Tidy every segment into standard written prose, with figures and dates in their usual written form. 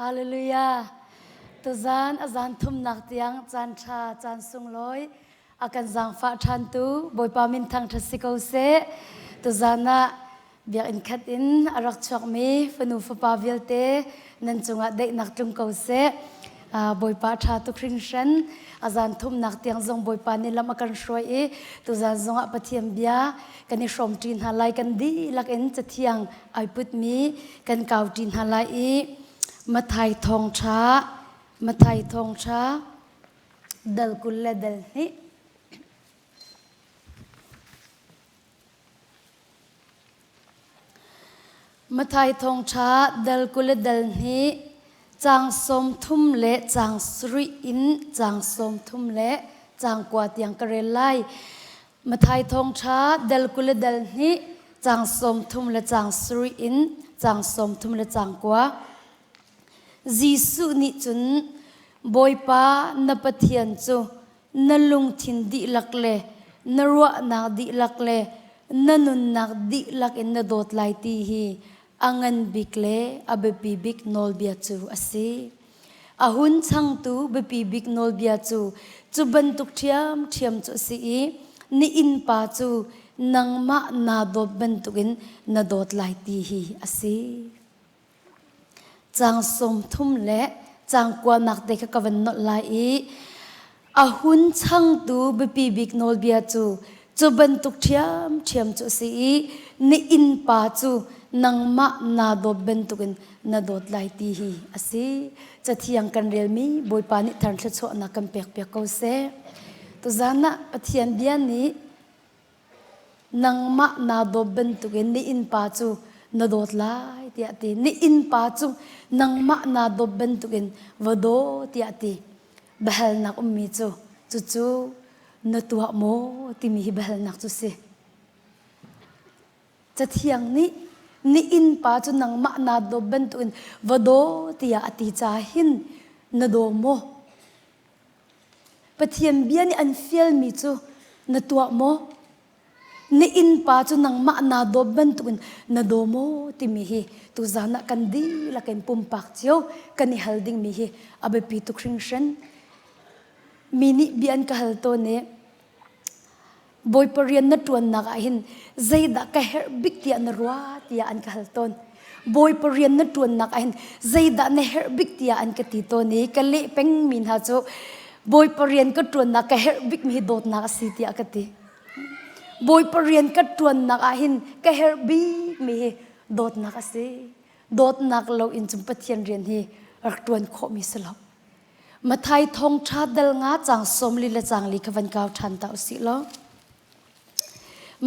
Hallelujah. Tuzan a zan thumnak tiang caan ṭha caan sunglawi a kan zaangfah ṭhantu Bawipa min thangṭhat si ko seh. Tuzan ah biakinn khat in a rak chuakmi fanu fapa vialte nan cungah daihnak tlung ko seh. Bawipa ṭha tuk hringhran a zan thumnak tiang zong Bawipa nih lam a kan hruai i tuzan zongah Pathian bia kan i hrawmṭi hna lai kan dihlak in cathiang ai putmi kan kauṭi hna lai i Mathai thawngṭha Mathai thawngṭha dal 20 le dal hnih Mathai thawngṭha dal 20 le dal hnih caang 30 le caang sarih in caang 30 le caang kua tiang ka rel lai. Mathai thawngṭha dal 20 le dal hnih caang 30 le caang sarih in caang 30 le caang kua. Jesuh nih cun Bawipa na Pathian cu na lungthin dihlak le na ruahnak dihlak le na nunnak dihlak in na dawt lai ti hi a ngan bik le a biapi bik nawlbia cu a si. A hun changtu biapi bik nawlbia cu cu bantuk ṭhiamṭhiam cu a si i na innpa cu nangmah naa dawt bantukin na dawt lai ti hi a si. Caang 30 le caang kuanak te kha ka van nolh lai i a hun changtu biapi bik nawlbia cu cu bantuk ṭhiamṭhiam cu a si i na innpa cu nangmah naa dawt bantukin na dawt lai ti hi a si. Cathiang kan relmi Bawipa nih thar thluachuahnak kan pekpiak ko seh. Tuzan ah Pathian bia nih Nangmah naa dawt bantukin na innpa cu na dawt lai tiah a ti. Na innpa cu nangmah naa dawt bantukin va daw tiah a ti. Biahalnak ummi cu cucu na tuah maw timi hi biahalnak cu si. Cathiang nih na innpa cu nangmah naa dawt bantukin va daw tiah a ti caah hin na daw maw? Pathian bia nih an fialmi cu na tuah maw? Na innpa cu nangmah naa dawt bantukin na daw maw timi hi tuzan ah kan dihlak in pumpak cio kan i hal dingmi hi a biapi tuk hringhran. Mi nih bia an ka hal tawn i Bawipa rian na ṭuannak ah hin zeidah ka herh bik tiah na ruah tiah an ka hal tawn. Bawipa rian na ṭuannak ah hin zeidah na herh bik tiah an ka ti tawn i ka leh pengmi hna cu Bawipa rian ka ṭuannak ka herh bikmi hi dawtnak a si tiah ka ti. Bawipa rian ka ṭuannak ah hin ka herh bikmi hi dawtnak a si. Dawtnak lo in cun Pathian rian hi rak ṭuan khawhmi si lo. Mathai thawngṭha dal nga caang 40 le caang li kha van kau ṭhan ta usih law.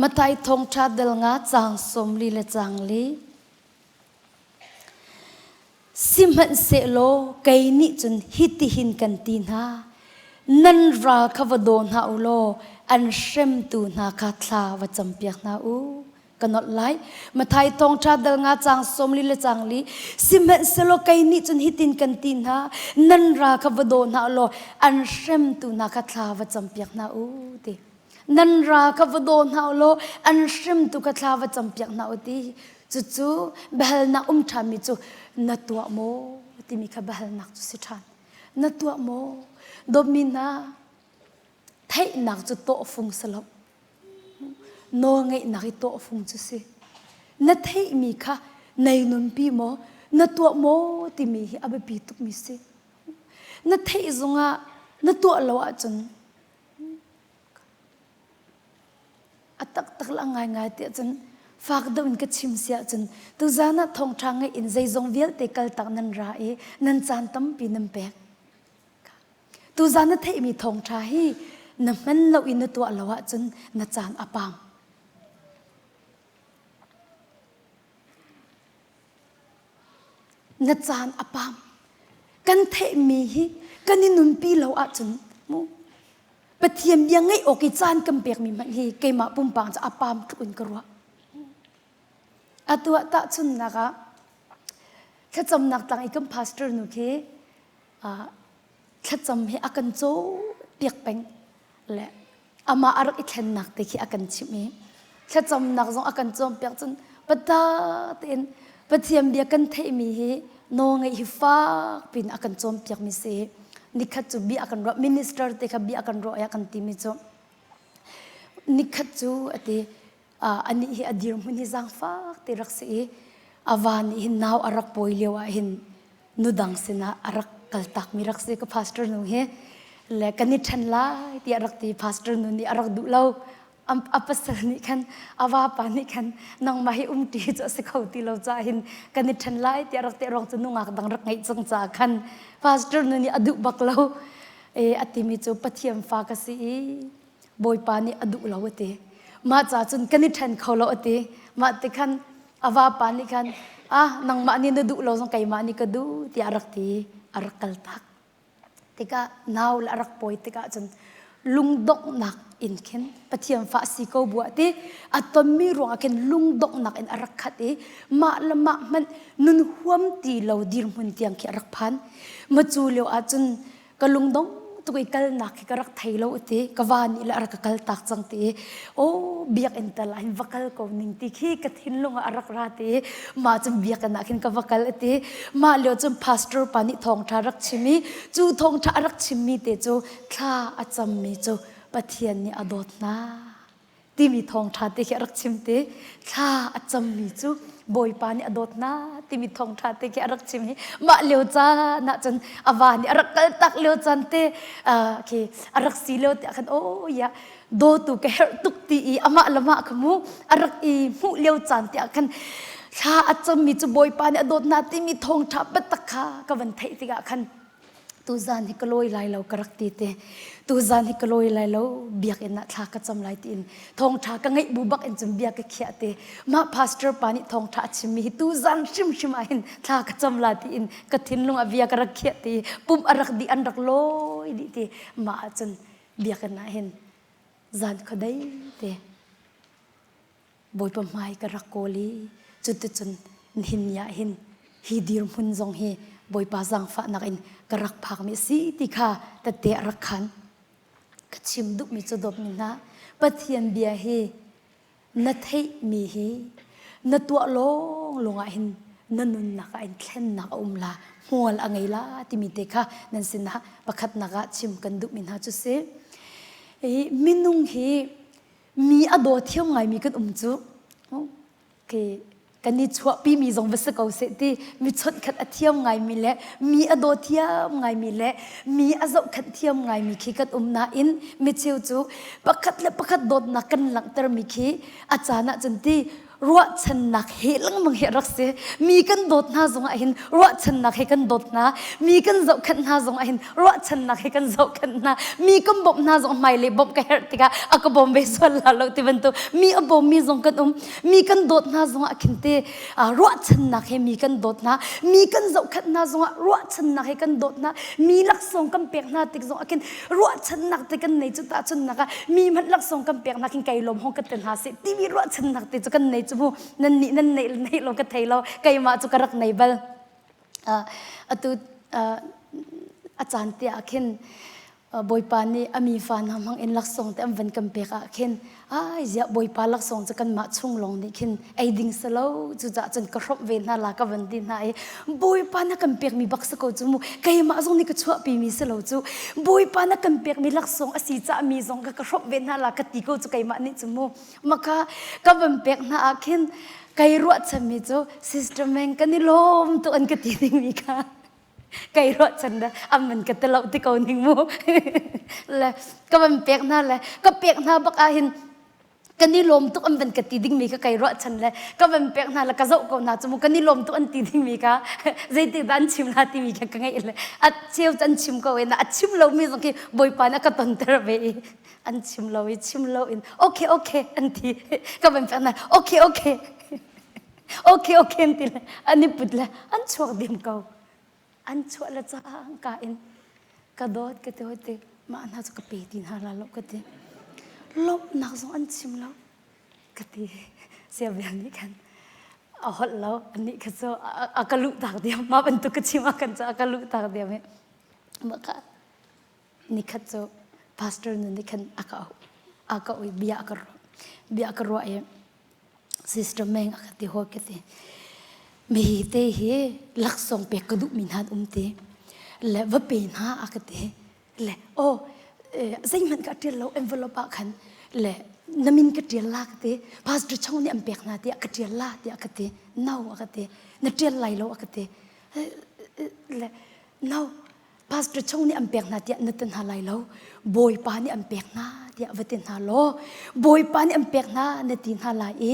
Mathai thawngṭha dal nga caang 40 le caang li. Sihmanhsehlaw kei nih cun hitihin kan ti hna, nan ral kha va daw hna u law an hremtu hna kha thla va campiak hna u. ka nolh lai. Mathai thawngṭha dal nga caang 40 le caang li sihmanhsehlaw kei nih cun hitin kan ti hna nan ra kha va daw hna law an hremtu hna kha thla va campiak hna u ti nan ra kha va daw hna u law an hremtu kha thla va campiak hna u ti cucu biahalnak um ṭhanmi cu na tuah maw timi kha biahalnak cu si ṭhan na tuah maw dawtmi hna theihnak cu tawhfung si lo Nawlngeihnak i tawhfung cu si. Na theihmi kha nei nunpi maw, na tuah maw timi hi a biapi tukmi si. Na theih zongah na tuah lo ahcun a taktak le a ngaingai tiah cun fak deuh in ka chim si ahcun tuzan ah thawngṭha ngeih in zeizong vialte kaltak nan ra i nan caan tampi nan pek. Tuzan na theihmi thawngṭha hi na hman lo i na tuah lo ahcun na caan a pam. Na caan a pam. Kan theihmi hi kan i nunpi lo ahcun mu Pathian bia ngaih awk i caan kan pekmi hmanh hi keimah pumpak cu a pam tluk in ka ruah. Atu ah tahchunhnak ah thlacamnak tlang i kan pastor nu khi thlacam hi a kan cawnpiak peng le amah a rak i thlennak te khi a kan chimh i thlacamnak zong a kan cawnpiak cun pata tein. Pathian bia kan theihmi hi nawlngeih hi fak pin a kan cawnpiakmi si. Nikhat cu bia kan ruah, minister te kha bia kan ruah ya kan timi cu nikhat cu ati anih hi a dirhmun hi zaangfak te rak si i a va nih hin nau a rak pawi lio ah hin nudang sinah a rak kaltakmi rak si ka pastor nu hi le kan i ṭhen lai tiah rak ti pastor nu nih a rak duh lo a pasal nih khan a vapa nih khan nangmah hi umṭi cu a si kho ti lo caah hin kan i ṭhen lai tiah rak ti ruang cu nungak dang rak ngeih cang caah khan pastor nu nih a duh bak lo e a timi cu Pathian fa ka si i Bawipa nih a duh lo a ti mah ca cun kan i ṭhen kho lo a ti mah ti khan a vapa nih khan ah nangmah nih na duh lo zong keimah nih ka duh tiah a rak ti a rak kaltak tikah nau le a rak pawi tikah cun lungdonghnak in khin Pathian fa si ko buah ti a tonmi ruangah khin lungdonghnak in a rak khat i mah le mah hmanh nun huam ti lo dirhmun tiang khi a rak phan ma cu lio ah cun ka lungdong tuk i kalnak hi ka rak thei lo ti ka va nih le a rak ka kal tak cang ti o biakinn tal ah hin va kal ko ning ti khi ka thinlung ah a rak ra ti mah cun biakinn ah khin ka va kal ti mah lio cun pastor pa nih thawngṭha rak chim i cu thawngṭha a rak chimmi te cu thla a cammi cu Pathian nih a dawt hna timi thawngṭha te khi a rak chim te thla a cammi cu Bawipa nih a dawt hna timi thawngṭha te khi a rak chim hi mah lio caan ah cun a va nih a rak kal tak lio caan te khi a rak si lio te ah khan oh ya dawtu ka herh tuk ti i amah le mah kha mu a rak i hmuh lio caan te ah khan thla a cammi cu Bawipa nih a dawt hna timi thawngṭha biatak kha ka van theih tikah khan tuzan hi ka lawi lai lo ka rak ti te tuzan hi ka lawi lai lo biakinn ah thla ka cam lai tiin thawngtha ka ngeih bu bak in cun bia ka khiah te mah pastor pa nih thawngtha a chimmi hi tuzan hrimhrim ah hin thla ka cam la tiin ka thinlung ah bia ka rak khiah ti pum a rak dih an rak lawi dih ti mah ah cun biakinn ah hin zan khuadei te Bawipa hmai ka rak kawl i cuticun nihin ni ah hin hi dirhmun zong hi Bawipa zaangfahnak in ka rak phakmi a si ti kha tette a rak khan. Ka chim duhmi cu dawtmi hna Pathian bia hi na theihmi hi na tuah lawnglawng ah hin na nunnak ah in thlennak a um la hmual a ngei la timi te kha nan sinah pakhatnak ah chim kan duhmi hna cu si. Hi minung hi mi a daw thiam ngaimi kan um cu okay kan i chuahpi mi zong va si ko seh ti mi chawnh khat a thiam ngaimi le mi a daw thiam ngaimi le mi a zohkhenh thiam ngaimi khi kan um nain mi cheu cu pakhat le pakhat dawtnak kan langhtermi khi a caan ah cun ti ruahchannak he lengmang hi a rak si mi kan dawt hna zong ah hin ruahchannak he kan dawt hna mi kan zohkhenh hna zong ah hin ruahchannak he kan zohkhenh hna mi kan bawmh hna zong hmailei bawmh ka herh tikah a ka bawm ve sual la lo ti bantuk mi a bawmmi zong kan um mi kan dawt hna zong ah khin te ruahchannak he mi kan dawt hna mi kan zohkhenh hna zong ah ruahchannak he kan dawt hna mi laksawng kan pek hna tik zong ah khin ruahchannak te kan nei cu tahchunnak ah mi hmanh laksawng kan pek hna khin kai lawm hong ka te hna seh timi ruahchannak te cu kan nei cu mu nan nih nan neih neih lo ka thei lo keimah cu ka rak nei bal atu a caan te ah khin Bawipa nih a mi fa hna hmang in laksawng te an van kan pek ah khin ai ziah Bawipa laksawng cu kanmah chung lawng nih khin ei ding si lo cucaah cun ka hrawmh ve hna la ka van ti hna i Bawipa na kan pekmi bak si ko cu mu keimah zong nih ka chuahpimi si lo cu Bawipa na kan pekmi laksawng a si cah mi zong ka ka hrawmh ve hna la ka ti ko cu keimah nih cu mu maka ka van pek hna ah khin kai ruahchanmi cu sister Meng kan i lawm tuk an ka ti dingmi kha kai ruahchan da an van ka ti lo ti ko ning mu le ka van pek hna le ka pek hna bak ah hin kan i lawm tuk an van ka ti dingmi kha kai ruahchan le ka van pek hna le ka zoh ko hna cu mu kan i lawm tuk an ti dingmi kha zeitik dah an chim la timi kha ka ngaih le a cheu cu an chim ko i na a chim lomi zong khi bawipa nih a ka tonter ve i an chim lo i chim lo in okay okay an ti ka van pek hna okay okay okay okay an ti le an i put le an chuak diam ko an chuah le cangka in ka dawt ka ti hoi ti mah hna cu ka pe ti hna la lo ka ti lawmhnak zong an chim lo ka ti siabiak nih khan a holh lo anih kha cu a ka luh tak diam mah bantuk ka chim ah khan cu a ka luh tak diam i mah kha nikhat cu pastor nu nih khan a ka auh a ka ui bia a ka ruah bia a ka ruah i sister Meng a ka ti hawi ka ti. Mi te hi laksawng pek ka duhmi hna an um ti. Le va pe hna a ka ti. Le oh zeihmanh ka ṭial lo envelope ah khan le na min ka ṭial la ka ti. Pastor Chong nih an pek hna tiah ka ṭial la tiah ka ti. No a ka ti. Na ṭial lai lo a ka ti. Le no Pastor Chong nih an pek hna tiah na ti hna lai lo. Bawipa nih an pek hna tiah va ti hna law Bawipa nih an pek hna na ti hna lai i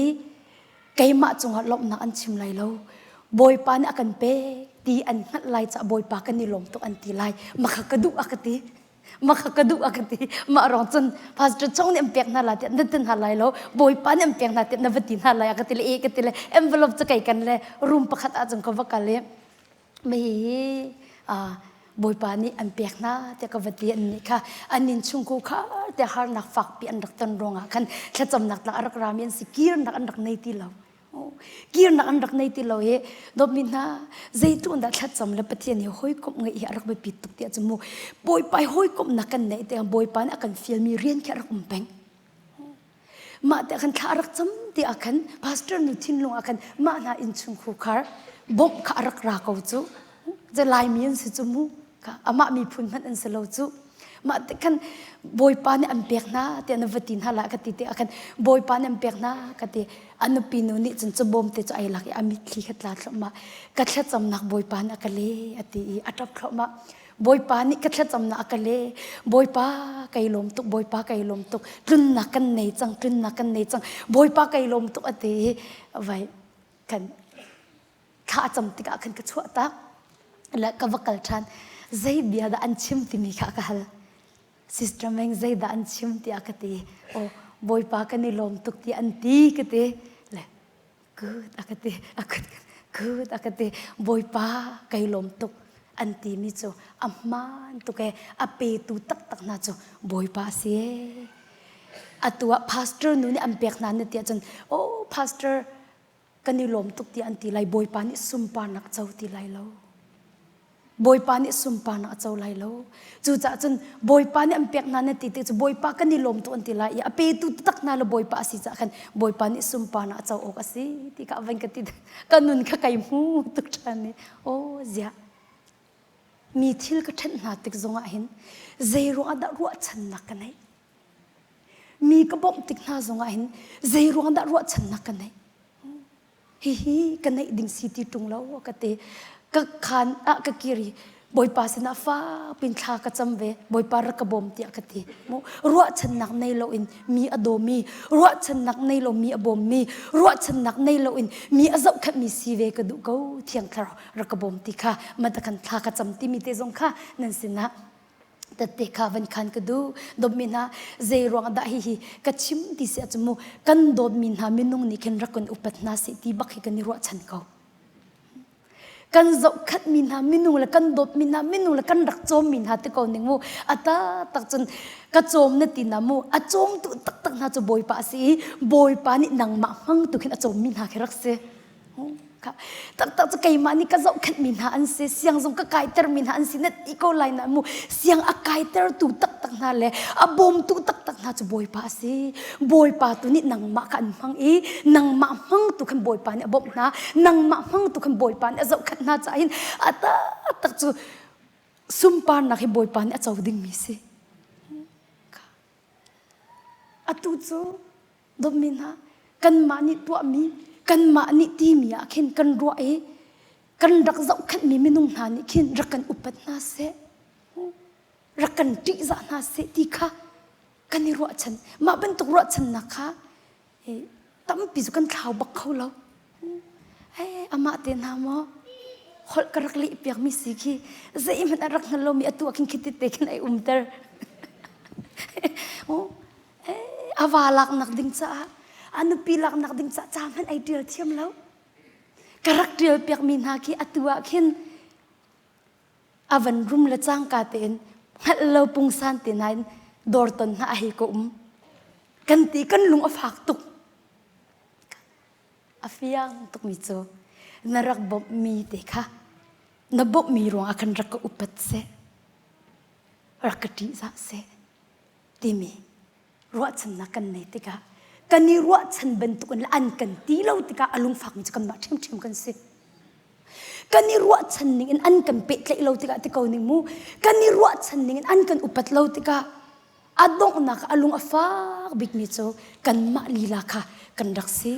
keimah cungah lawmhnak an chim lai lo. Bawipa nih a kan pek ti an hngalh lai caah Bawipa kan i lawm tuk an ti lai. Makha ka duh a ka ti. Makha ka duh a ka ti. Mah rong cun Pastor Chong nih an pek hna lai tiah na ti hna lai lo. Bawipa nih an pek hna tiah na va ti hna lai a ka ti le e ka ti le envelope cu kei kan le room pakhat ah cun ka va kal i Mei Bawipa nih an pek hna tiah ka va ti an nih kha an innchungkhar kha tiah harnak fakpi an rak ton ruangah khan thlacamnak tlak a rak rami an si kirnak an rak nei ti lo kirnak an rak nei ti lo i dawtmi hna zeitluk dah thlacam le Pathian hi hawikomh ngeih hi a rak biapi tuk tiah cu mu Bawipa hi hawikomhnak kan neih tiah Bawipa nih a kan fialmi rian khi a rak um peng Mah te khan thla a rak cam ti ah khan pastor nu thinlung ah khan mah hna innchungkhar bawmh kha a rak ra ko cu. Ze Laimi an si cu mu. Amah miphun hmanh an si lo cu. Mah te khan Bawipa nih an pek hna tiah na va ti hna la ka ti te ah khan Bawipa nih an pek hna ka ti. A nupi nu nih cun cabawm te cu ai lak i a mitthli kha tla thluahmah. Ka thlacamnak Bawipa nih a ka le a ti i a ṭap thluahmah. Bawipa nih ka thlacamnak a ka leh. Bawipa kai lawm tuk, Bawipa kai lawm tuk. Tlunnak kan nei cang, tlunnak kan nei cang. Bawipa kai lawm tuk a ti i vai kan thla a cam tikah khan ka chuah tak. Le ka va kal ṭhan. Zei bia dah an chim timi kha ka hal. Sister Meng zei dah an chim tiah ka ti. Oh, Bawipa kan i lawm tuk ti an ti ka ti. Le good a ka ti a good good a ka ti bawipa kai lawm tuk an ti mi cu a hmaan tuk e a petu taktak hna cu bawipa a si e atu ah pastor nu nih an pek hna na ti ahcun oh pastor kan i lawm tuk ti an ti lai bawipa nih sunparnak co ti lai lo Bawipa nih sunparnak a co lai lo. Cucaah cun Bawipa nih an pek hna na ti ti cu Bawipa kan i lawm tuk an ti lai i a petu tak hna le Bawipa a si caah khan Bawipa nih sunparnak a co awk a si ti kha van ka ti ka nun kha kai hmu tuk ṭhan i aw ziah mi thil ka ṭhenh hna tik zongah hin zei ruangah dah ruahchannak ka neih mi ka bawmh tik hna zongah hin zei ruang dah ruahchannak ka neih Hihi ka neih ding si ti ṭung lo ka ti. Ka khaan ah ka kir i Bawipa sinah fakpin thla ka cam ve. Bawipa rak ka bawm tiah ka ti. Mu ruahchannak nei loin mi a dawmi, ruahchannak nei lo mi a bawmmi, ruahchannak nei loin mi a zohkhenhmi si ve ka duh ko. Thiang Thlarau rak ka bawm ti kha mata khan thla ka cam timi te zong kha nan sinah tette kha van khan ka duh dawtmi hna zei ruang dah hihi ka chim ti si ahcun mu kan dawtmi hna minung nih khin rak kan upat hna seh ti bak hi kan i ruahchan ko kan zohkhatmi hna minung le kan dawtmi hna minung le kan rak cawmmi hna ti ko ning mu ata tak cun ka cawm na ti na mu a cawmtu taktak hna cu bawipa a si i bawipa nih nangmah hmang tu khin a cawmmi hna khi rak si Taktak cu keimah nih ka zohkhenhmi hna an si, siang zong ka kaitermi hna an si, na ti ko lai na mu. Siang a kaitertu taktak hna le a bawmtu taktak hna cu Bawipa a si. Bawipa tu nih nangmah kha an hmang i nangmah hmangtu khan Bawipa nih a bawmh hna. Nangmah hmangtu khan Bawipa nih a zohkhenh hna caah hin a taktak cu sunparnak hi Bawipa nih a co dingmi si. Atu cu Dawtmi hna, kanmah nih tuahmi, kanmah nih timi ah khin kan ruah i kan rak zohkhenhmi minung hna nih khin rak kan upat hna seh, rak kan ṭihzah hna seh ti kha kan i ruahchan. Mah bantuk ruahchannak kha tampi cu kan thlau bak kho lo. Hey, amah te hna maw holh ka rak leh piakmi si khi zeihmanh a rak hngal lomi atu ah khin khiti te khin ai umter. A va laknak ding caah a nupi laknak ding caah ca hmanh ai ṭial thiam lo. Ka rak ṭial piakmi hna khi atu ah khin a van rum le cangka tein hngalh lo pungsan te nain dawr ton hna a hei ka um. Kan ti kan lung a fak tuk. A fiang tukmi cu na rak bawmhmi te kha na bawmhmi ruangah khan rak ka upat seh, rak ka ṭihzah seh. Timi ruahchannak kan nei tikah kan i ruahchan bantukin an kan ti lo tikah a lungfakmi cu kanmah ṭhiamṭhiam kan si. Kan i ruahchan ning in an kan pehtlaih lo tikah ti ko ning mu. Kan i ruahchan ning in an kan upat lo tikah a donghnak a lung a fak bikmi cu kanmah lila kha kan rak si.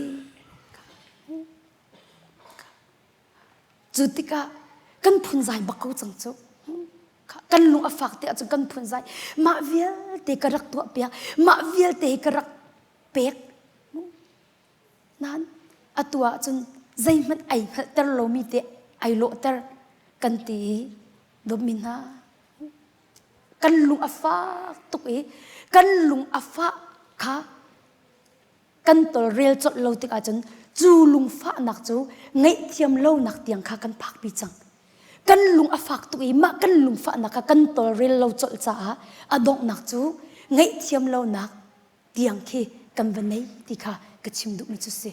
Cu tikah kan phunzai bak ko cang cu. Kan lung a fak te ahcun kan phunzai. Mah vialte ka rak tuah piak. Mah vialte hi ka rak pek. Nain atu ahcun zeihmanh ai hngalhter lomi te ai lawhter kan ti i dawtmi hna kan lung a fak tuk i kan lung a fah kha kan tolrel colh lo tikah cun cu lungfahnak cu ngaihthiam lonak tiang kha kan phakpi cang. Kan lung a fak tuk i mah kan lungfahnak kha kan tolrel lo colh caah a donghnak cu ngaihthiam lonak tiang khi kan va nei ti kha ka chim duhmi cu si.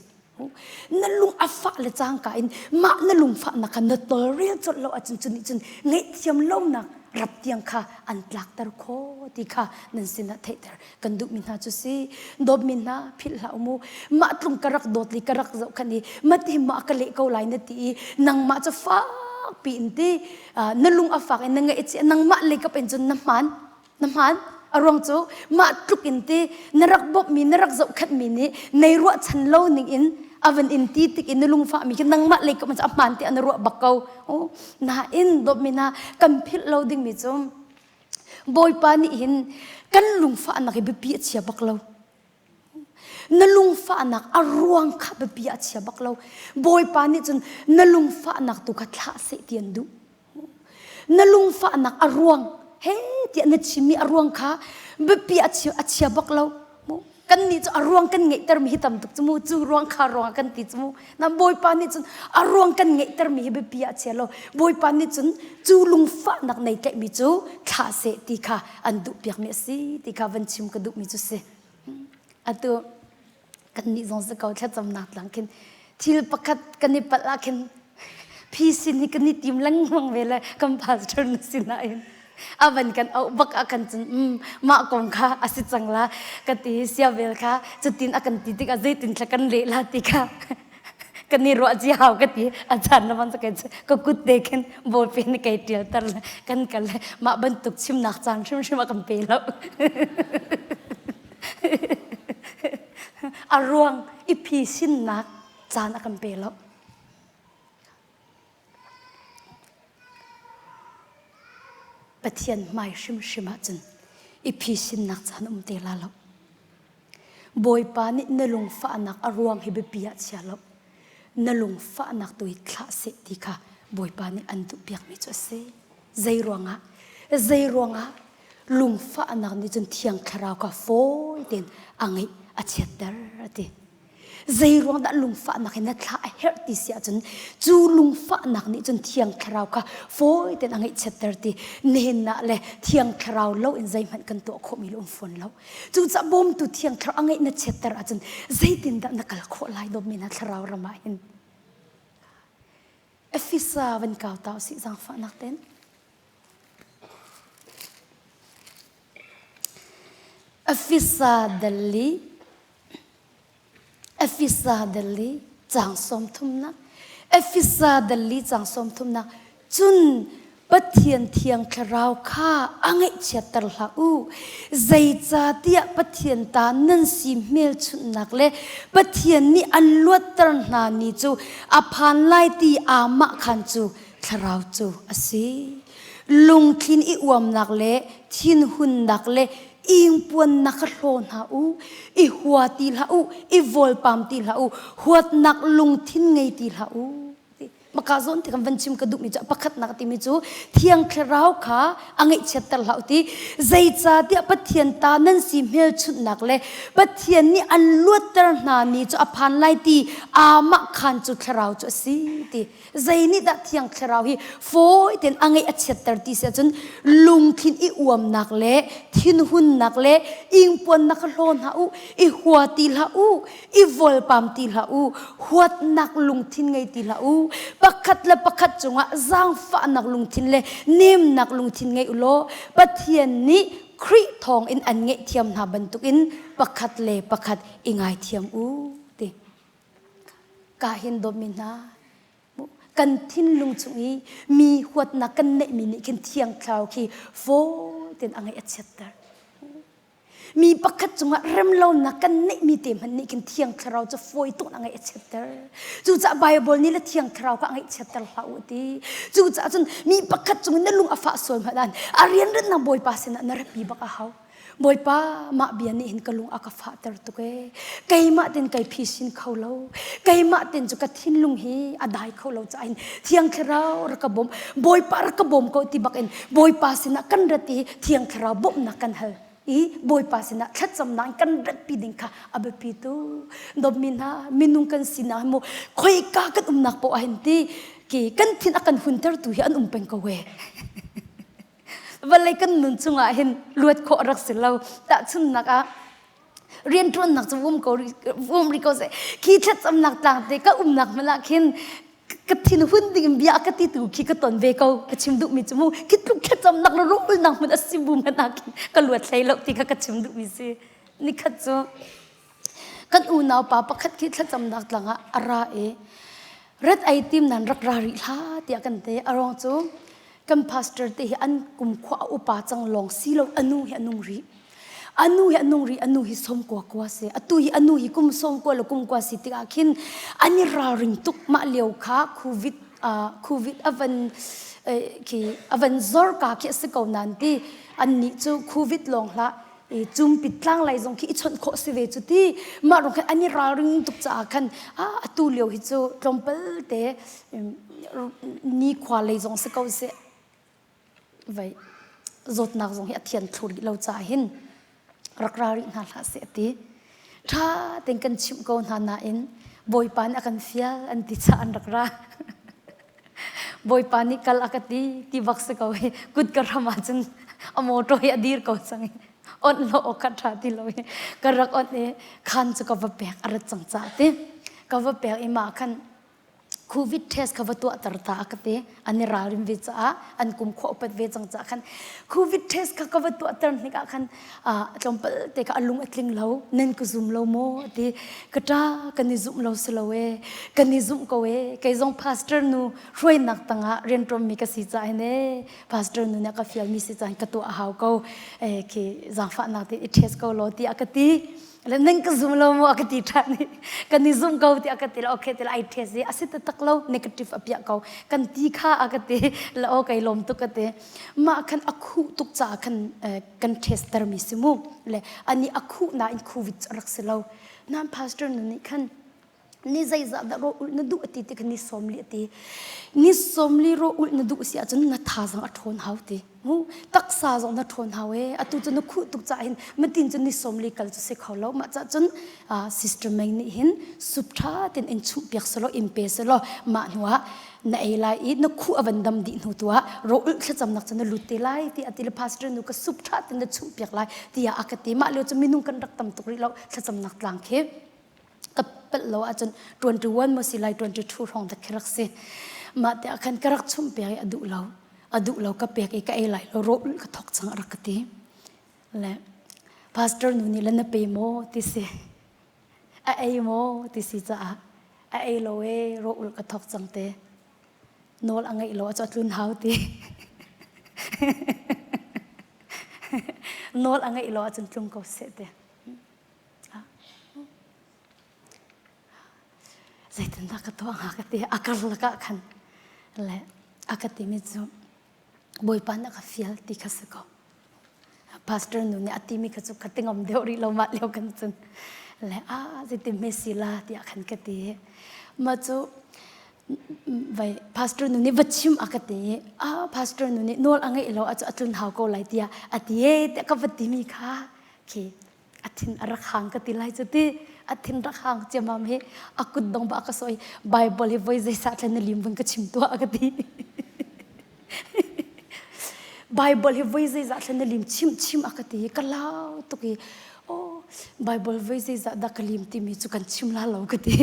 Na lung a fah le cangka in mah na lungfahnak kha na tolrel colh lo ahcun cu nih cun ngaihthiam lonak rap tiang kha an tlakter kho ti kha nan sinah theihter kan duhmi hna cu si. Dawtmi hna philh hlah u mu. Mah tlung ka rak dawt li ka rak zoh khan i mati mah ka leh ko lai na ti i nangmah cu fak piin ti na lung a fak in na ngaih a nangmah lei kap in cun na hmaan Na hmaan. A ruang cu mah tluk in ti na rak bawmhmi na rak zohkhenhmi nih nei ruahchan lo ning in a van in ti tik in na lungfahmi khi nangmah lei kam a hmaan tiah na ruah bak ko. Nain dawtmi hna kan philh lo dingmi cu Bawipa nih hin kan lungfahnak hi biapi a chia bak lo. Na lungfahnak a ruang kha biapi a chia bak lo. Bawipa nih cun na lungfahnak tu kha thlah seh ti an duh. Na lungfahnak a ruang he tiah na chimmi a ruang kha biapi a chia, a chia bak lo. Kan nih cu a ruang kan ngeihtermi hi tam tuk cu mu cu ruang kha ruang kan ti cu mu. Na Bawipa nih cun a ruang kan ngeihtermi hi biapi a chia lo. Bawipa nih cun cu lungfahnak nei tlaihmi cu thlah seh ti kha an duhpiakmi a si ti kha van chim ka duhmi cu si. Atu kannih zong si ko thlacamnak tlang khin thil pakhat kan i palh ah khin phisin hi kan i tim lengmang ve le kan pastor na sinain a van kan auh bak ah kan cun um mah kong kha a si cang la ka ti sia vel kha cutin a kan ti tikah zeitin thla kan leh la ti kha kan i ruah ci hau ka ti a caan na van ka kut te khin bawlpe ni kei tial tar le kan kal le mah bantuk chimnak caan hrimhrim a kan pe lo a ruang i phisinnak caan a kan pe lo. Pathian hmai hrimhrim ahcun i phisinnak caan um te la lo. Bawipa nih na lungfahnak a ruang hi biapi ah chia lo. Na lungfahnak tu hi thlah seh ti kha Bawipa nih an duhpiakmi cu a si. Zei ruangah? Zei ruangah lungfahnak nih cun Thiang Thlarau kha fawi tein a ngeih a chiatter a ti. Zei ruang dah lungfahnak hi na thla a herh ti si ahcun cu lungfahnak nih cun Thiang Thlarau kha fawi tein a ngeihchiatter ti nihin ah le Thiang Thlarau lo in zeihmanh kan tuah khawhmi le um fawn lo. Cucaah bawmtu Thiang Thlarau a ngeih na chiatter ahcun zeitindah na kal khawh lai dawtmi hna Thlarau ram ah hin. Efesa van kau ta usih zaangfahnak ten. Efesa dali Efesa dali caang sawm thumnak Efesa dali caang sawm thumnak cun Pathian thiang thlarau kha a ngaihchiatter hlah u. Zeicahtiah Pathian ta nan si hmelchunhnak le Pathian nih an luatter hna ni cu a phan lai ti aamah khan cu thlarau cu a si. Lungthlin i uamnak le thinhunnak le ingpuannak kha hlaw hna u, i hua ti hlah u, i vawlpam ti hlah u, huatnak lungthin ngei ti hlah u. Maka zawn ti kan van chim ka duhmi cu pakhatnak timi cu Thiang Thlarau kha a ngaihchiatter hlah u ti zeicahtiah Pathian ta nan si hmelchunhnak le Pathian nih an luatter hna ni cu a phan lai ti aamah khan cu Thlarau cu a si ti zei nih dah Thiang Thlarau hi fawi tein a ngaih a chiatter ti si ahcun lungthin i uamnak le thinhunnak le ingpuannak kha hlaw hna u i hua ti hlah u i vawlpam ti hlah u huatnak lungthin ngei ti hlah u pakhat le pakhat cungah zaangfahnak lungthin le nemnak lungthin ngei u law Pathian nih Khrih thawng in an ngaihthiam hna bantukin pakhat le pakhat i ngaithiam u ti ka hin dawtmi hna. Kan thinlung chung i mi huatnak kan neihmi nih khin thiang thlarau khi fawi tein a ngaih a chiatter. Mi pakhat cungah remlonak kan neihmi te hmanh nih khin thiang thlarau cu fawi tuk in a ngaih a chiatter. Cucaah Baibal nih le thiang thlarau kha a ngaihchiatter hlah u ti. Cucaah cun mi pakhat cung na lung a fah sual hmanh ah a rianrennak Bawipa sinah na ratpi bak a hau. Bawipa mah bia nih hin ka lung a ka fahter tuk ee. Keimah ten kai phisin kho lo. Keimah ten cu ka thinlung hi a dai kho lo caah hin thiang thlarau rak ka bawm. Bawipa rak ka bawm ko ti bak in Bawipa sinah kan rat i thiang thlarau bawmhnak kan hal i Bawipa sinah thlacamnak in kan ratpi ding kha a biapi tu. Dawtmi hna minung kan sinak hi mu khoika kan umnak poah ah hin ti ki kan thin a kan huntertu hi an um peng ko ee. Vawlei kan nun chungah hin luat khawh rak si lo. Tahchunhnak ah rianṭuannak cu um ko um rih ko seh. Khi thlacamnak tlang te ka umnak hmanh ah khin ka thin hun ding in bia ka ti tu khi ka ton ve ko. Ka chim duhmi cu mu khi tluk thlacamnak le rawlnak hmun a si bu hmanh ah khin ka luat hlei lo ti kha ka chim duhmi si. Nikhat cu kan unau pa pakhat khi thlacamnak tlang ah a ra i rat ei tim nan rak ra rih hlah tiah kan ti. A ruang cu kan pastor te hi an kumkhua a upa cang lawng si lo anu hi a nung rih. Anu hi a nung rih anu hi som kua kua si. Atu hi anu hi kum som kua le kum kua si tikah khin an i ralring tuk mah lio kha covid uh, covid a van khi a van zor ka khi a si ko nan ti an nih cu covid lawng hlah i cumpit tlang lai zong khi i chawnh khawh si ve cu ti mah rong khan an i ralring tuk caah khan ah atu lio hi cu tlawmpal te nikhua lei zong si ko seh vai zawtnak zong hi a thian thlu rih lo caah hin rak ra rih hna hlah seh ti ṭha tein kan chimh ko hna nain bawipa nih a kan fial an ti caah an rak ra Bawipa nih kal a ka ti ti bak si ko hi kut ka ram ahcun a motor hi a dir ko cang i onh lo awk kha ṭha ti lo i ka rak onh i khan cu ka va pek a rat cang caah ti ka va pek i mah khan COVID test kha va tuahter ta a ka ti an i ralrin ve caah an kum khua upat ve cang caah khan COVID test kha ka va tuahter hnik ah khan tlawmpal te kha a lung a tling lo nan ka zum lo maw a ti ka ṭa kan i zumh lo si lo e kan i zumh ko e kei zong pastor nu hruainak tangah rianṭuanmi ka si caah hin e pastor nu nih a ka fialmi si caah ka tuah a hau ko e khi zaangfahnak te i test ko law tiah ka ti le nan ka zum lo maw a ka ti ṭhan i kan i zum ko tiah ka ti le okay ti le ai test i a si taktak lo negative a piah ko kan ti kha a ka ti le aw kai lawm tuk ka ti mah khan a khuh tuk caah khan kan tester mi si mu le ani a khuh nain covid rak si lo nan pastor nu nih khan ni zeizah dah ro ulh na duh ati ti khan ni 40 ati ni 40 ro ulh na duh si ahcun na thazang a ṭhawn hau ti mu taksa zong na ṭhawn hau e atu cu na khuh tuk caah hin matin cun ni 40 kal cu si kho lo mah cah cun sister Meng nih hin sup ṭha tin in chumh piak selaw in pe selaw mah hnu ah na ei lai i na khuh a van dam dih hnu tu ah ro-ulh thlacamnak cu na lut te lai ti a ti le pastor nu ka sup ṭha tin na chumh piak lai tiah a ka ti mah lio cu minung kan rak tam tuk rih lo thlacamnak tlang khi ka pelh lo ahcun 21 maw si lai 22 hrawng dak khi rak si mah te ah khan ka rak chumh piak i a duh lo a duh lo ka pek i ka ei lai lo ro-ulh ka thok cang a rak ka ti le pastor nu nih le na pe maw ti si a ei maw ti si caah a ei lo e ro ul ka thok cang te nawl a ngeih lo a tlun hau ti nawl a ngeih lo ahcun tlung ko seh te zeitindah ka tuah hnga ka ti a karlak ah khan le a ka timi cu Bawipa nih a ka fial ti kha si ko. Pastor nu nih a timi kha cu ka ti ngam deuh rih lo mah lio kan cun. Le a zeitin hme si la tiah khan ka ti. Mah cu vai pastor nu nih va chim a ka ti i a pastor nu nih nawl a ngeih lo a cu a tlun hau ko lai tiah a ti e tiah ka va timi kha khi a thin a rak hang ka ti lai cu ti a thin rak hang ciamam hi a kut dong ba ka soi bible hi voi zeisah thlen na lim vun ka chim tuah ka ti bible hi voi zeizah thlen na lim chim chim a ka ti ka lau tuk i oh bible voi zeizah dah ka lim timi cu kan chim la lo ka ti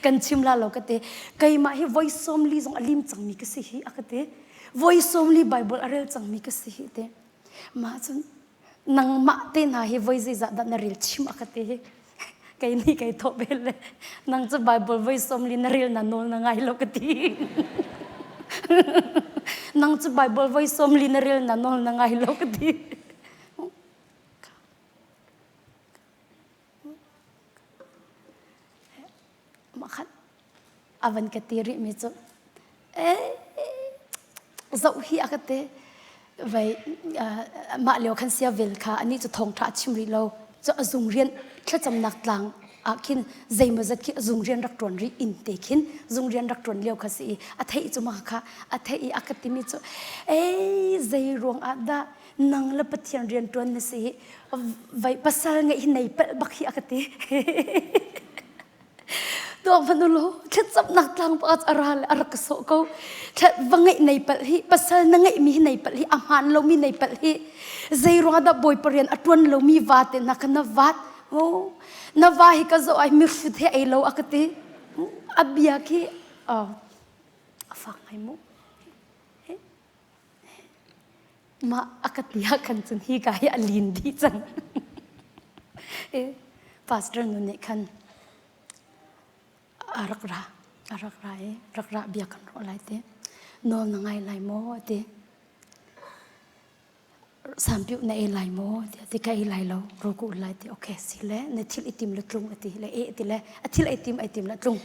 kan chim la lo ka ti keimah hi voi 40 zong a lim cangmi ka si hi a ka ti voi 40 bible a rel cangmi ka si hi te mah cun nangmah te hna hi voi zeizah dah na rel chim a ka ti hi. Kei nih kei thawh bel le nang cu Bible voi som li na rel na nawl na ngai lo ka ti. Nang cu Bible voi som li na rel na nawl na ngai lo ka ti. Mah khan a van ka ti rih mi cu eh zoh hi a ka ti vai mah lio khan sia vel kha anih cu thawngṭha a chim rih lo cu a zung rian thlacamnak tlang ah khin zeimawzat khi zung rian rak ṭuan rih inn te khin zung rian rak ṭuan lio kha si i a theih cu mah kha a theih i a ka timi cu ei zei ruang ah dah nang le Pathian rian ṭuan na si vai pasal ngeih hi nei palh bak hi a ka ti Tuak hmanh u law thlacamnak tlang pakhat a ra le a rak ka sawh ko. Va ngeih nei palh hi pasal na ngeihmi hi nei palh hi a hmaan lomi nei palh hi zei ruangah dah Bawipa rian a ṭuan lomi va te hna kha na vat oh na va hi ka zoh ai mihrut he ei lo a ka ti a bia khi oh a fak ngai mu Mah a ka ti ah khan cun hi ka hi a lin dih cang. E, pastor nu nih khan a rak ra, a rak ra i rak ra bia kan ruah lai ti. Nawl na ngai lai maw ti. Sampiu na ei lai maw ti ti ka ei lai lo ro ku lai ti okay si le na thil i tim le tlung ati le e ti le a thil ei tim ei tim le tlung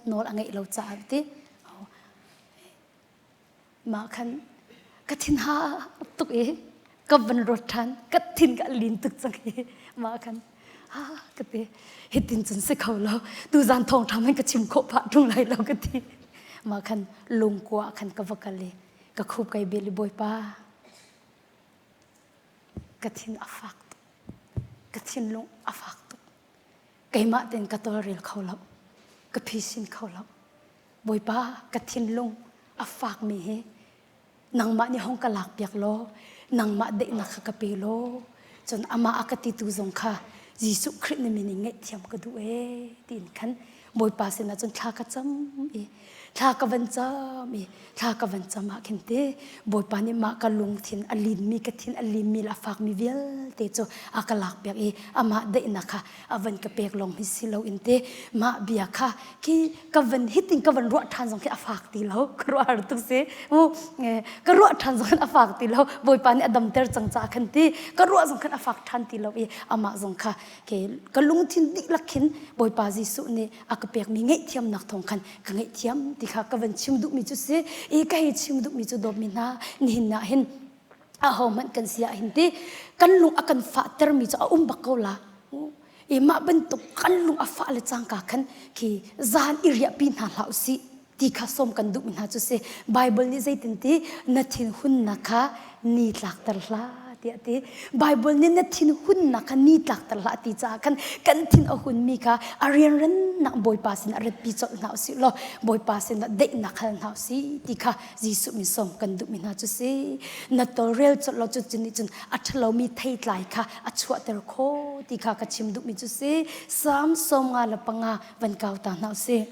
nawl a ngeih lo caah ti Mah khan ka thin ha tuk i ka van ruat ṭhan ka thin ka lin tuk cang i mah khan ha ka ti hitin cun si kho lo tuzan thawng ṭha man ka chim khawh phah ṭung lai lo ka ti mah khan lungkua khan ka va kal i ka khup kai bil i bawipa ka thin a fak tuk ka thinlung a fak tuk keimah tein ka tawlrel kho lo ka phisin kho lo Bawipa ka thinlung a fakmi hi nangmah nih hong ka lakpiak law nangmah daihnak kha ka pe law cun amah a ka titu zong kha Jesuh Khrih na min in ngaihthiam ka duh ee tiin khan Bawipa sinah cun thla ka cam i thla ka van cam i thla ka van cam ah khin te Bawipa nih mah ka lungthin a linmi ka thin a linmi le a fakmi vialte cu a ka lakpiak i amah daihnak kha a van ka pek lawng hi si lo in te mah bia kha khi ka van hitin ka van ruah ṭhan zong khi a fak ti lo ka ruah har tuk si mu ka ruah ṭhan zong khan a fak ti lo bawipa nih a damter cang caah khan ti ka ruah zong khan a fak ṭhan ti lo i amah zong kha ke ka lungthin dihlak khin bawipa Jesuh nih a ka pekmi ngaihthiamnak thawng khan ka ngaihthiam ti kha ka van chim duhmi cu si i ka hei chim duhmi cu dawtmi hna nihin ah hin ahohmanh kan si ah hin ti kan lung a kan fahtermi cu a um bak ko la i mah bantuk kan lung a fah le cangka khan khi zan i riahpi hna hlah usih ti kha sawm kan duhmi hna cu si Bible nih zeitin ti na thinhunnak kha ni tlakter hlah tiah ti Bible nih na thinhunnak kha ni tlakter hlah ti caah khan kan thin a hunmi kha a rianrannak Bawipa sin ah ratpi colh hna usih law Bawipa sin ah daihnak hal hna usih ti kha Jesuh min sawm kan duhmi hna cu si na tawlrel colh lo cu nih cun a ṭhalomi theitlai kha a chuahter kho ti kha ka chim duhmi cu si Salm 55 van kau ta hna usih.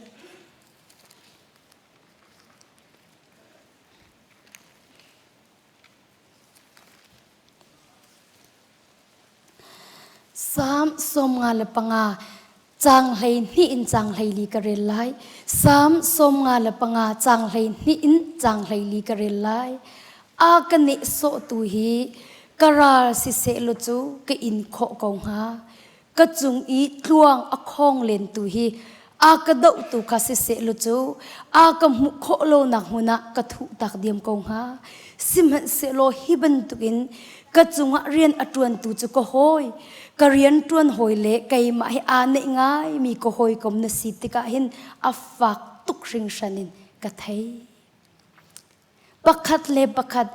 Salm 55 caang 12 in caang 14 ka rel lai. Salm 55 caang 12 in caang 14 ka rel lai. A ka nehsawhtu hi ka ral siseh law cu ka in khawh ko hnga. Ka cung i tluang a khawng lentu hi a ka dohtu kha siseh law cu a ka hmuh khawh lonak hmun ah ka thuh tak diam ko hnga. Sihmanhsehlaw hi bantukin ka cungah rian a ṭuantu cu ka hawi, ka rian ṭuan hawi le keimah hi aa neih ngaimi ka hawikom na si tikah hin a fak tuk hringhran in ka thei. Pakhat le pakhat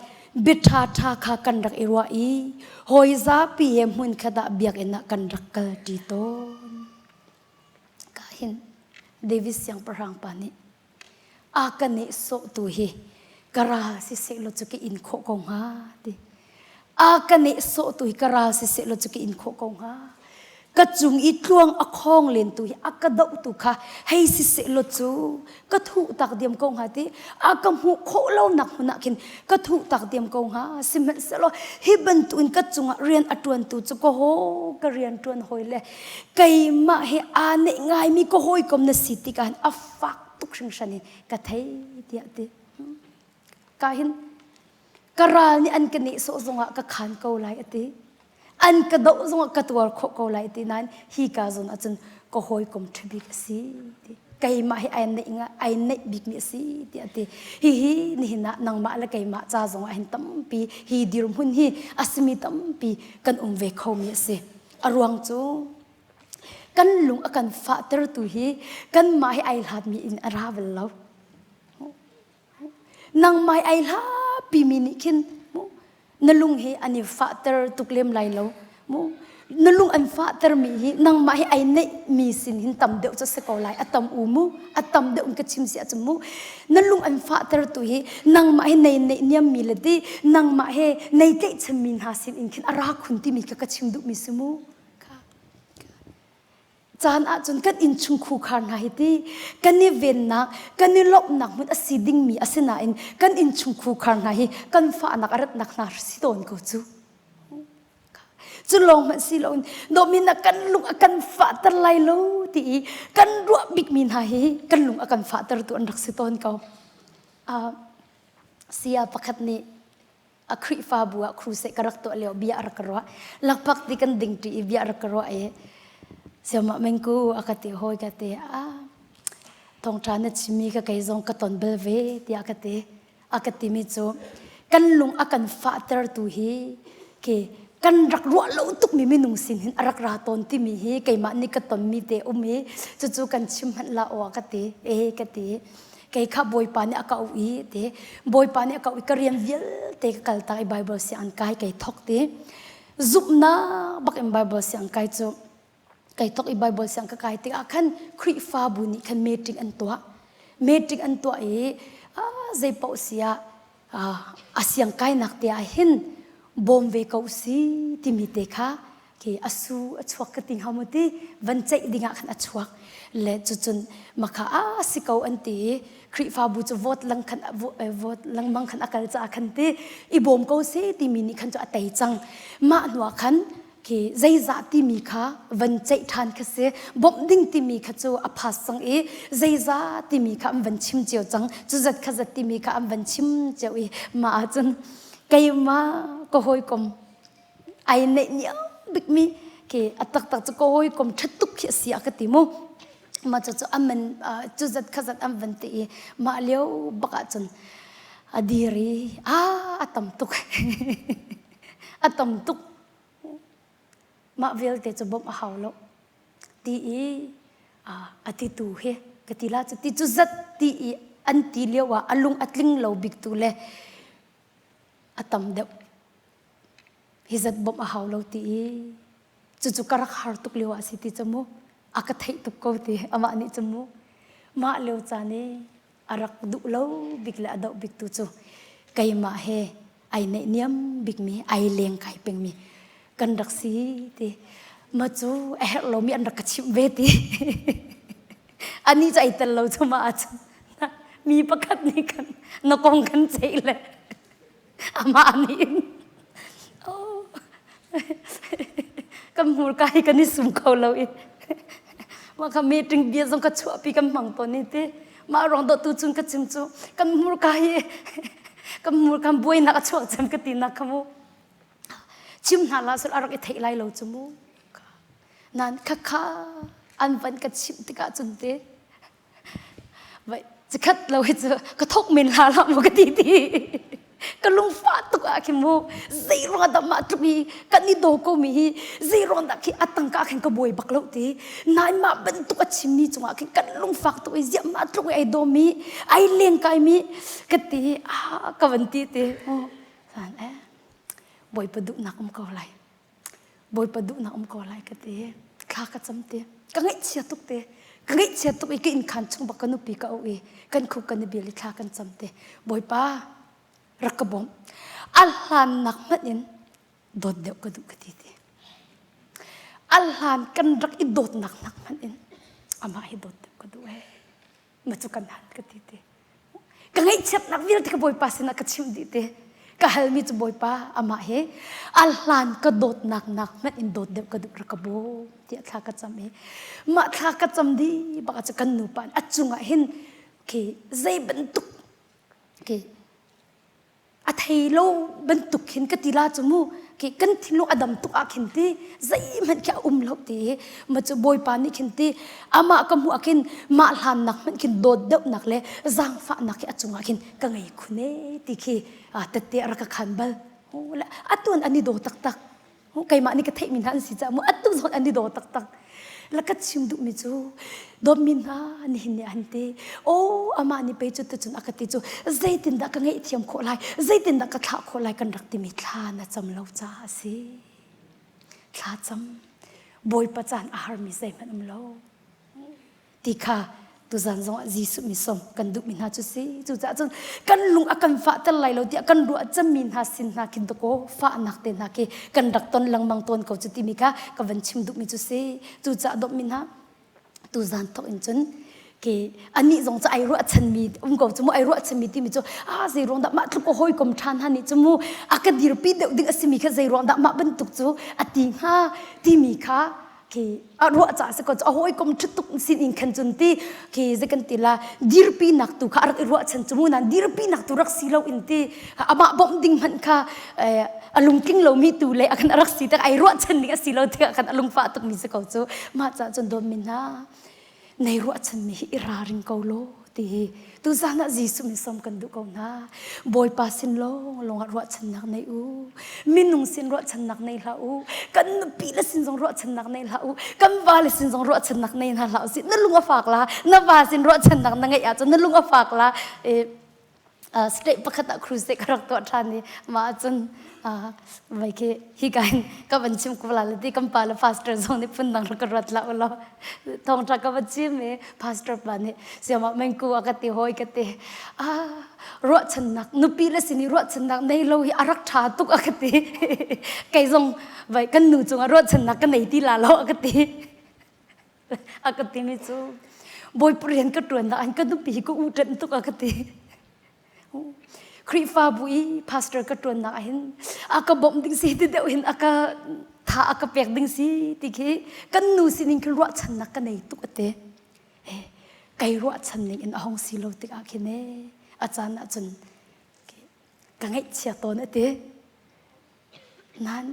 bia ṭhaṭha kha kan rak i ruah i hawi zapi he hmunkhat ah biakinn ah kan rak kalṭi tawn. Ka hin David siangpahrang pa nih a ka nehsawhtu hi ka ral siseh law cu ka in khawh ko hnga ti. A ka nehsawhtu hi ka ral siseh law cu ka in khawh ko hnga. Ka cung i tluang a khawng lentu hi a ka dohtu kha hei si sehlaw cu ka thuh tak diam ko hnga ti a ka hmuh khawh lonak hmun ah khin ka thuh tak diam ko hnga. Sihmanhsehlaw hi bantukin ka cungah rian a ṭuantu cu ka haw ka rian ṭuan hawi le keimah he aa neih ngaimi ka hawikom na si tikah hin a fak tuk hringhran in ka thei tiah ti. Ka hin ka ral nih an ka nehsawh zongah ka khan ko lai a ti. An ka doh zongah ka tuar khawh ko lai ti nain hi ka zawn ahcun ka hawikom ṭha bik a si ti. Keimah hi ai neih nga ai neih bikmi a si tiah a ti. Hihi nihin ah nangmah le keimah ca zongah hin tampi hi dirhmun hi a simi tampi kan um ve khomi a si. A ruang cu kan lung a kan fahtertu hi kanmah hi ai hlatmi in a ra bal lo. Nangmah ai hlapi mi nih khin na lung hi an i fahter tuk lem lai lo. Mu na lung an fahter mi hi nangmah hi ai neih mi sin hin tam deuh cu si ko lai. A tam u mu, a tam deuh in ka chim si ahcun mu. Na lung an fahter tu hi nangmah hi nei neih niam mi le ti nangmah he nei tlaihchan mi hna sin in khin a ra khun timi kha ka chim duh mi si mu. Caan ahcun kan innchung khukhar hna hi ti kan i vennak, kan i lawmhnak hmun a si dingmi a si nain kan innchung khukhar hna hi kan fahnak a ratnak hna si tawn ko cu. Cu lawng hmanh si loin dawmi na kan lung a kan fahter lai lo ti i kan ruah bikmi hna hi kan lung a kan fahtertu an rak si tawn ko. Uh, saya pakhat nih a Khrihfabu ah crusade ka rak tuah lio bia a rak ka ruah lakphak ti kan ding ṭi i bia a rak ka ruah i siamah mengku a ka ti hawi ka ti a thawngṭha na chimmi ka kei zong ka ton bal ve tiah ka ti a ka timi cu kan lung a kan fahtertu hi ke kan rak ruah lo tukmi minung sin hin a rak ra tawn timi hi keimah nih ka tonmi te um i cucu kan chim hmanh la aw ka ti e ka ti Kei kha Bawipa nih a ka auh i ti Bawipa nih a ka auh i ka rian vialte ka kal tak i Bible sianginn kai kei thok ti zumhnak bak in Bible siang kai cu kei thok i Bible siang ka kai tikah khan Khrihfabu nih khan meeting an tuah meeting an tuah i zei paoh si ah a siang kainak te ah hin bawm ve ko si timi te kha khi a su a chuak ka ti hnga mu ti van ceih dingah khan a chuak le cucun makha a si ko an ti i Khrihfabu cu vote lang khan vote lengmang khan a kal caah khan ti i bawm ko se timi nih khan cu a tei cang mah hnuah khan khi zeizah timi kha van ceih ṭhan kha si bawmh ding timi kha cu a phas cang i zeizah timi kha an van chim cio cang cu zat kha zat timi kha an van chim cio i mah ahcun keimah ka hawikom ai neih niam bikmi khi a taktak cu ka hawikom ṭha tuk khi a si a ka ti mu mah cu cu aman cu zat kha zat an van ti i mah lio bak ahcun a dir i a a tam tuk a tam tuk mah vialte cu bawmh a hau lo ti i a ti tu hi ka ti la cu ti cu zat ti i an ti lio ah a lung a tling lo bik tu le a tam deuh hi zat bawmh a hau lo ti i cucu ka rak har tuk lio ah si ti cu mu a ka theih tuk ko ti amah nih cu mu mah lio caan i a rak duh lo bik le a doh bik tu cu keimah he ai neih niam bikmi ai leng kai pengmi kan rak si ti ma cu a herh lomi an rak ka chimh ve ti ani cu ai tel lo cu ma ahcun mi pakhat nih kan na kong kan ceih le amah nih in kan hmurka hi kan i sum kho lo i mah kha meeting bia zong ka chuahpi kan hmang tawn i ti mah ruang dawh tu cun ka chim cu kan hmurka hi kan hmurka buainak a chuak cem ka ti nak kha mu chim hna la sul a rak i theih lai lo cu mu nan khakha an van ka chimh tikah cun te Vai cikhat lo hi cu ka thok men hla hlah mu ka ti ti. Ka lungfah tuk ah khin mu zei ruang dah mah tluk hi kan i daw ko mi hi zei ruang dah khi a tangka khin ka buai bak lo ti. Nain mah bantuk a chimmi cungah khin kan lungfak tuk i ziah mah tluk i ai daw mi ai leng kai mi ka ti ah ka van ti ti. Oh, san eh Bawipa duhnak um ko lai. Bawipa duhnak um ko lai ka ti. Thla ka cam te. Ka ngaihchia tuk te. Ka ngaihchia tuk i ka innkhan chung bak ka nupi ka auh i kan khuk kan i bil i thla kan cam te. Bawipa rak ka bawmh. A hlannak hmanh in dawt deuh ka duh ka ti ti. A hlan kan rak i dawtnak nak hmanh in amah hi dawt deuh ka duh ee. Ma cu kan han ka ti te. Ka ngaihchiatnak vialte ka Bawipa sinah ka chimh dih te. Ka halmi cu Bawipa amah hi a hlan ka dawtnak nak hmanh in dawt deuh ka duh rak ka bawm tiah thla ka cam i mah thla ka cam dih bak ah cu kan nupa a cungah hin khi zei bantuk khi a thei lo bantuk khin ka ti la cu mu khi kan thinlung a dam tuk ah khin ti zeihmanh khi a um lo ti ma cu bawipa nih khin ti amah ka hmuh ah khin mah hlan nak hmanh khin dawt deuhnak le zaangfahnak khi a cungah khin ka ngei khun e ti khi tette a rak ka khan bal atuan an i daw taktak keimah nih ka theihmi hna an si caah mu atu zawn an i daw taktak la ka chim duhmi cu dawtmi hna nihin ni an ti o amah nih pei cu tucun a ka ti cu zeitindah ka ngaihthiam khawh lai zeitindah ka thlah khawh lai kan rak timi thla na cam lo caah a si thla cam bawipa caan a harmi zeihmanh um lo ti kha tuzan zongah Jesuh mi sawm kan duhmi hna cu si cucaah cun kan lung a kan fahter lai lo tiah kan ruah cemmi hna sin hna khin dakaw fahnak te hna khi kan rak ton lengmang tawn ko cu timi kha ka van chim duhmi cu si cucaah dawtmi hna tuzan thawk in cun ke anih zong cu ai ruahchanmi um ko cu mu ai ruahchanmi timi cu a zei ruang dah mah tluk ka hawikom ṭha hna nih cu mu a ka dirpi deuh ding a simi kha zei ruang dah mah bantuk cu a ti hnga timi kha khi a ruah ca si ko a hawikom ṭhut tuk sin in khan cun ti khi zei kan ti la dirpinak tu kha a rak i ruahchan cu mu nan dirpinak tu rak si lo in ti amah bawmh ding hmanh kha a lungtling lomi tu le a kan a rak si tak ai ruahchan ding a si lo tiah khan a lungfah tuk mi si ko cu mah ca cun dawm min hna Nei ruahchanmi hi i ralring ko law ti hi tuzan ah Jesuh min sawm kan duh ko hna. Bawipa sin lawng lawng ah ruahchannak nei u. Minung sin ruahchannak nei hlah u. Kan nupi le sin zong ruahchannak nei hlah u. Kan va le sin zong ruahchannak nei hna hlah u si. Na lung a fak la. Na va sin ruahchannak na ngeih ahcun na lung a fak la. E, uh, state pakhat ah crusade ka rak tuah ṭhan i mah ahcun uh, vai khi hi ka in ka van chim ko la ti kan pa le pastor zong nih phundang rak ka ruat la ulaw thawngṭha ka va chim i pastor pa nih siamah mengku a ka ti hawi ka ti ah ruahchannak nupi le sin i ruahchannak nei lo hi a rak ṭha tuk a ka ti kei zong vai kan nu cungah ruahchannak ka nei ti la lo a ka ti a ka timi cu bawipa rian ka ṭuan ah ka nupi hi ka u ṭanh tuk a ka ti Khrihfabu i pastor ka ṭuannak ah hin a ka bawmh ding si ti deuh hin a ka tha a ka pek ding si ti khi kan nu sining khin ruahchannak ka nei tuk ate kai ruahchan ning in a hong si lo tikah khin e a caan ah cun ka ngaihchia tawn ate nan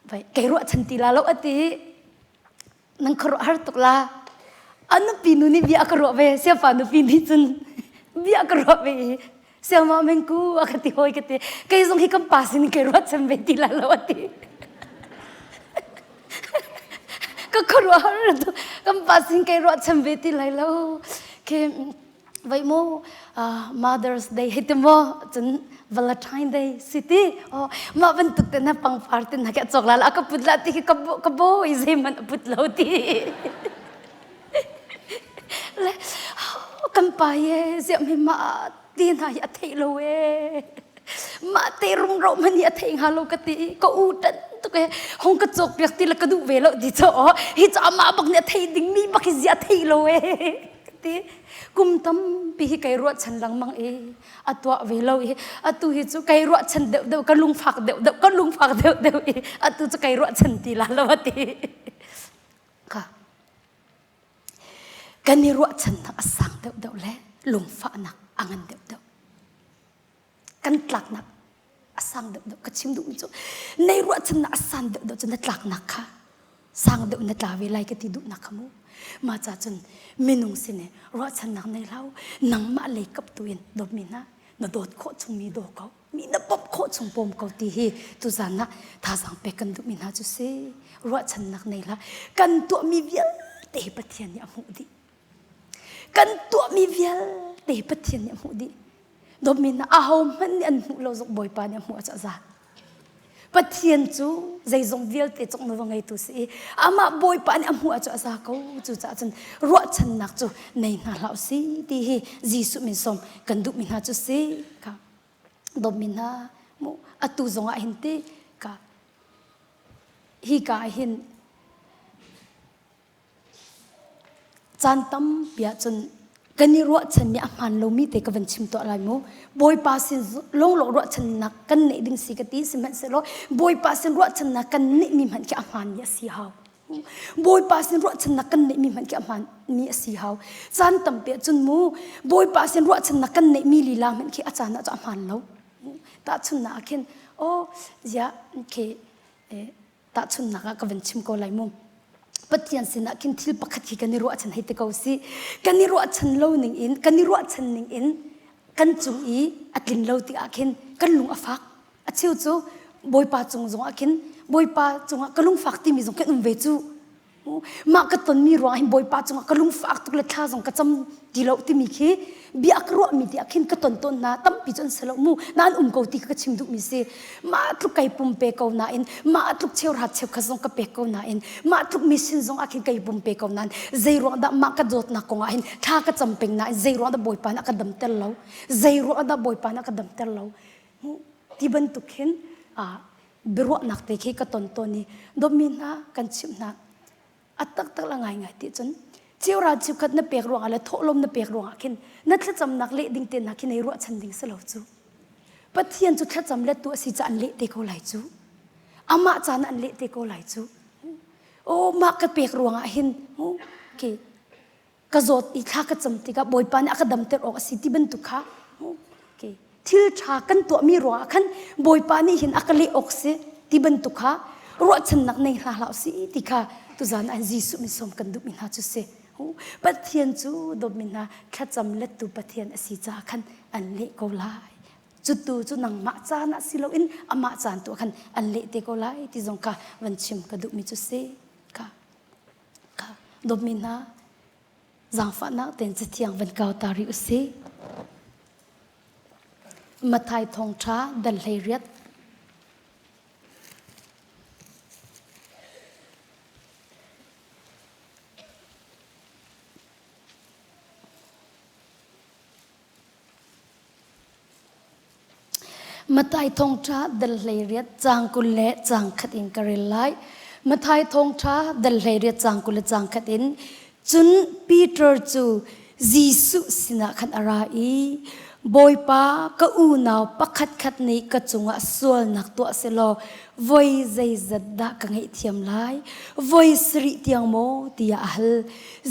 Vai kei ruahchan ti la lo a ti. Nang khuaruah har tuk la. A nupi nu nih bia a ka ruah ve. Siafa nupi nih cun bia a ka ruah ve i siama mengku a ka ti hoi ka ti. Kei zong hi kan pa sin kei ruahchan ve ti la lo a ti. Ka khuaruah har tuk. Kan pa sin kei ruahchan ve ti lai lo. Ke Voi mu Mother's Day hei ti maw cun Valentine Day si ti oh mah bantuk te na pangpar te na ke cawk la la ka put la ti khi ka bo ka bo i zeihmanh a put lo ti le kan pa ye ziah mi mah ti hna hi a theih lo e mah te rumro man hi a theih hnga lo ka ti ka u tan tuk e hong ka cawk piak ti la ka duh ve lo ti cho hi cho amah bak nih a theih ding mi bak hi zia theih lo e ti kum tampi hi kai ruahchan lengmang i a tuah ve lo i atu hi cu kai ruahchan deuh deuh ka lungfak deuh deuh ka lungfak deuh deuh i atu cu kai ruahchan ti la lo ati ka kan i ruahchannak a sang deuh deuh le lungfahnak a ngan deuh deuh kan tlaknak a sang deuh deuh ka chim duhmi cu nei ruahchannak a san deuh deuh cu na tlaknak kha sang deuh na tla ve lai ka ti duhnak kha mu mah ca cun minung sin i ruahchannak nei hlah nangmah lei kap tu in dawtmi hna na dawt khawh chung mi daw ko mi na bawmh khawh chung bawm ko ti hi tuzan ah thazaang pek kan duhmi hna cu si ruahchannak nei hlah kan tuahmi vialte hi Pathian nih a hmuh dih kan tuahmi vialte hi Pathian nih a hmuh dih Dawtmi hna ahohmanh nih an hmuh lo zong Bawipa nih a hmuh ah za. Pathian cu zeizong vialte cong na va ngeitu si i amah Bawipa nih a hmuh ah cu a za ko. Cucaah cun ruahchannak cu nei hna hlah si ti hi Jesuh min sawm kan duhmi hna cu si. Ka dawtmi hna mu atu zong ah hin ti ka. Hika ah hin Caan tampi ahcun kan i ruahchanmi a hmaan lomi te ka van chim tuah lai mu. Bawipa sin lawnglawng ruahchannak kan neih ding si ka ti sihmanhsehlaw Bawipa sin ruahchannak kan neihmi hmanh khi a hmaanmi a si hau. Bawipa sin ruahchannak kan neihmi hmanh khi a hmaanmi a si hau. Caan tampi ahcun mu Bawipa sin ruahchannak kan neihmi lila hmanh khi a caan ah cun a hmaan lo. Tahchunhnak ah khin oh ziah khi tahchunhnak ah ka van chim ko lai mu. Pathian sinah khin thil pakhat khi kan i ruahchan hei ti ko si. Kan i ruahchan lo ning in, kan i ruahchan ning in kan cung i a tlin lo tikah khin kan lung a fak. A cheu cu Bawipa cung zongah khin Bawipa cungah ka lungfak timi zong kan um ve cu. Mah ka tonmi ruangah hin Bawipa cungah ka lungfak tuk le thla zong ka cam ti lo timi khi bia ka ruahmi ti ah khin ka ton tawn hna tampi cu an si lo mu nain um ko ti kha ka chim duhmi si mah tluk kai pumpe ko nain mah tluk cheuhrat cheukhat zong ka pek ko nain mah tluk mission zong ah khin kai pumpe ko nain zei ruang dah mah ka dawtnak kong ah hin thla ka cam peng nain zei ruang dah Bawipa nih a ka damter lo zei ruang dah Bawipa nih a ka damter lo ti bantuk hin biaruahnak te khi ka ton tawn i dawtmi hna kan chimh hna a taktak la ngaingai ti cun cheural cheukhat na pek ruangah le thawhlawm na pek ruangah khin na thlacamnak leh ding te hna khi nei ruahchan ding si lo cu Pathian cu thlacam lettu a si ca an leh te ko lai cu amah caan an leh te ko lai cu oh mah ka pek ruangah hin okay ka zawt i thla ka cam tikah Bawipa nih a ka damter awk a si ti bantuk kha okay. thil ṭha kan tuahmi ruangah khan Bawipa nih hin a ka leh awk si ti bantuk kha ruahchannak nei hna hlah si ti kha tuzan ah Jesuh min sawm kan duhmi hna cu si Pathian cu dawtmi hna thlacam lettu Pathian a si caah khan an leh ko lai cutu cu nangmah caan ah si loin amah caan tu ah khan an leh te ko lai ti zong kha van chim ka duhmi cu si kha Dawtmi hna, zaangfahnak tein Cathiang van kau ta rih usih. Matthai thawngṭha dal 18. Matthai thawngṭha dal 18 caang 20 le caang khat in ka rel lai. Matthai thawngṭha dal 18 caang 20 le caang khat in cun Peter cu Jesuh sinah khan a ra i Bawipa ka unau pakhatkhat nih ka cungah sualnak tuah sehlaw voi zeizat dah ka ngaihthiam lai? Voi sarih tiang maw? tiah a hal.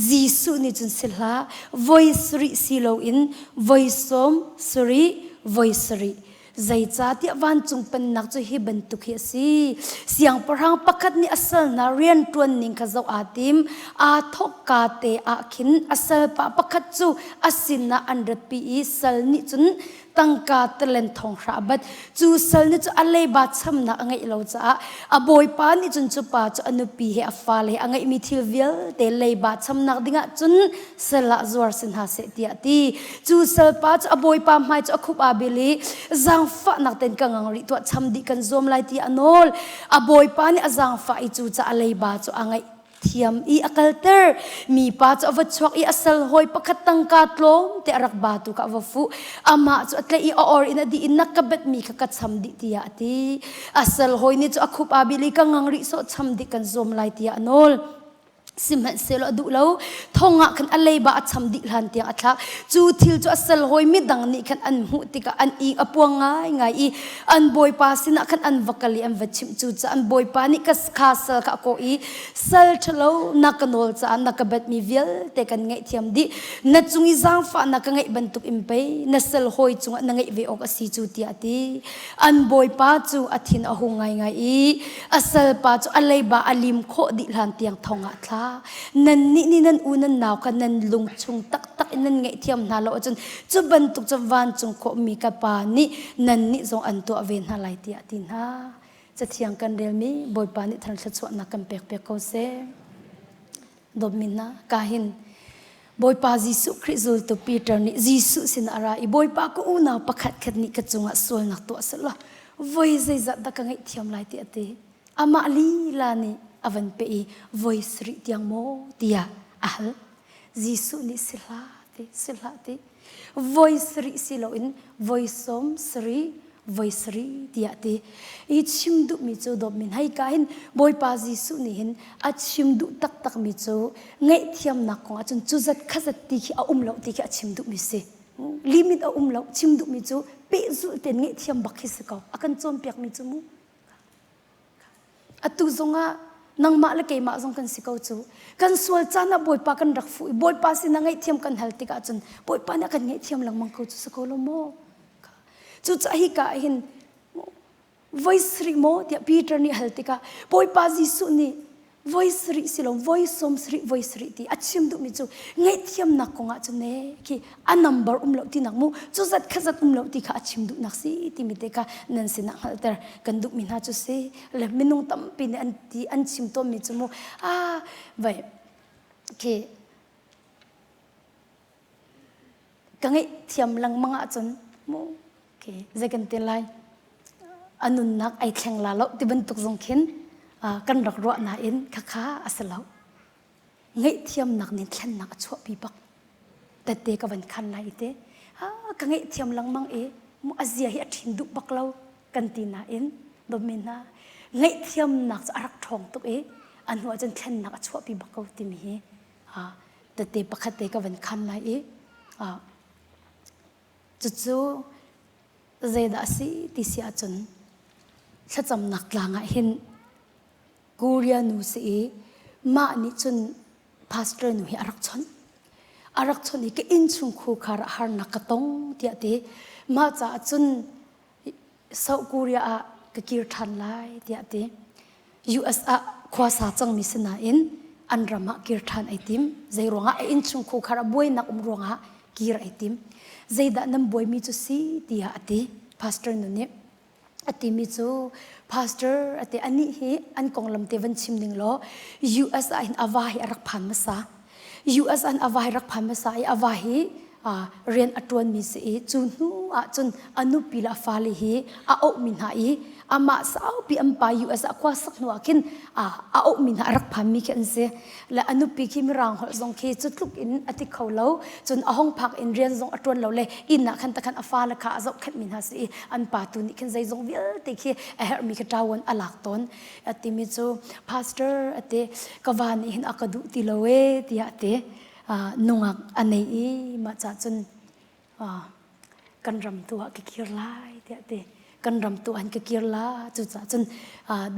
Jesuh nih cun si hlah, voi sarih si loin voi sawm sarih, voi sarih. Zeicahtiah vancung pennak cu hi bantuk hi a si. Siangpahrang pakhat nih a sal hna rianṭuan ning kha zoh aa tim. Aa thawkka te ah khin a salpa pakhat cu a sinah an ratpi i sal nih cun tangka talen thong hra a bat. Cu sal nih cu a leiba chamnak a ngeih lo caah a bawipa nih cun cu pa cu a nupi he a fale he a ngeihmi thil vialte leiba chamnak dingah cun sal ah zuar si hna seh tiah a ti. Cu salpa cu a bawipa hmai cu a khup aa bil i zaangfahnak tein ka ngang rih tuah cham dih kan zuam lai ti a nawl. A bawipa nih a zaangfah i cu ca a leiba cu a ngeih thiam i a kalter mipa cu a va chuak i a sal hawi pakhat tangka tlawm te a rak ba tu kha a va fuh amah cu a tlaih i a or in a dih i na ka betmi kha ka cham dih tiah a ti a sal hawi nih cu a khup aa bil i ka ngang rih sawh cham dih kan zuam lai tiah a nawl sihmanhsehlaw a duh lo thong ah khan a leiba a cham dih hlan tiang a thlak cu thil cu a sal hawi midang nih khan an hmuh tikah an i a puang ngaingai i an bawipa sinah khan an va kal i an va chimh cu ca an bawipa nih ka kha sal kha a kawh i sal ṭhalo na ka nawl caah na ka batmi vialte kan ngaihthiam dih na cung i zaangfahnak ka ngeih bantuk in pei na sal hawi cungah na ngeih ve awk a si cu tiah a ti an bawipa cu a thin a hung ngaingai i a salpa cu a leiba a lim khawh dih hlan tiang thong ah thla nannih nih nan u nan nau kha nan lung chung taktak in nan ngaihthiam hna lo ahcun cu bantuk cu vancung khawhmi ka pa nih nannih zong an tuah ve hna lai tiah a ti hna cathiang kan relmi bawipa nih thar thluachuahnak kan pek piak ko seh dawtmi hna ka hin Bawipa Jesuh Khrih zultu Peter nih Jesuh sin a ra i Bawipa ka unau pakhat khat nih ka cungah sualnak tuah selaw voi zeizat dah ka ngaihthiam lai ti a ti amah lila nih a van pe i voi sarih tiang maw tiah a hal Jesuh nih si hlah ti si hlah ti voi sarih si loin voi sawm sarih. Voi sarih tiah ti. I chim duhmi cu dawtmi hei ka hin Bawipa Jesuh nih hin a chim duh taktakmi cu ngaihthiamnak kong ahcun cu zat kha zat ti khi a um lo ti khi a chim duhmi si. Limit a um lo chim duhmi cu pehzulh tein ngaihthiam bak khi si ko. A kan cawnpiakmi cu mu. Atu zongah nangmah le keimah zong kan si ko cu. Kan sual caan ah Bawipa kan rak fuh i Bawipa sinah ngaihthiam kan hal tikah cun Bawipa nih a kan ngaihthiam lengmang ko cu si ko lo maw? Cucaah hika ah hin voi sarih maw tiah Peter nih hal tikah Bawipa Jesuh nih voi sarih si lo voi sawm sarih voi sarih ti a chim duhmi cu ngaihthiamnak kong ah cun ne khi a number um lo tinak mu cu zat kha zat um lo ti kha a chim duhnak si timi te kha nan sinah hngalhter kan duhmi hna cu si le minung tampi nih an ti an chim tawnmi cu mu ah vai khi ka ngaihthiam lengmang ahcun mu khi zei kan ti lai a nunnak ai thleng la lo ti bantuk zong khin kan rak ruah nain khakha a si lo ngaihthiamnak nih thlennak a chuahpi bak tette ka van khan lai te ka ngaihthiam lengmang i mu a zia hi a ṭhin duh bak lo kan ti nain dawtmi hna ngaihthiamnak cu a rak ṭhawng tuk i a hnu ahcun thlennak a chuahpi bak ko timi hi tette pakhat te ka van khan lai i cucu zeidah a si ti si ahcun thlacamnak tlang ah hin Korea nu si i mah nih cun pastor nu hi a rak chawnh. A rak chawnh i ka innchung khurkhar ah harnak ka tong tiah ti. Mah caah cun South Korea ah ka kir ṭhan lai tiah ti. US ah khuasa cangmi si nain an ram ah kir ṭhan ai tim. Zei ruangah a innchung khurkhar ah buainak um ruangah kir ai tim. Zeidah nan buaimi cu si tiah a ti. Pastor nu nih a timi cu pastor a ti anih hi an konglam te van chim ning law US ah hin ava hi a rak phan hmasa US an ava hi rak phan hmasa i ava hi rian a ṭuanmi si i cu hnu ah cun a nupi le a fale hi a auhmi hna i amah saupi an pa US ah khua sak hnu ah khin a auhmi hna a rak phanmi khi an si le a nupi khi mirang holh zong khi cu tluk in a ti kho lo cun a hong phak in rian zong a ṭuan lo le inn ah khan takhan a fale kha a zohkhenhmi hna si i an pa tu nih khin zeizong vialte khi a herhmi khi ṭawan a lak tawn a timi cu pastor a ti ka va nih hin a ka duh ti lo e tiah a ti nungak a nei i mah cah cun kan ram tu ah ka kir lai tiah ti kan ram tu an ka kir la cucaah cun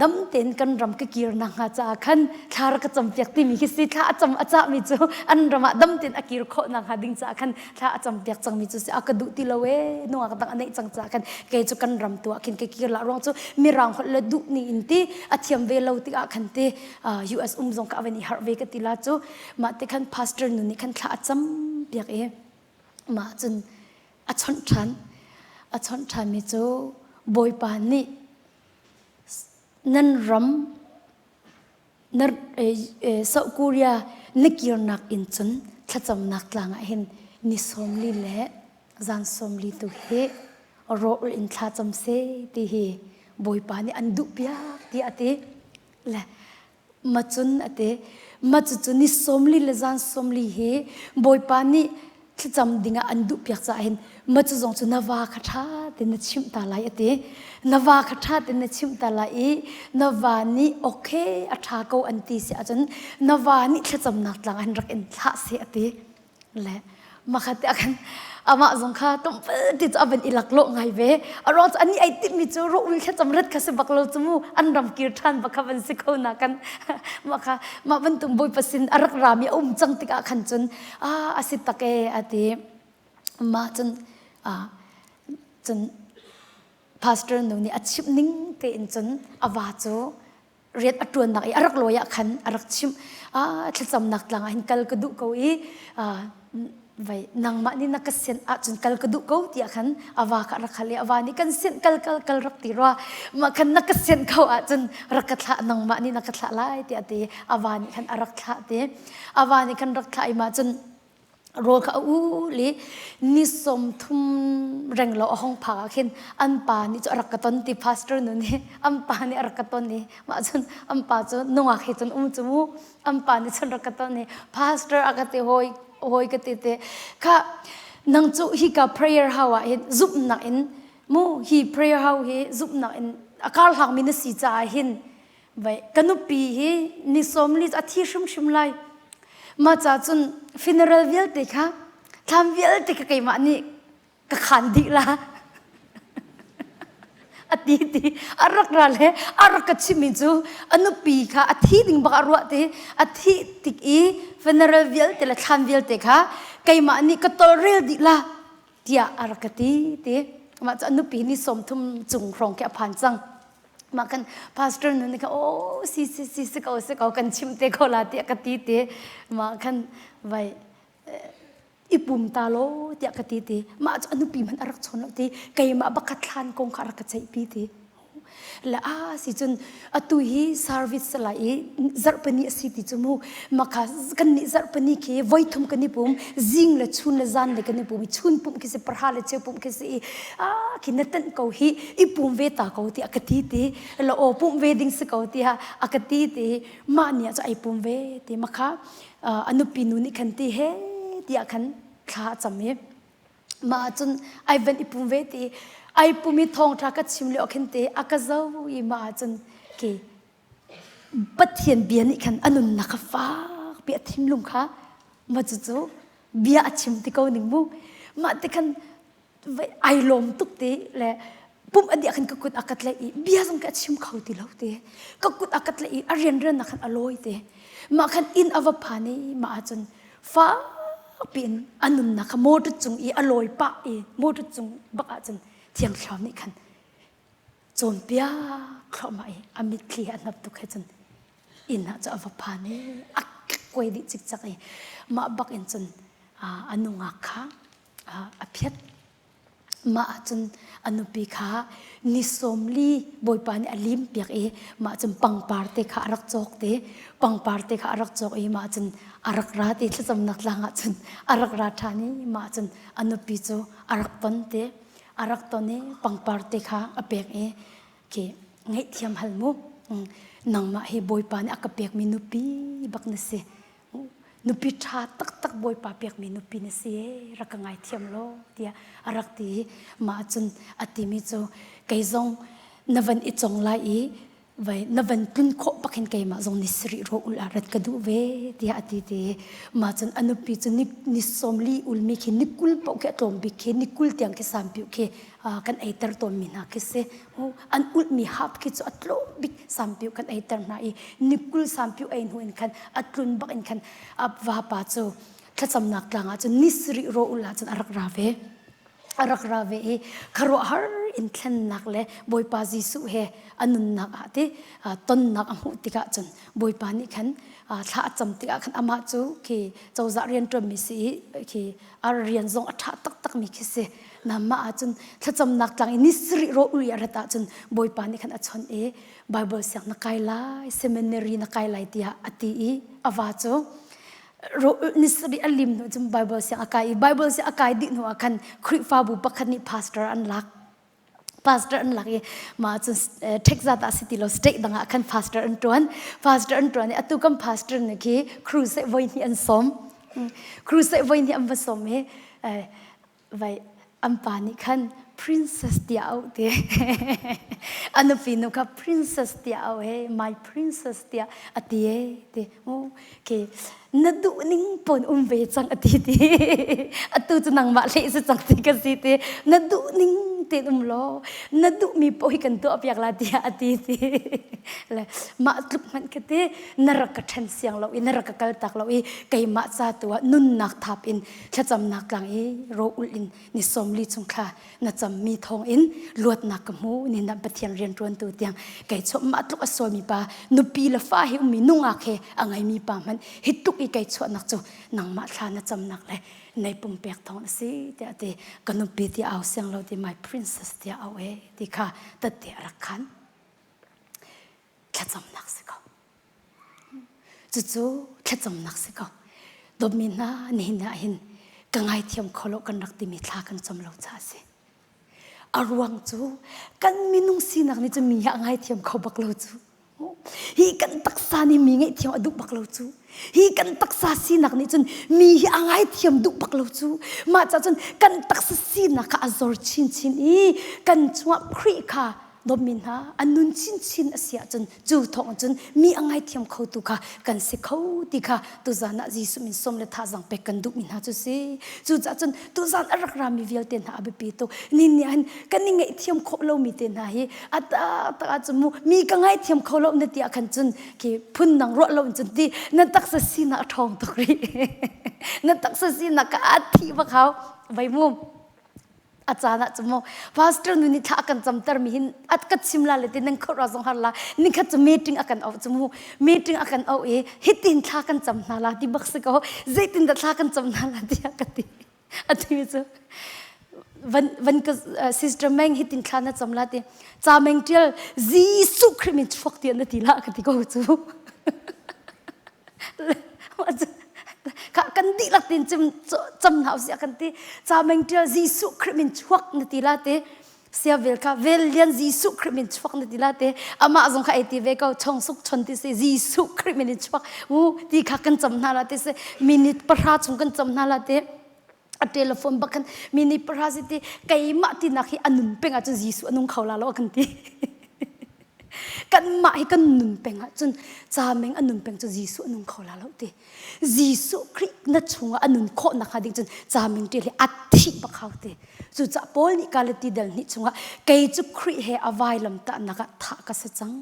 dam tein kan ram ka kir nak hnga caah khan thla rak ka campiak timi khi si thla a cam a cahmi cu an ram ah dam tein a kir khawh nak hnga ding caah khan thla a campiak cangmi cu si a ka duh ti lo e nungak dang a neih cang caah khan kei cu kan ram tu ah khin ka kir la ruang cu mirang holh le duh ni in ti a thiam ve lo tikah khan ti US um zong ka van i harh ve ka ti la cu mah te khan pastor nu nih khan thla a cam piak i mah cun a chawnh ṭhan. A chawnh ṭhanmi cu Bawipa nih nan ram na South Korea na kirnak in cun thlacamnak tlang ah hin ni 40 le zan 40 tu hi rawl in thla cam seh ti hi Bawipa nih an duhpiak tiah a ti. Le Macun a ti. Ma cucu ni 40 le zan 40 hi Bawipa nih thlacam dingah an duhpiak caah hin ma cu zong cu na va kha ṭha tein na chimh ta lai a ti. Na va kha ṭha tein na chimh ta lai i na va nih okay a ṭha ko an ti si ahcun na va nih thlacamnak tlang ah hin rak in thlah seh a ti. Le makhat te khan amah zong kha tlawmpal ti cu a van i laklawh ngai ve a ruang cu ani ai timhmi cu rawh thlacam rat kha si bak lo cu mu an ram kir ṭhan bak kha van si ko na kan mah kha mah bantuk bawipa sin a rak rami a um cang tikah khan cun a a si tak e a ti mah cun a cun pastor nu nih a chimh ning tein cun a va cu rian a ṭuannak i a rak lawi ah khan a rak chimh ah thlacamnak tlang ah hin kal ka duh ko i vai nangmah nih na ka sianh ahcun kal ka duh ko tiah khan a va kha a rak hal i a va nih kan sianh kal kal kal rak ti rua mah khan na ka sianh ko ahcun rak ka thlah nangmah nih na ka thlah lai tiah ti a va nih khan a rak thlah ti a va nih khan rak thlah i mah cun rawl kha a ul i ni 30 reng lo a hong phak ah khin an pa nih cu a rak ka ton ti pastor nu nih an pa nih a rak ka ton i mah cun an pa cu nungak he cun um cu mu an pa nih cun rak ka ton i pastor a ka ti hawi hawi ka ti te kha nang cu hika prayer house ah hin zumhnak in. Mu hi prayer house hi zumhnak in a kar hlangmi na si caah hin vai ka nupi hi ni 40 a thi hrimhrim lai. Mah ca cun funeral vialte kha thlam vialte kha keimah nih ka khan dih la. A ti ti a rak ra le a rak ka chimmi cu a nupi kha a thi ding bak a ruah ti a thih tik i funeral vialte le thlan vialte kha keimah nih ka tolrel dih la tiah a rak ka ti ti mah cu a nupi ni 30 cung hrawng khi a phan cang mah kan pastor nu nih kha oh si si si si ko si ko kan chim te ko la tiah ka ti ti mah khan vai i pum ta law tiah ka ti ti mah cu a nupi hmanh a rak chawn lo ti keimah bak kha thlan kong kha a rak ka ceihpi ti le a si cun atu hi service lai i zarhpini a si ti cu mu makha kan nih zarhpini khi voithum kan i pum zing le chun le zan le kan i pum i chun pumh khi si parha le cheu pumh khi si i a khi na tenh ko hi i pum ve ta ko ti a ka ti ti la aw pumh ve ding si ko ti ha a ka ti ti mah ni ah cu ai pum ve ti makha a nupi nu nih khan ti he tiah khan thla a cam i mah ahcun ai van i pum ve ti ai pum i thawngṭha ka chim lio khin te a ka zo i mah ahcun ke Pathian bia nih khan a nunnak kha fakpi a thinlung kha ma cucu bia a chim ti ko ning mu mah ti khan ai lawm tuk ti le pumh a dih khan ka kut a ka tlaih i bia zong ka chim kho ti lo ti ka kut a ka tlaih i a rianrian nak khan a lawi ti mah khan inn a va phan i mah ahcun fakpi in a nunnak kha motor cung i a lawi pah i motor cung bak ahcun thiang thlarau nih khan cawnpiak thluahmah i a mitthli a hnap tuk he cun inn ah cu a va phan i a kuai dih cikcek i mah bak in cun a nungak kha a phiat. Mah ahcun a nupi kha ni 40 Bawipa nih a limpiak i mah cun pangpar te kha a rak cawk te pangpar te kha a rak cawk i mah cun a rak ra te thlacamnak tlang ah cun a rak ra ṭhan i mah cun a nupi cu a rak ton te a rak ton i pangpar te kha a pek i khi ngaihthiam hal mu nangmah hi Bawipa nih a ka pekmi nupi bak na si Nupi ṭha taktak Bawipa pekmi nupi na si ee, rak ka ngaithiam law tiah a rak ti i mah cun a timi cu kei zong na van i cong lai i vai na van tlun khawh bak hin keimah zong ni sarih ro ul ah rat ka duh ve tiah a ti ti mah cun a nupi cu ni, ni 40 ulmi khi ni 20 paoh khi a tlawm bik khi ni 20 tiang khi sampiu khi kan eiter tawnmi hna khi si an ulhmi hap khi cu a tlawm bik sampiu kan eiter hna i ni 20 sampiu ei hnu in khan a tlun bak in khan a vapa cu thlacamnak tlang ah cun ni sarih ro ul ah cun a rak ra ve a rak ra ve i khuaruahhar in thlennak le Bawipa Jesuh he a nunnak ah ti tonnak a hmuh tikah cun Bawipa nih khan thla a cam tikah khan amah cu khi cozah rianṭuanmi si i khi a rian zong a ṭha taktakmi khi si Namah ahcun thlacamnak tlang i ni sarih ro ui a rat ahcun Bawipa nih khan a chawnh i Bible siang na kai lai, seminary na kai lai tiah a ti i a va cu ro ni sarih a lim hnu cun Bible siang a kai i Bible siang a kai dih hnu ah khan Khrihfabu pakhat nih pastor an lak pastor an lak i mah cun Texas ah si ti lo state dang ah khan pastor an ṭuan pastor an ṭuan i atu kan pastor nih khi crusade voi hnih an sawm crusade voi hnih an va sawm i vai an pa nih khan princess tiah auh ti a nupi nu kha princess tiah auh he my princess tiah a ti e ti okay na duh ning pon um ve cang a ti ti atu cu nangmah hlei si cang ti ka si ti na duh ning tein um law na duh mi poh hi kan tuah piak la tiah a ti ti le mah tluk hmanh ka ti na rak ka ṭhen siang lo i na rak ka kal tak lo i keimah ca tu ah nunnak thap in thlacamnak tlang i ro ulh in ni 40 chung thla na cammi thawng in luatnak ka hmu ni na Pathian rian ṭuantu tiang kei chuah mah tluk a sualmi pa nupi le fa hi ummi nungak he a ngeimi pa hmanh hi tluk i kei chuahnak cu nangmah thla na camnak le nei pumpek thawng a si tiah ti ka nupi ti au siang lo ti my princess tiah au e ti kha tatte a rak khan thlacamnak si ko Cucu thlacamnak si ko. Dawtmi hna nihin ah hin ka ngaithiam kho lo kan rak timi thla kan cam lo caah a si. A ruang cu kan minung sinak nih cun mi hi a ngaithiam kho bak lo cu. Hi kan taksa nih mi ngaihthiam a duh bak lo cu. Hi kan taksa sinak nih cun mi hi a ngaithiam duh bak lo cu. Mah ca cun kan taksa sinak kha a zor chinchin i kan chungah Khrih kha dawtmi hna a nun chinchin a si ahcun cu thawng cun mi a ngaithiam khotu kha kan si kho ti kha tuzan ah Jesuh min som le thazang pek kan duhmi hna cu si. Cucaah cun tuzan a rak rami vialte hna a biapi tuk. Ni nih hin kan i ngaihthiam khawh lomi te hna hi a taktak ahcun mu mi ka ngaithiam kho lo na ti ah khan cun khi phun dang ruah lo in cun ti na taksa sinak a ṭhawng tuk rih. Na taksa sinak ka a thih bak hau. Vai mu a caan ah cu mu pastor nu nih thla a kan camter mi hin a ka chim la le ti nan khor zong har la nikhat cu meeting a kan auh cu mu meeting a kan auh i hitin thla kan cam hna la ti bak si ko zeitin dah thla kan cam hna la tiah ka ti a ti mi cu van van ka sister Meng hitin thla na cam la ti cha Meng tial Jesuh Khrih min chuak ti na ti la ka ti ko cu kan dihlak tin cim cam hna usih kan ti ca meng tial Jesuh Khrih min chuak na ti la te sia vel kha vel lian Jesuh Khrih min chuak na ti la te amah zong kha ei ti ve ko chong suk chon ti si Jesuh Khrih min in chuak u ti kha kan cam hna la te si minute pahra chung kan cam hna la te a telephone bak khan minute pahra si ti keimah tinak hi anun peng ahcun Jesuh anung kho la lo kan ti Kanmah hi kan nun peng ahcun cameng a nun peng cu Jesuh a nung kho la lo ti. Jesuh Khrih na chungah a nun khawh nakhnga ding cun cameng ṭial hi a thih bak hau ti. Cucaah Paul nih Galati dal hnih chungah kei cu Khrih he a vailam tahnak ah thah ka si cang.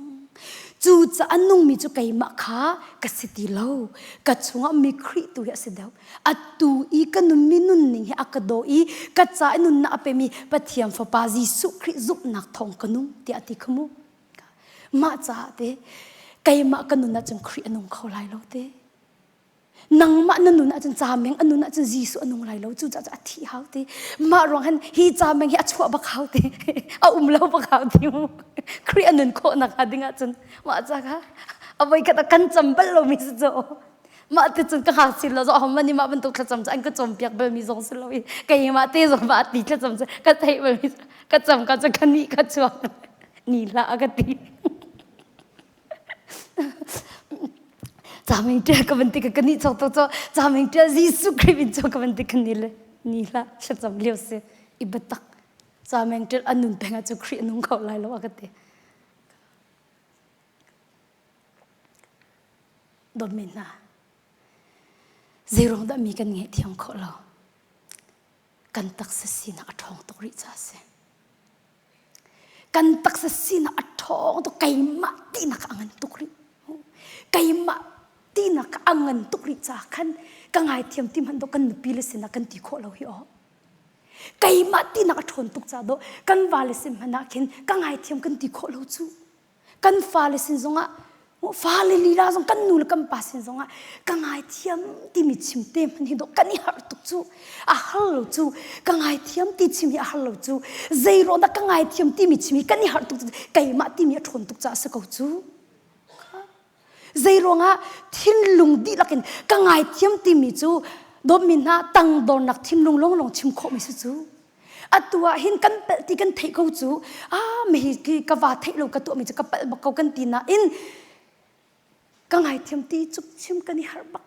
Cucaah a nungmi cu keimah kha ka si ti lo. Ka chungah mi Khrih tu hi a si deuh. Atu i ka nunmi nunning hi a ka daw i ka ca i nunnak a pemi Pathian Fapa Jesuh Khrih zumhnak thawng ka nung tiah a ti kha mu. Mah caah te keimah ka nun ahcun Khrih a nung kho lai lo te. Nangmah na nun ahcun cameng a nun ahcun Jesuh a nung lai lo cucaah a thih hau te. Mah ruang hin hi cameng hi a chuah bak hau te. A um lo bak hau te mu. Khrih a nun khawh nakhnga ding ahcun mah ca kha a voikhat a kan cam bal lomi si cu. Mah te cun ka hngak sin lo zo hom mani mah bantuk thlacam cu an ka cawnpiak balmi zong si lo i keimah te zong mah ti thlacam cu ka theih balmi ka cam ka cu ka nih ka chuak ni hlah a ka ti Caming ṭial ka van ti ka ka nih chok to cho caming ṭial Jesuh Khrih min cho ka van ti ka ni le ni hlah thlacam lio si i biatak caming ṭial a nun peng ah cu Khrih a nung kho lai lo a ka ti Dawtmi hna, zeiruang dah mi kan ngaihthiam khawh lo? Kan taksa sinak a ṭhawng tuk rih caah a si. Kan taksa sinak a ṭhawng tuk, keimah tinak a ngan tuk rih. Keimah tinak a ngan tuk rih caah khan ka ngaithiam ti hmanh dawh kan nupi le sinah kan ti khawh lo hi aw. Keimah tinak a ṭhawn tuk caah dawh kan vale sin hmanh ah khin ka ngaithiam kan ti khawh lo cu. Kan fale sin zongah fale lila zong kan nu le kan pa sin zongah ka ngaithiam timi chim te hmanh hi dawh kan i harh tuk cu a har lo cu ka ngaithiam ti chim hi a har lo cu zei ruang dah ka ngaithiam timi chim hi kan i harh tuk cu keimah timi a ṭhawn tuk caah a si ko cu zei ruangah thinlung dihlak in ka ngaithiam timi cu dawtmi hna tangdornak thinlung lawnglawng chim khawhmi si cu Atu ah hin kan palh ti kan theih ko cu ah mi hi ka va theih lo ka tuahmi cu ka palh bak ko kan ti nain ka ngaithiam ti cuk chim kan i harh bak.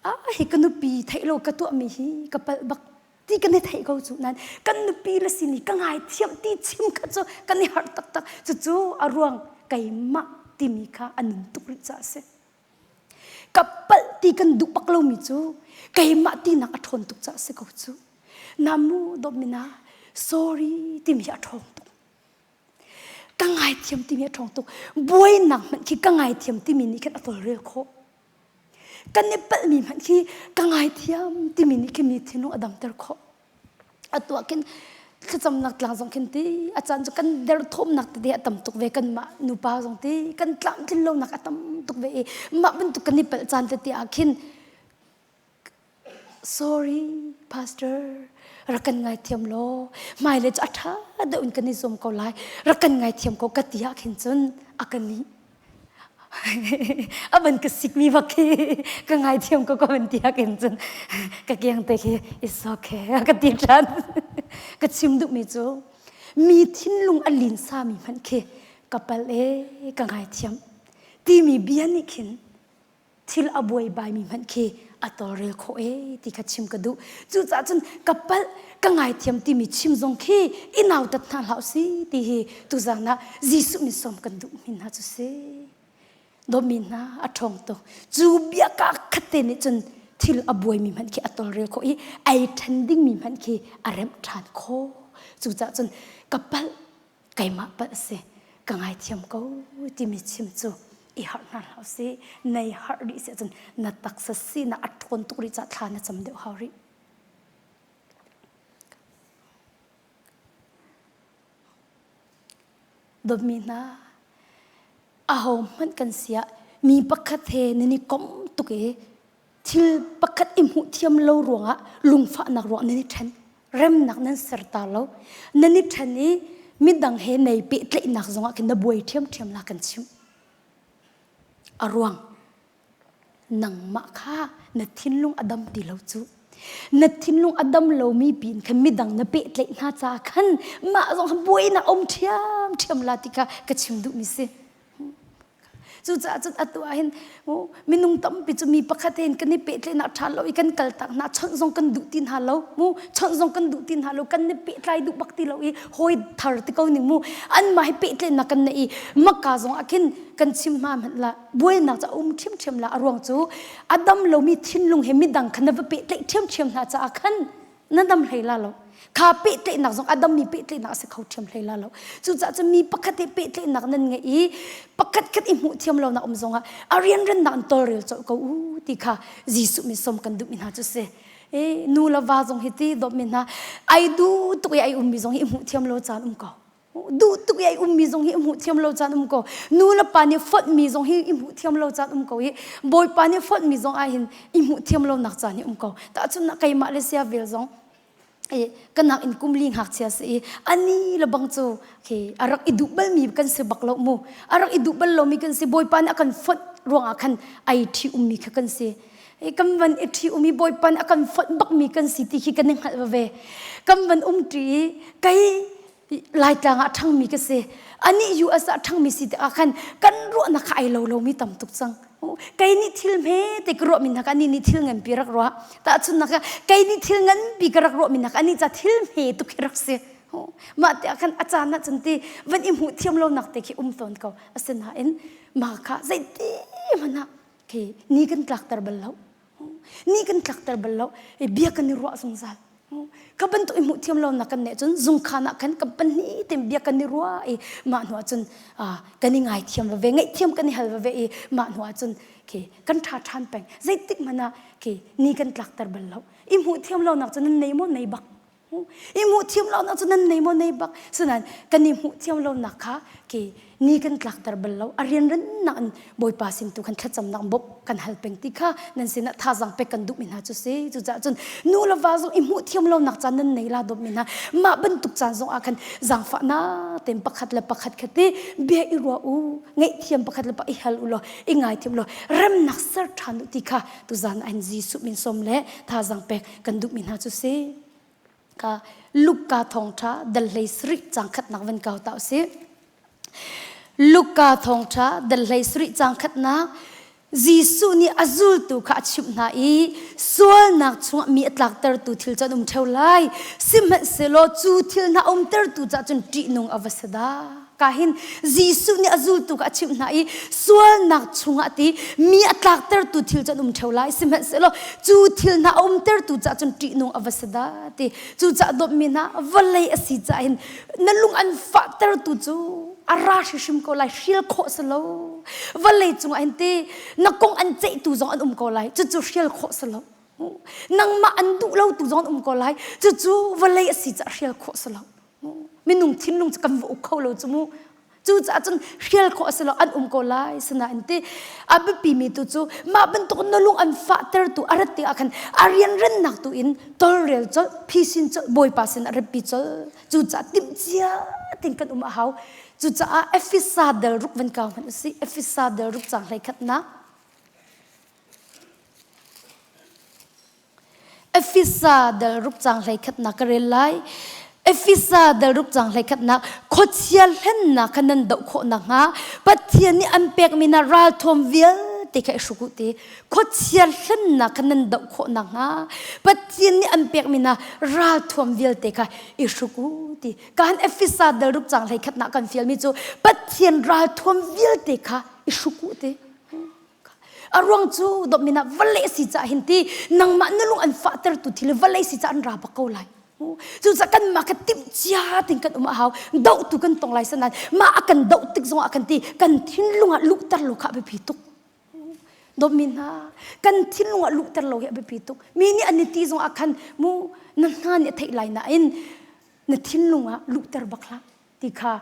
Ah hi ka nupi theih lo ka tuahmi hi ka palh bak ti kan i theih ko cu nain kan nupi le sin i ka ngaithiam ti chim kha cu kan i harh taktak. Cucu a ruang keimah timi kha a nun tuk rih caah a si. Ka palh ti kan duh bak lomi cu keimah tinak a ṭhawn tuk caah a si ko cu. Namu dawtmina sorry timi hi a ṭhawng tuk. Ka ngaithiam timi a ṭhawng tuk. Buainak hmanh khi ka ngaithiam timi nih khin a tawlrel khawh. Kan i palhmi hmanh khi ka ngaithiam timi nih khi mi thinlung a damter khawh. Atu ah khin thlacamnak tlang zong khin ti a caan cu kan derthawmnak tete a tam tuk ve kanmah nupa zong ti kan tlamtlin lonak a tam tuk ve i mah bantuk kan i palh caan tete ah khin sorry pastor rak kan ngaithiam law hmailei cu a ṭha deuh in kan i zuam ko lai rak kan ngaithiam ko ka ti ah khin cun a ka nih a van ka sikmi bak khi ka ngaithiam ko ka van ti ahkhin cun ka kiang te khi it's okay a ka ti ṭhan ka chim duhmi cu mi thinlung a linsa mi hmanh khi ka pal e ka ngaithiam. timi bia nih khin thil a buaibaimi hmanh khi a tawlrel khawh ee ti kha chim ka duh. Cucaah cun ka palh, ka ngaithiam timi chim zong khi i nautat hna hlah si ti hi tuzaan ah Jesuh min sawm kan duh mi hna cu si. Dawtmi hna a ṭhawng tuk. Cu bia ka khat te nih cun thil a buaimi hmanh khi a tawlrel khawh i ai ṭhen dingmi hmanh khi a remh ṭhan khawh. Cucaah cun ka palh, keimah palh a si ka ngaithiam ko timi chim cu i harh hna hlah usih nei harh rih si ahcun na taksa sinak a ṭhawn tuk rih caah thla na cam deuh hau rih. Dawtmi hna, aho hmanh kan si ah mi pakhat he nan i kom tuk i thil pakhat i hmuh thiam lo ruangah lungfahnak ruang nan i ṭhen remnak nan ser ta lo nan i ṭhen i midang he nei pehtlaihnak zongah khin na buai ṭhiamṭhiam la kan chimh a ruang nangmah kha na thinlung a dam ti lo cu na thinlung a dam lomi pin khan midang na pehtlaih hna caah khan mah zong khan buainak um ṭhiamṭhiam la ti kha ka chim duhmi si Cucaah cun atu ah hin minung tampi cu mi pakhat he kan i pehtlaihnak ṭha lo i kan kaltak hna chawnh zong kan duh ti hna lo mu chawnh zong kan duh ti hna lo kan i pehtlai duh bak ti lo i hawi thar ti ko ning mu anmah hi pehtlaihnak kan nei i maka zong ah khin kan chim hma hmanh la buainak cu a um ṭhiamṭhiam la a ruang cu a dam lomi thinlung he midang kha na va pehtlaih ṭhiamṭhiam hna caah khan na dam hlei la lo kha pehtlaihnak zong a dammi pehtlaihnak a si kho ṭhiam hlei la lo cucaah cun mi pakhat he pehtlaihnak nan ngeih i pakhat khat i hmuh thiam lonak um zongah a rianrannak in tawlrel colh ko u ti kha Jesuh min som kan duhmi hna cu si e nu le va zong hi ti dawtmi hna ai duh tuk i ai ummi zong hi i hmuh thiam lo caan um ko duh tuk i ai ummi zong hi i hmuh thiam lo caan um ko nu le pa nih fonhmi zong hi i hmuh thiam lo caan um ko i bawipa nih fonhmi zong ah hin i hmuh thiam lo nak caan hi um ko tahchun keimah le sia vel zong i kanak in kumli ngakchia si i ani le bang cu khi a rak i duh balmi kan si bak lo mu a rak i duh bal lomi kan si bawipa nih a kan fonh ruangah khan ai ṭhi ummi kha kan si kan van i ṭhi um i bawipa nih a kan fonh bakmi kan si ti khi kan i hngalh ve kan van um ṭi i kei Laitlang ah ṭhangmi ka si. Anih US ah ṭhangmi si tikah khan kan ruahnak kha ai lo lomi tam tuk cang. Kei nih thil hme te ka ruahmi hna kha anih nih thil nganpi rak ruah. Tahchunhnak ah kei nih thil nganpi ka rak ruahmi hna kha anih ca thil hme tuk hi rak si. Mah tiah khan a caan ah cun ti van i hmuh thiam lonak te khi um tawn ko. Asinain mah kha zeiti hmanh ah khi ni kan tlakter bal lo. Ni kan tlakter bal lo. Bia kan i ruah zungzal. Ka bantuk i hmuh thiam lo nak kan nih cun zungkhan ah khan kan pahnih tein bia kan i ruah i mah hnu ah cun kan i ngaithiam veve ngaihthiam kan i hal veve i mah hnu ah cun khi kan ṭha ṭhan peng zeitik hmanh ah khi ni kan tlakter bal lo i hmuh thiam lo nak cu nan nei maw nei bak i hmuh thiam lo nak cu nan nei maw nei bak sinain kan i hmuh thiam lo nak kha khi ni kan tlakter bal lo a rianrannak in bawipa sin tu khan thlacamnak bawmh kan hal peng ti kha nan sinah thazaang pek kan duhmi hna cu si cucaah cun nu le va zong i hmuh thiam lonak caan nan nei la dawtmi hna mah bantuk caan zong ah khan zaangfahnak tein pakhat le pakhat kha ti bia i ruah u ngaihthiam pakhat le pakhat i hal u law i ngaithiam law remnak ser ṭhan u ti kha tuzan ah hin Jesuh min sawm le thazaang pek kan duhmi hna cu si ka Luka thawngṭha dal hlei sarih caang khatnak van kau ta usih. Luka thawngṭha dal hlei sarih caang khatnak Jesuh nih a zultu kha a chimh hna i sualnak chungah mi a tlaktertu thil cu an um ṭheo lai. Sihmanhsehlaw cu thil hna umtertu caah cun ṭihnung a va si dah. Ka hin Jesuh nih a zultu kha a chimh hna i sualnak chungah ti mi a tlaktertu thil cu an um ṭheo lai sihmanhsehlaw cu thil hna a umtertu caah cun ṭihnung a va si dah ti cucaah dawtmi hna vawlei a si caah hin na lung an fahtertu cu a ra hrimhrim ko lai hrial khawh si lo vawlei cungah hin ti na kong an ceihtu zong an um ko lai cucu hrial khawh si lo nangmah an duh lo tu zong an um ko lai cucu vawlei a si caah hrial khawh si lo minung thinlung cu kan va uk kho lo cu mu cucaah cun hrial khawh a si lo an um ko lai sinain ti a biapi mi tu cu mah bantuk na lung an fahtertu a rat tikah khan a rianrennak tu in tolrel colh phisin colh bawipa sin a ratpi colh cucaah timhcia tin kan um a hau cucaah Efesa dal ruk van kau hmanh usih Efesa dal ruk cang hlei khatnak Efesa dal ruk cang hlei khatnak ka rel lai. Efesa dalruk cang hleikhatnak khuachia hlennak kha nan doh khawh nakhnga Pathian nih an pekmi hna ralthuam vialte kha i hruk u ti. Khuachia hlennak kha nan doh khawh nakhnga Pathian nih an pekmi hna ralthuam vialte kha i hruk u ti. Kan Efesa dalruk cang hleikhatnak kan fialmi cu Pathian ralthuam vialte kha i hruk u ti. A ruang cu dawtmi na vawlei si caah hin ti nangmah na lung an fahtertu thil vawlei si caah an ra bak ko lai. Cucaah kanmah kha timh cia tin kan um a hau. Dohtu kan tong lai sanan mah a kan doh tik zongah kan ti kan thinlung ah luhter lo kha a biapi tuk. Dawtmi hna kan thinlung ah luhter lo hi a biapi tuk. Mi nih an i ti zongah khan mu na hna nih a theih lai nain na thinlung ah luhter bak hlah. ti kha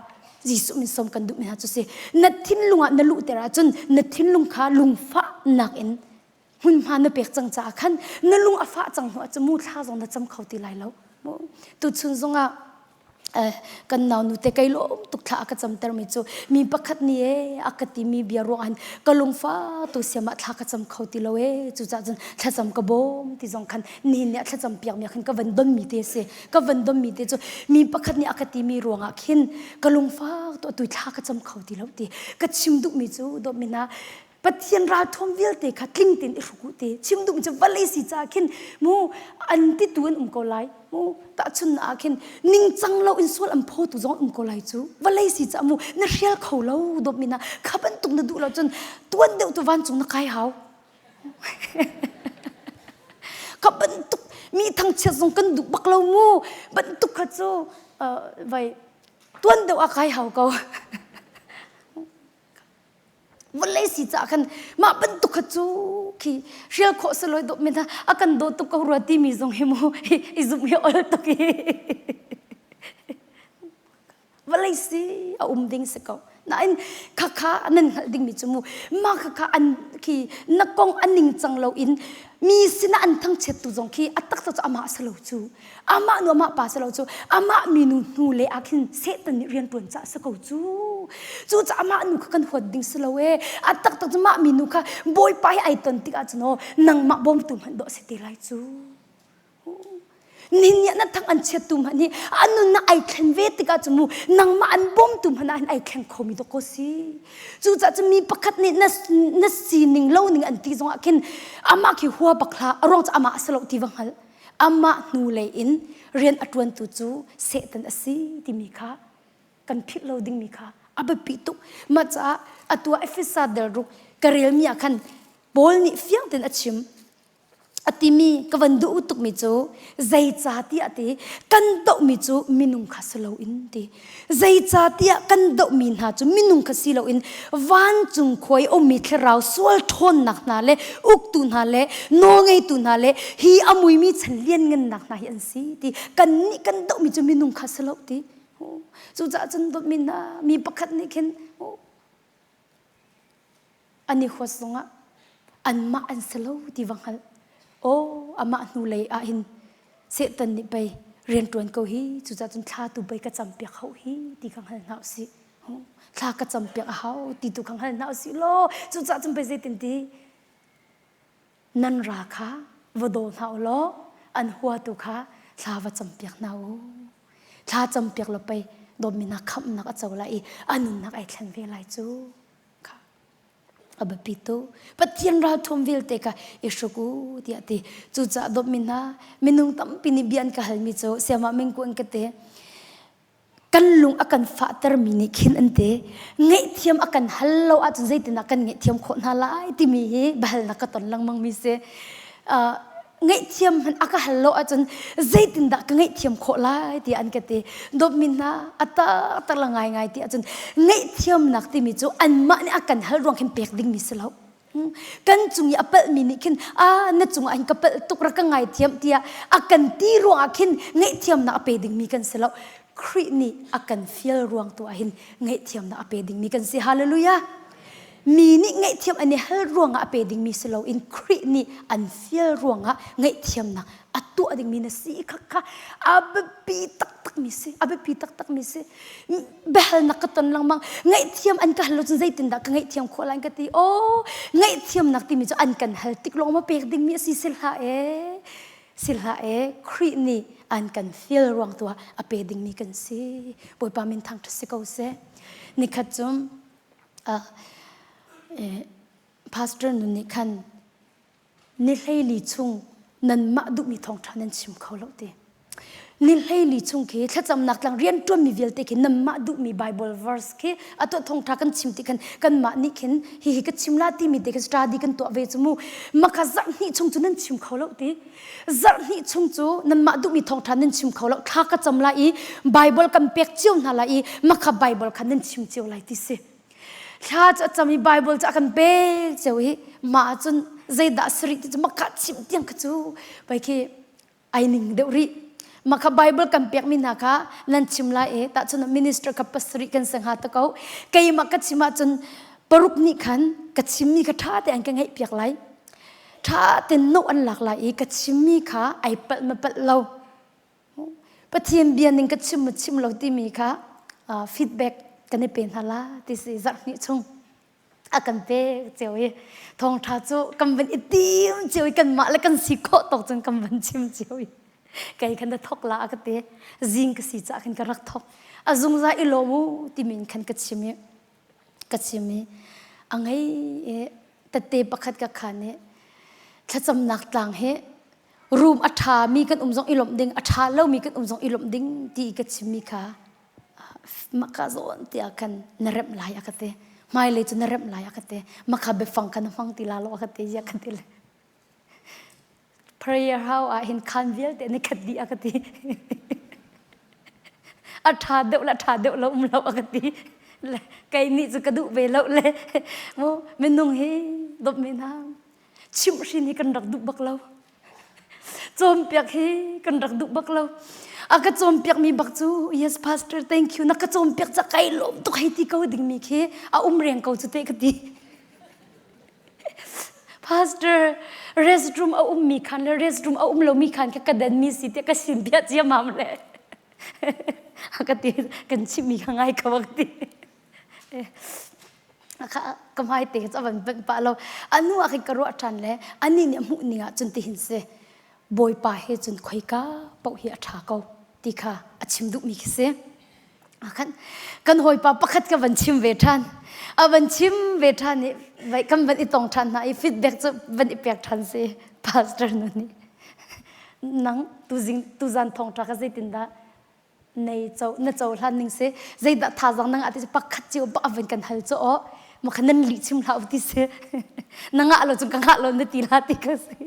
Jesuh min sawm kan duhmi hna cu si. Na thinlung ah na luhter ahcun na thinlung kha lungfahnak in hmunhma na pek cang caah khan na lung a fah cang hnu ahcun mu thla zong na cam kho ti lai lo. Tuchun zongah kan nau nu te kei lawm tuk thla a ka camtermi cu mi pakhat nih e a ka timi bia ruang han ka lungfa tu siam ah thla ka cam kho ti lo e cucaah cun thlacam ka bawm ti zong khan nihin ni ah thlacam piak mi khan ka van donmi te si ka van donmi te cu mi pakhat nih a ka timi ruangah khin ka lungfak tu atu thla ka cam kho ti lo ti ka chim duhmi cu dawtmi hna Pathian ralthuam vialte kha tling tein i hruk u ti chim duhmi cu vawlei si caah khin mu an titu an um ko lai mu tahchun ah khin ningcang lo in sual an phawtu zong um ko lai cu vawlei si caah mu na hrial kho lo dawtmi hna kha bantuk na duh lo cun tuan deuh tu vancung na kai hau Ka bantuk mi thangchiat zong kan duh bak lo mu. Bantuk kha cu vai tuan deuh a kai hau ko. Vawlei si caah khan mah bantuk kha cu khi hrial khawh si loi dawh men a kan daw tuk ko rua timi zong hi mu i zumh hi ol tuk i Vawlei si a um ding si ko. Nain khakha nan hngalh dingmi cu mu mah khakha an khi na kong a ningcang lo in mi sinah an thangchiat tu zong khi a taktak cu amah si lo cu amah nu amah pa si lo cu amah minu hnu le ah khin Satan nih rian ṭuan cah si ko cu cucaah amah nu kha kan huat ding si lo ee a taktak cu mah minu kha Bawipa he ai ton tikah cun aw nangmah bawmtu hmanh dawh si te lai cu Nihin ni ah na thang an chiattu hmanh hi an nunnak ai thlen ve tikah cu mu nangmah an bawmtu hmanh ah hin ai thleng khomi dawk ko si. Cucaah cu mi pakhat nih na, na sining lo ning an ti zongah khin amah khi hua bak hlah a ruang cu amah a si lo ti va hngal. Amah hnulei in rian a ṭuantu cu Satan a si timi kha kan philh lo dingmi kha a biapi tuk. Mah caah atu ah Efesa del ruk ka relmi ah khan Paul nih fiang tein a chim. A timi ka van duh tukmi cu zeicahtiah ti kan dohmi cu minung kha si loin ti zeicahtiah kan dohmi hna cu minung kha si loin vancung khua i ummi thlarau sual ṭhawnnak hna le uktu hna le nawlngeitu hna le hi a muimi chan lianngannak hna hi an si ti kannih kan dohmi cu minung kha si lo ti cucaah cun dawtmi hna mi pakhat nih khin An i huat zongah anmah an si lo ti va hngalh. Aw, amah hnulei ah hin Satan nih pei rianṭuan ko hi, cucaah cun thla tu pei ka campiak hau hi ti kha hngal hna usih. Thla ka campiak a hau ti tu kha hngal hna usih law, cucaah cun pei zeitin ti nan ra kha va daw hna u law an huatu kha thla va campiak hna u. Thla campiak law pei dawtmi hna khamhnak a co lai i a nunnak ai thlen ve lai cu. A biapi tuk. Pathian ralthuam vialte kha i hruk u tiah ti. Cucaah dawtmi hna, minung tampi nih bia an ka halmi cu siamah mingku an ka ti. Kan lung a kan fahtermi nih khin an ti. Ngaihthiam a kan hal lo ahcun zeitindah kan ngaihthiam khawh hna lai timi hi biahalnak ka ton lengmangmi si. Uh, ngaihthiam hmanh a ka hal lo ahcun zeitindah ka ngaihthiam khawh lai tiah an ka ti dawtmi hna a taktak la ngaingai ti ahcun ngaihthiamnak timi cu anmah nih a kan hal ruang khin pek dingmi si lo hmm? kan cung i a palhmi nih khin a na cungah hin ka palh tuk rak ka ngaithiam tiah a kan ti ruangah khin ngaihthiamnak a pe dingmi kan si lo Khrih nih a kan fial ruang tu ah hin ngaihthiamnak a pe dingmi kan si hallelujah Mi nih ngaihthiam an i hal ruangah a pe dingmi si loin Khrih nih an fial ruangah ngaihthiamnak a tuah dingmi na si kha kha a biapi taktakmi si a biapi taktakmi si biahalnak ka ton lengmang ngaihthiam an ka hal lo cun zeitindah ka ngaihthiam khawh lai ka ti aw ngaihthiamnak timi cu an kan hal tik lawng ma pek dingmi a si si hlah ee. Si hlah e, Khrih nih an kan fial ruang tu ah a pe dingmi kan si. Bawipa min thangṭhat si ko seh. Nikhat cu uh, eh, pastor nun nih khan ni hleili chung nanmah duhmi thawngṭha nan chim kho lo ti. Ni hleili chung khi thlacamnak tlang rianṭuanmi vialte khi nanmah duhmi Bible verse khi atu thawngṭha kan chim ti khan kanmah nih khin hihi ka chim la timi te khin study kan tuah ve cu mu maka zarh hnih chung cu nan chim kho lo ti. Zarh hnih chung cu nanmah duhmi thawngṭha nan chim kho lo thla ka cam lai i Bible kan pek cio hna lai i maka Bible kha nan chim cio lai ti si. Thla cu a cam i Bible cu a kan pek cio i mah cun zeidah si rih ti cu maka chim tiang kha cu pei khi ai ning deuh rih. Mah kha Bible kan pekmi hna kha nan chim lai i tahchun minister kha pasarih kan si hnga ta ko. Keimah ka chim ahcun paruk nih khan ka chimmi kha ṭha tein an ka ngaihpiak lai. Ṭha tein note an lak lai i ka chimmi kha ai palh ma palh lo. Pathian bia ning ka chim ma chim lo timi kha feedback kan i pe hna la ti si zarh hnih chung a kan pek cio i thawngṭha cu kan van i tim cio i kanmah le kan si khawh tawk cun kan van chim cio i kei khan na thok la a ka ti zing ka si caah khan ka rak thok a zungzal i lawm u timi in khan ka chim i ka chim i a ngei i tette pakhat ka khan i thlacamnak tlang hi room a ṭhami kan um zong i lawmh ding a ṭha lomi kan um zong i lawmh ding ti ka chimmi kha maka zawn tiah khan na remh lai a ka ti hmailei cu na remh lai a ka ti maka biafang kha na hmang ti la lo a ka ti ya ka ti le prayer how ah hin khan vialte ni khat dih a ka ti a ṭha deuh le ṭha deuh lo um lo a ka ti le kei nih cu ka duh ve lo le mu minung hi dawp mi hna chimhhrin hi kan rak duh bak lo cawnpiak hi kan rak duh bak lo a ka cawnpiak mi bak cu yes pastor thank you na ka cawnpiak ca kai lawm tuk hei ti ko ding mi khi a um reng ko cu te ka ti pastor restroom a um mi khan le restroom a um lo mi khan ka ka dan mi si te ka sin bia ciamam le a ka ti kan chim mi kha ngai ko ka ti ka hmai te cu a van panh pah lo anu ah khin ka ruah ṭhan le anih nih a hmuh ning ah cun tihin si bawipa he cun khoika paoh hi a ṭha ko ti kha a chim duhmi khi si khan kan hawipa pakhat ka van chim ve ṭhan a van chim ve ṭhan i vai kan van i tong ṭhan hna i feedback cu van i pek ṭhan si pastor nu nih nang tuzing tuzan thawngṭha kha zeitindah nei co na cohlan ning si zeidah thazang na ngah ti pakhat cio bak a van kan hal cu aw ma kha nan lih chim hlah ti si na ngah lo cung ka ngah lo na ti la ti ka si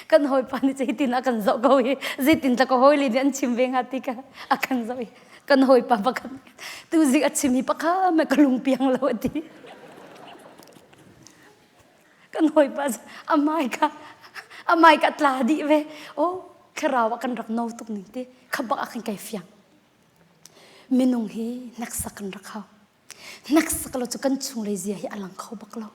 kan hawipa nih zeitin a kan zoh ko hi zeitin tla ka hawi le nih an chim ve hnga ti ka a kan zoh i kan hawipa pakhat tuzik a chim hi pakha ma ka lung piang lo a ti kan hawipa a mai ka a mai ka tla dih ve o thlarau ah kan rak no tuk ning ti kha bak ah khan kai fiang minung hi hneksak kan rak hau hneksak lo cu kan chunglei zia hi a lang kho bak lo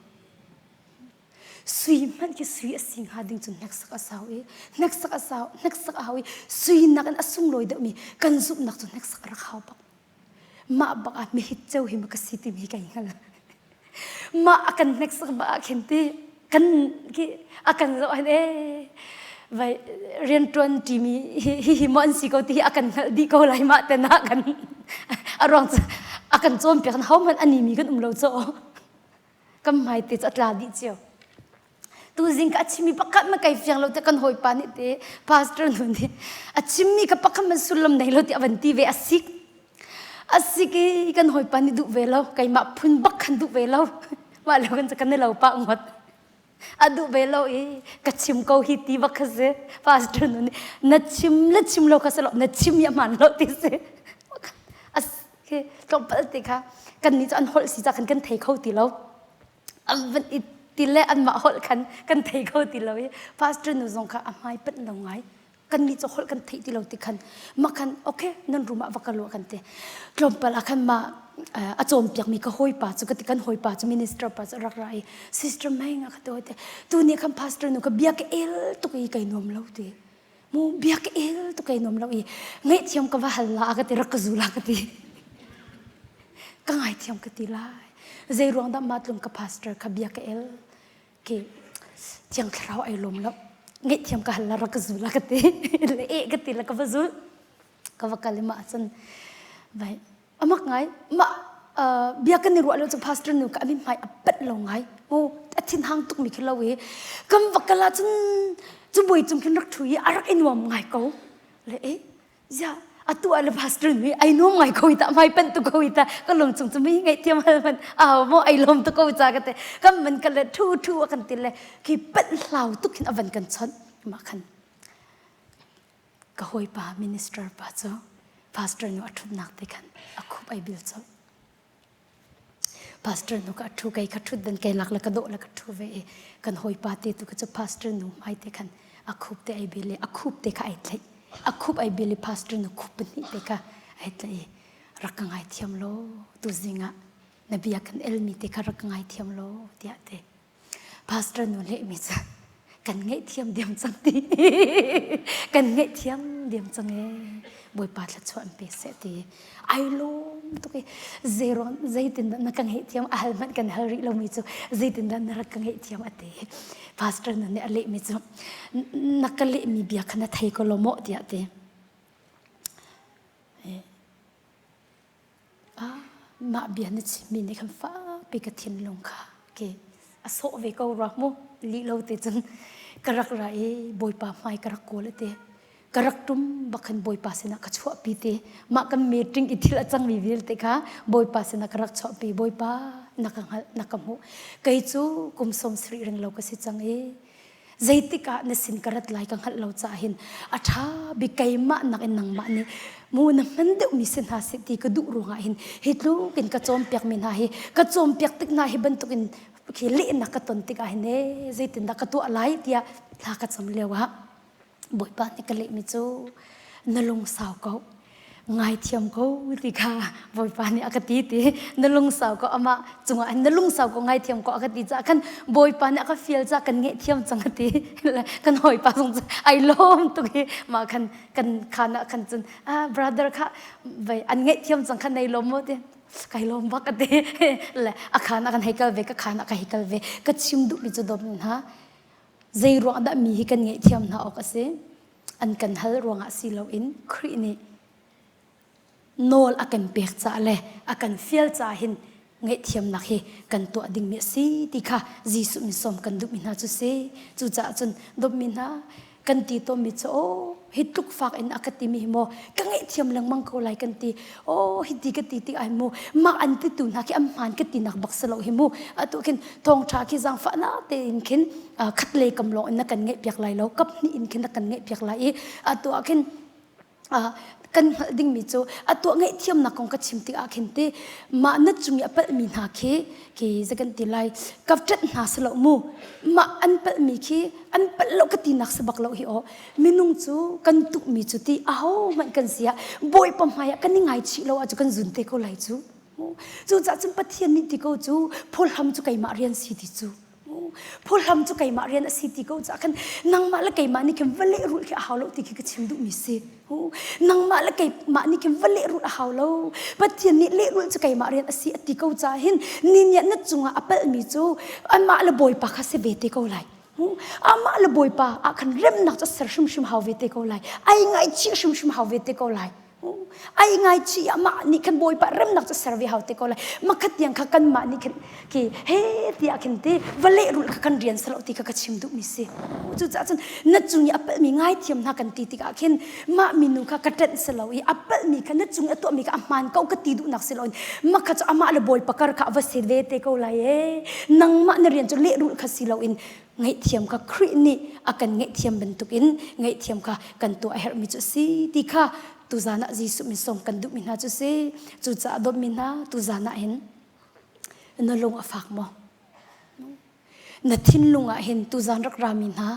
sui hmanh khi sui a si hnga ding cu hneksak a sau i hneksak a sau hneksak a hau i sui nakin a sunglawi deuhmi kan zumhnak cu hneksak a rak hau bak mah bak ah mehit ceu hi ma ka si timi kai hngal mah a kan hneksak bak ah khin ti kan ki a kan zoh hin e vai rianṭuan ṭimi hi hi maw an si ko ti hi a kan hngalh dih ko lai mah te na kan a ruang cu a kan cawnpiak ho hmanh ani mi kan um lo caw kan hmai te cu a tla dih cio tuzing ka a chimmi pakhat ma kai fiang lo te kan hawipa nih te pastor nu nih a chimmi ka pakhat man sullam nei lo ti a van ti ve a sik a sik i kan hawipa nih duh ve lo keimah phun bak khan duh ve lo mah lo kan kan lo pa ngot a duh ve lo i ka chim ko hi ti bak kha si pastor nu nih na chim le chim lo kha si lo na chim i a hmaan lo ti si as khi tlawmpal te kha kan nih cu an holh si ca khan kan thei kho ti lo an van i ti le anmah holh khan kan thei kho ti lo i pastor nu zong kha a hmai panh lo ngai kan nih cu holh kan theih ti lo ti khan mah khan okay nan room ah va kal u kan ti tlawmpal ah khan mah a cawnpiakmi ka hawipa cu ka ti kan hawipa cu minister pa cu rak ra i sister Meng a ka ti te tu nih khan pastor nu ka bia ka el tuk i kai nuam lo ti mu bia ka el tuk kai nuam lo i ngaihthiam ka va hal la ka ti rak ka zu la ka ti ka ngaithiam ka ti lai zei ruang dah mah tlung ka pastor kha bia ka el ke thiang thlarau ai lawm lo. Ngaihthiam ka hal la rak ka zul a ka ti. Le eh ka ti la ka va zul. Ka va kal i mah cun vai amak ngai mah bia kan i ruah lo cu pastor nu ka amin hmai a panh lo ngai mu a thin hang tuk mi khi lo i kan va kal ah cun cu buai cung khin rak thu i a rak i nuam ngai ko le eh zia atu ah le pastor nu ai nuam ngai ko i ta mai panh tu ko i ta ka lung chung cu mi ngaih thiam hal man aw mo ai lom tu ko cha ka te kam man ka le thu thu a kan ti le khi panh hlau tuk hin avan kan chon ma khan Ka hawipa minister pa cu pastor nu a ṭhutnak te khan a khup ai bil colh. Pastor nu ka a ṭhu kei kha ṭhut dan kei lak le ka dawh le ka ṭhu ve i kan hawipa te tu kha cu pastor nu hmai te khan a khup te ai bil i a khup te kha ai tlaih. A khup ai bil i pastor nu khup pahnih te kha ai tlaih i rak ka ngaithiam law tuzing ah na bia kan elmi te kha rak ka ngaithiam law tiah te Pastor nu lehmi cu kan ngaihthiam diam cang ti kan ngaihthiam diam cang e Bawipa thluachuah an pe seh ti ai lawm tuk i zeiruang zeitindah na ka ngaihthiam a hal hmanh kan hal rih lomi cu zeitindah na rak ka ngaihthiam a ti pastor nu nih a lehmi cu na ka lehmi bia kha na thei ko lo maw tiah ti Ah, mah bia na chimmi nih khan fakpi ka thinlung kha ke a sawh ve ko rua mu lih lo te cun ka rak ra i Bawipa hmai ka rak kawl te ka rak tum bak khan Bawipa sinah ka chuahpi te mah kan meeting i thil a cangmi vialte kha Bawipa sinah ka rak chuahpi Bawipa na ka hngalh na ka hmuh kei cu kum sawm sarih ring lo ka si cang i Zeitik ah na sin ka rat lai ka hngalh lo caah hin a ṭha bik keimah nakin nangmah nih mu na hman deuhmi si hna seh ti ka duh ruangah hin hi tluk in ka cawnpiakmi hna hi ka cawnpiak tik hna hi bantukin khi lehnak ka ton tikah hin ee zeitindah ka tuah lai tiah thla ka cam lio ah Bawipa nih ka lehmi cu na lungsau ko ngaithiam ko ti kha Bawipa nih a ka ti ti na lungsau ko amah cungah na lungsau ko ngaithiam ko a ka ti caah khan Bawipa nih a ka fial caah kan ngaihthiam cang a ti kan hawipa zong cu ai lawm tuk i mah khan kan khan ah khan cun ah brother kha vai an ngaihthiam cang kha nei lawm maw ti kai lawm bak a ti le a khan ah kan hei kal ve ka khan ah ka hei kal ve ka chim duhmi cu dawm hna zei ruang dah mi hi kan ngaihthiam hna awk a si an kan hal ruangah si loin Khrih nih nawl a kan pek caah le a kan fial caah hin ngaihthiamnak hi kan tuah dingmi a si ti kha Jesuh min sawm kan duhmi hna cu si. Cucaah cun dawtmi hna kan ti tawnmi cu aw hi tluk fak in a ka timi hi maw ka ngaihthiam lengmang ko lai kan ti aw hi ti ka ti tik ai mu mah an titu hna khi an hmaan ka tinak bak si lo hi mu atu khin thawngṭha khi zaangfahnak tein khin khat lei kam lawng in na kan ngeih piak lai lo kap hnih in khin na kan ngeih piak lai i atu ah khin kan hngalh dingmi cu a tuah ngaihthiamnak kong ka chim tikah khin ti mah na cung i a palhmi hna khi khi zei kan ti lai ka ṭanh hna si lo mu mah an palhmi khi an palh lo ka tinak si bak lo hi aw minung cu kan tukmi cu ti aho hmanh kan si ah bawipa hmai ah kan i ngaichih lo ahcun kan zun te ko lai cu cucaah cun Pathian nih ti ko cu phulham cu keimah rian si ti cu Phuhlam cu keimah rian a si ti ko caah khan nangmah le keimah nih khin va lehrulh khi a hau lo ti khi ka chim duhmi si. Nangmah le keimah nih khin va lehrulh a hau lo. Pathian nih lehrulh cu keimah rian a si a ti ko caah hin ni nih na cungah a palhmi cu amah le Bawipa kha si ve te ko lai. Amah le Bawipa ah khan remnak cu ser hrimhrim hau ve te ko lai. Ai ngaihchih hrimhrim hau ve te ko lai. Ai ngaichih amah nih khan bawipa remnak cu ser ve hau te ko lai makhat tiang kha kanmah nih khin ki he tiah khin ti va lehrulh kha kan rian salo ti kha ka chim duhmi si cucaah cun na cung i a palhmi ngaithiam hna kan ti tikah khin mah minu kha ka ṭanh si lo i a palhmi kha na cung i a tuahmi kha a hmaan ko ka ti duhnak si loin makha cu amah le bawipa kar kha va si ve te ko lai e nangmah na rian cu lehrulh kha si loin ngaihthiam kha Khrih nih a kan ngaihthiam bantukin ngaihthiam kha kan tuah a herhmi cu a si ti kha tuzan ah Jesuh min sawm kan duhmi hna cu si. Cucaah dawtmi hna tuzan ah hin na lung a fak maw? Na thinlung ah hin tuzan rak rami hna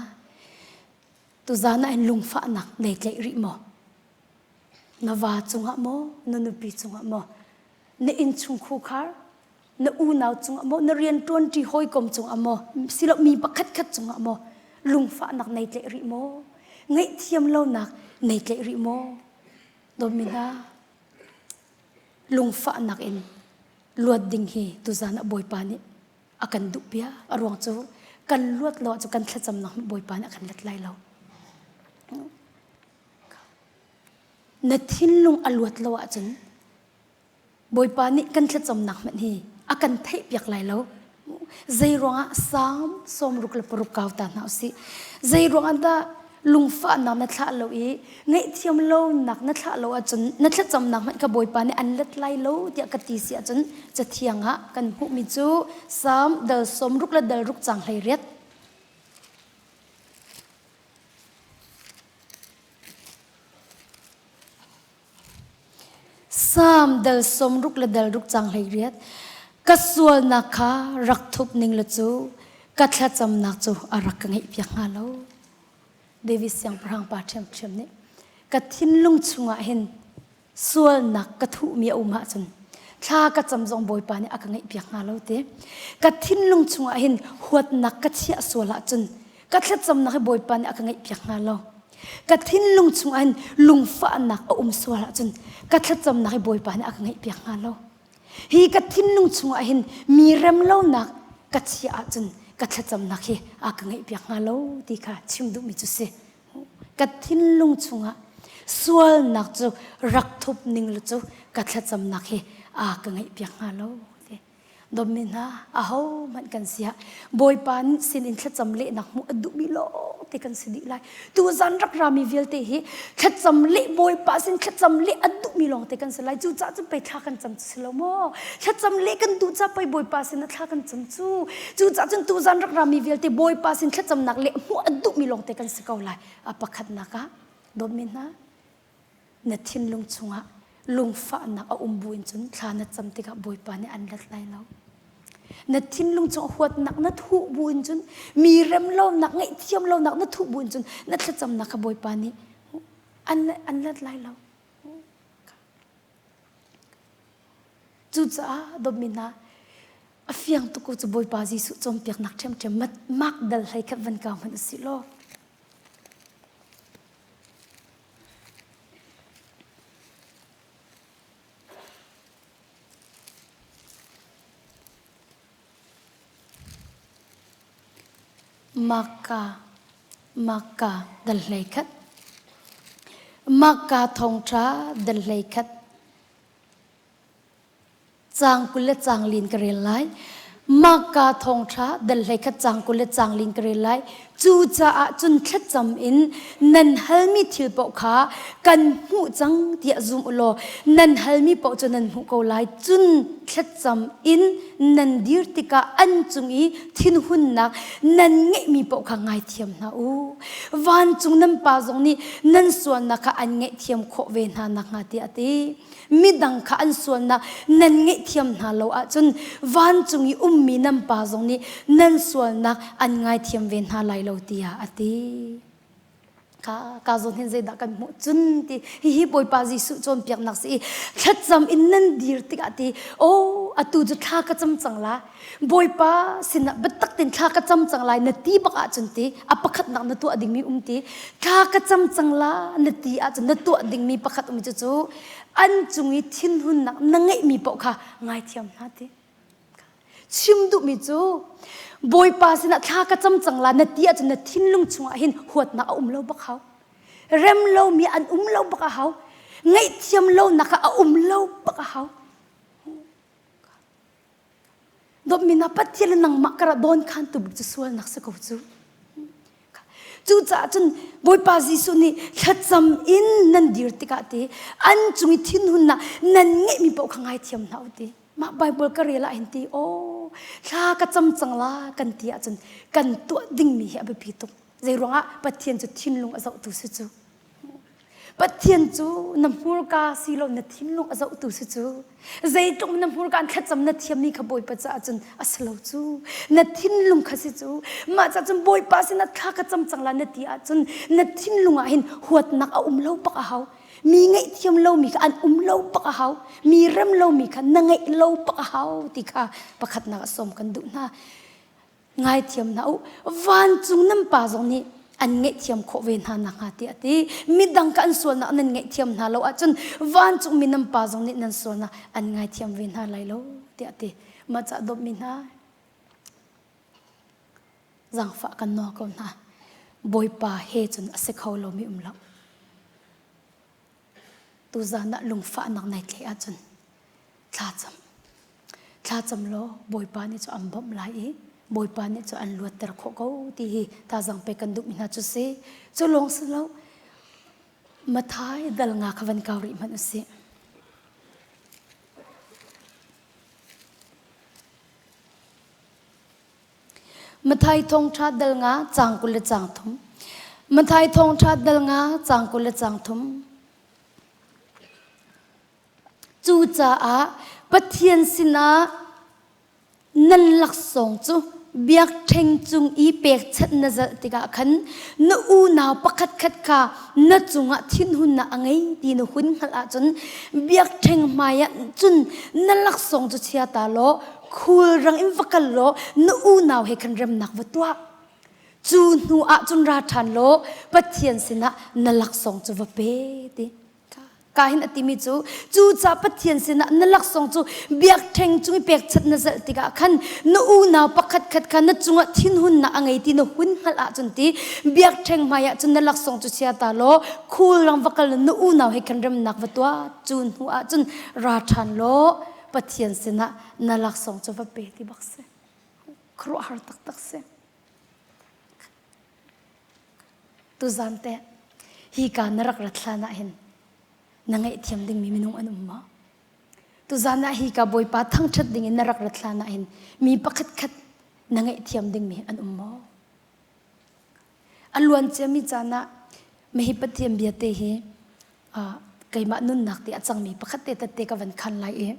tuzan ah hin lungfahnak nei tlaih rih maw? Na va cungah maw? Na nupi cungah maw? Na innchung khukhar na unau cungah maw na rianṭuanṭi hawikom cungah maw silo mi pakhat khat cungah maw lungfahnak nei tlaih rih maw ngaihthiam lonak nei tlaih rih maw dawtmi hna lungfahnak in luat ding hi tuzan ah Bawipa nih a kan duh piak a ruang cu. Kan luat lo ahcun kan thlacamnak Bawipa nih a kan let lai lo. Na thinlung a luat lo ahcun Bawipa nih kan thlacamnak hmanh hi a kan theihpiak lai lo. Zei ruangah Salm 66 kau ta hna usih. Zei ruangah dah lungfahnak na thlah lo i ngaihthiam lonak na thlah lo ahcun na thlacamnak hmanh kha Bawipa nih an let lai lo tiah ka ti si ahcun cathiang ah kan hmuhmi cu Salm dal 60 le dal ruk cang 18. Salm dal 60 le dal ruk cang 18 ka sualnak kha rak thup ning le cu ka thlacamnak cu a rak ka ngeihpiak hnga lo. David siangpahrang pa ṭhiamṭhiam nih ka thinlung chungah hin sualnak ka thuhmi a um ahcun thla ka cam zong Bawipa nih a ka ngeihpiak hnga lo ti. Ka thinlung chungah hin huatnak ka chiah sual ahcun ka thlacamnak hi Bawipa nih a ka ngeihpiak hnga lo. Ka thinlung chungah hin lungfahnak a um sual ahcun ka thlacamnak hi Bawipa nih a ka ngeihpiak hnga lo. Hi ka thinlung chungah hin mi remlonak ka chiah ahcun ka thlacamnak hi a ka ngeihpiak hnga lo ti kha chim duhmi cu si. Ka thinlung chungah sualnak cu rak thup ning le cu ka thlacamnak hi a ka ngeihpiak hnga lo ti. Dawtmi hna, ahohmanh kan si ah Bawipa sin in thlacam lehnak hmuh a duhmi lawng te kan si dih lai. Tuzan rak rami vialte hi thlacam leh Bawipa sin thlacam leh a duhmi lawng te kan si lai. Cucaah cun pei thla kan cam cu si lo maw? Thlacam leh kan duh ca pei Bawipa sin ah thla kan cam cu. Cucaah cun tuzan rak rami vialte Bawipa sin thlacamnak leh hmuh a duhmi lawng te kan si ko lai. A pakhatnak ah dawtmi hna, na thinlung chungah lungfahnak a um buin cun thla na cam tikah Bawipa nih an let lai lo. Na thinlung chung huatnak na thuh buin cun mi rem lonak ngaihthiam lonak na thuh buin cun na thlacamnak kha Bawipa nih an, an let lai lo. Cucaah dawtmi hna a fiang tuk ko cu Bawipa Jesuh cawnpiaknak ṭhiamṭhiam mak dal hlei khat van kau hmanh usih law Makka, Makka dal 11. Makka thawngṭha dal 11. Caang 20 le caang lin ka rel lai. Mahka thawngṭha dal 11 caang 20 le caang lin ka rel lai. Cucaah cun thlacam in nan halmi thil paoh kha kan hmuh cang tiah zum u law nan halmi paoh cu nan hmuh ko lai. Cun thlacam in nan dir tikah an cung i thinhunnak nan ngeihmi paoh kha ngaithiam hna u. Vancung nan Pa zong nih nan sualnak kha an ngaihthiam khawh ve hna nakhnga tiah a ti. Midang kha an sualnak nan ngaihthiam hna lo ahcun vancung i ummi nan Pa zong nih nan sualnak an ngaithiam ve hna lai lo tiah a ti. Ka, ka zawn hin zeidah kan hmuh cun ti hihi Bawipa Jesuh cawnpiaknak si i thlacam in nan dir tikah ti oh atu cu thla ka cam cang la Bawipa sinah biatak tein thla ka cam cang lai na ti bak ahcun ti a pakhatnak na tuah dingmi um ti thla ka cam cang la na ti ahcun na tuah dingmi pakhat um cu cu an cung i thinhunnak na ngeihmi paoh kha ngaithiam hna ti chim duhmi cu Bawipa sinah thla ka cam cang la na ti ahcun na thinlung chungah hin huatnak a um lo bak hau rem lomi an um lo bak a hau ngaihthiam lonak kha a um lo bak a hau Dawtmi na Pathian le nangmah karah dawn khan tu bik cu sualnak si ko cu. Cucaah cun Bawipa Jesuh nih thlacam in nan dir tikah ti an cung i thinhunnak nan ngeihmi paoh kha ngaithiam hna u ti. Mah Bible ka rel ah hin ti aw thla ka cam cang la kan ti ahcun kan tuah dingmi hi a biapi tuk. Zei ruangah Pathian cu thinlung a zohtu si cu. Pathian cu na hmurka si lo na thinlung a zohtu si cu. Zeitluk na hmurka in thlacam na thiammi kha Bawipa caah cun a si lo cu. Na thinlung kha si cu. Mah caah cun Bawipa sinah thla ka cam cang la na ti ahcun na thinlung ah hin huatnak a um lo bak a hau. Mi ngaihthiam lomi kha an um lo bak a hau. Mi rem lomi kha na ngeih lo bak a hau ti kha pakhatnak a sawm kan duh hna. Ngaithiam hna u. Vancung nan Pa zong nih an ngaihthiam khawh ve hna nakhnga tiah a ti. Midang kha an sualnak nan ngaihthiam hna lo ahcun vancungmi nan Pa zong nih nan sualnak an ngaithiam ve hna lai lo tiah a ti. Mah cah dawtmi hna. Zaangfah kan nawl ko hna. Bawipa he cun a si kho lomi um lo. Tuzan ah lungfahnak nai thleh ahcun thlacam. Thlacam law Bawipa nih cu an bawmh lai i Bawipa nih cu an luatter khawh ko ti hi tazang pe kan duhmi hna cu si. Cu lawng si lo Mathai dal nga kha van kau rih hmanh usih. Mathai thawngṭha dal nga caang 20 le caang thum. Mathai thawngṭha dal nga caang 20 le caang thum. Cucaah Pathian sinah nan laksawng cu biakṭheng cung i pekchanh na zalh tikah khan na unau pakhatkhat kha na cungah thinhunnak a ngei ti na hun hngalh ahcun biakṭheng hmaiah cun na laksawng cu chia ta law khulrang in va kal law na unau he khan remnak va tuah. Cu hnu ah cun ra ṭhan law Pathian sinah na laksawng cu va pe ti. Ka hin a timi cu cucaah Pathian sinah na laksawng cu biakṭheng cung i pekchanh na zalh tikah khan na unau pakhat khat kha na cungah thinhunnak a ngei ti na hun hngalh ahcun ti biakṭheng hmaiah cun na laksawng cu chia ta law khulrang va kal na unau he khan remnak va tuah cu hnu ah cun ra ṭhan law Pathian sinah na laksawng cu va pe ti bak si. Khuaruahhar taktak si. Tuzan te hi ka na rak rat hlan ah hin na ngaihthiam dingmi minung an um maw? Tuzan ah hi ka Bawipa thangṭhat ding in na rak rat hlan ah hin mi pakhat khat na ngaihthiam dingmi an um maw? A luan ciami caan ah mahi Pathian bia te hi keimah nunnak ti a cangmi pakhat te tette ka van khan lai i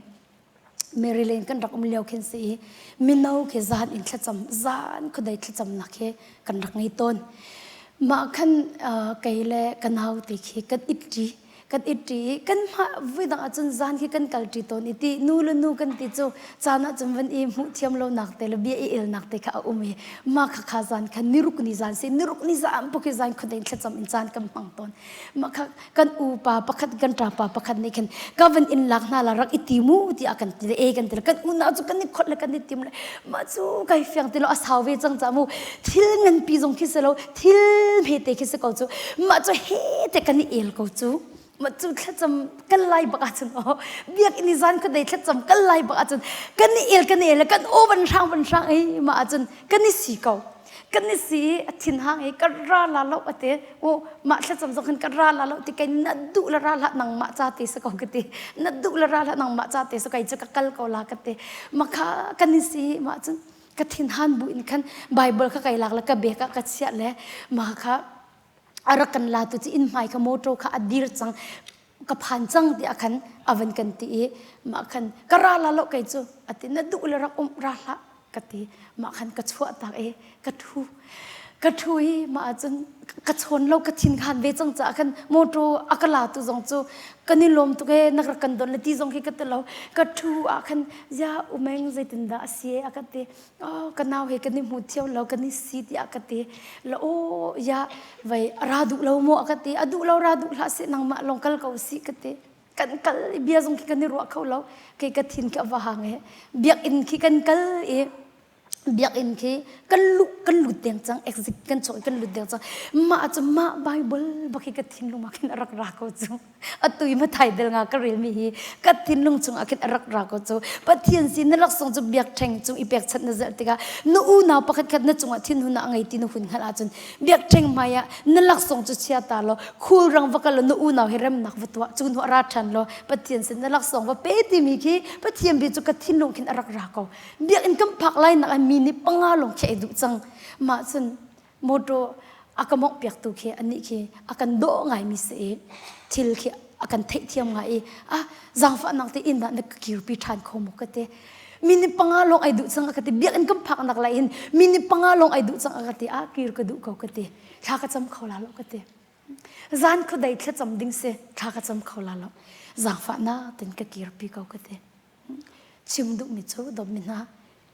Maryland kan rak um lio khin si i mino khi zan in thlacam zan khuadei thlacamnak hi kan rak ngei tawn. Mah khan kei le ka nau te khi kan it ṭi kan it ṭi i kan mah vui dang ahcun zan khi kan kal ṭi tawn i ti nu le nu kan ti cu caan ahcun van i hmuh thiam lonak te le bia i elnak te kha a um i mah kha kha zan khan niruk ni zan si niruk ni zan puk hi zan khuadei thlacam in caan kan hmang tawn. Mah kha kan upa pakhat kan ṭapa pakhat nih khan ka van in lak hna la rak i ti mu tiah kan ti le e kan ti le kan unau cu kan i khot le kan i tim le mah cu kai fiang ti lo a sau ve cang ca mu thil nganpi zong khi si lo thil hmete khi si ko cu mah cu he te kan i el ko cu mah cu thlacam kan lai bak ahcun aw biakinn i zan khuadei thlacam kan lai bak ahcun kan i el kan i el le kan aw van hrang van hrang ei mah ahcun kan i si ko kan i si i a thinhang i ka ra la lo ate u mah thlacam zong khan ka ra la lo ti kai na duh la ra hlah nangmah ca te sa ko ka ti na duh la ra hlah nangmah ca te sa kai cu ka kal ko la ka ti makha kan i si mah cun ka thinhan bu in khan bible kha kai lak le ka bek ah ka chiah le mah kha a rak kan la tu ci inn hmai kha motor kha a dir cang ka phan cang tiah khan a van kan ti i mah khan ka ra la lo kei cu ati na duh le rak um ra hlah ka ti mah khan ka chuah tak i ka thu ka thu i mah ahcun ka chawn lo ka thin khan ve cang caah khan motor a ka la tu zong cu kan i lawm tuk e na rak kan don le ti zong khi ka ti lo ka thu ah khan ya umeng zeitindah a si e a ka ti oh ka nau he kan i hmu thiam lo kan i si tiah ka ti la oh ya vai ra duh lo maw ka ti a duh lo ra duh hlah seh nangmah lawng kal ko si ka ti kan kal i bia zong khi kan i ruah kho lo kei ka thin khi a va hang e biakinn khi kan kal i biakinn khi kan lu kan lut deng cang exit kan chok kan lut deng cang mah cu mah bible bak hi ka thinlung ah khin a rak ra ko cu atu i mathai del nga ka relmi hi ka thinlung chungah khin a rak ra ko cu pathian sin na laksawng cu biakṭheng cung i pekchanh na zelh tikah na unau pakhat khat na cungah thinhun a ngei ti na hun hngalh ahcun biakṭheng hmai ah na laksawng cu chia ta law khulrang va kal law na unau he remnak va tuah cu hnu ah ra ṭhan law pathian sin na laksawng va pe timi khi pathian bia cu ka thinlung khin a rak ra ko biakinn kan phak lai nak ah mi nih panga lawng khi ai duh cang mah cun motor a ka mawngh piaktu khi anih khi a kan dawh ngaimi si i thil khi a kan theihthiam ngai i ah zaangfahnak te inn ah na ka kirpi ṭhan kho maw ka ti minute panga lawng ai duh cang a ka ti biakinn kan phak nak lai hin minute panga lawng ai duh cang a ka ti ah kir ka duh ko ka ti thla ka cam kho la lo ka ti zan khuadei thlacam ding si thla ka cam kho la lo zaangfahnak ten ka kirpi ko ka ti chim duhmi cu dawtmi hna.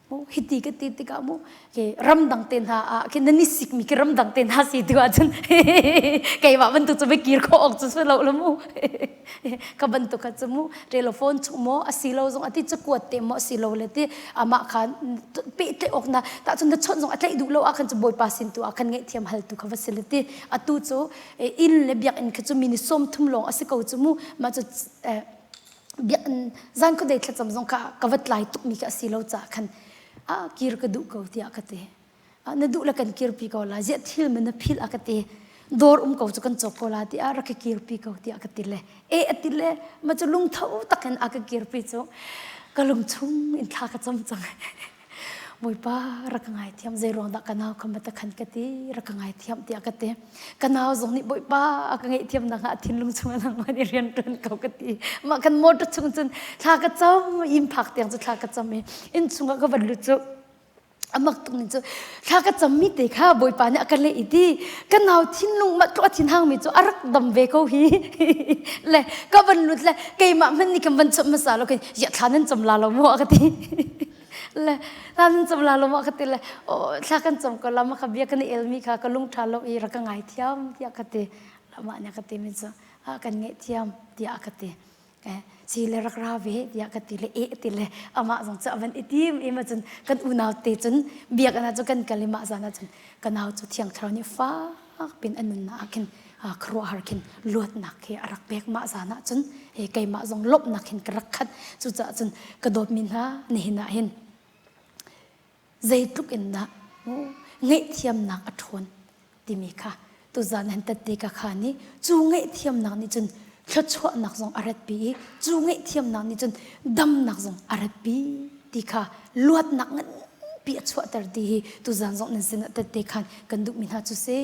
Mu hiti ka ti tikah mu ke ramdang te hna ah khin nan i sikmi khi ramdang te hna si tu ahcun keimah bantuk cu va kir khawh awk cu si lo la mu ka bantuk kha cu mu telephone chung maw asi lo zong ati cakuat te maw asi lo le ti amah kha pehtlaih awk na tahcun na chawnh zong a tlaih duh lo ah khan cu bawipa sin tu ah khan ngaihthiam hal tu kha va si le ti atu cu inn le biakinn kha cu mi ni 30 lawng a si ko cu mu mah cu biakinn zan khuadei thlacam zong kha ka va tlai tukmi kha a si lo caah khan a kir ka duh ko tiah ka ti na duh le kan kirpi ko la ziah thil man na phil a ka ti dawr um ko cu kan cawk ko la tiah rak ka kirpi ko tiah ka ti le e a ti le ma cu lungtho takin a ka kirpi cu ka lung chung in thla ka cam cang Bawipa rak ka ngaithiam zei ruang dah ka nau kha ma ta khan ka ti rak ka ngaithiam tiah ka ti ka nau zong nih Bawipa a ka ngaihthiam nak ah thinlung chung ah nangmah nih rian ṭuan ko ka ti mah kan motor chung cun thla ka cam inn phak tiang cu thla ka cam i inn chungah ka van lut cu amak tuk ning cu thla ka cam mi te kha Bawipa nih a ka leh i ti ka nau thinlung mah tluk a thinhang mi cu a rak dam ve ko hi le ka van lut le keimah hmanh nih kan van chawnh hmasa lo khin ya thla nan cam la lo maw a ka ti le thla nan cam la lo maw ka ti le thla kan cam ko la ma kha bia kan i elmi kha ka lung ṭha lo i rak ka ngai thiam tiah ka ti mah nih ka ti mi cu kan ngeih thiam tiah ka ti si le rak ra ve tiah ka ti le e ti le amah zong cu a van i tim i ma cun kan unau te cun biakinn ah cu kan kal i mah zan ah cun ka nau cu thiang thlarau nih fak pin a nunnak ah khin khuaruahhar khin luatnak khi a rak pek mah zan ah cun keimah zong lawmhnak hin ka rak khat cucaah cun ka dawtmi hna nihin ah hin zeitluk in dah ngaihthiamnak a ṭhawn timi kha tuzan han tette ka kha nih cu ngaihthiamnak nih cun thluachuahnak zong a ratpi i cu ngaihthiamnak nih cun damnak zong a ratpi ti kha luatnak nganpi a chuahter ti hi tuzan zong nan sinah tette khan kan duhmi hna cu si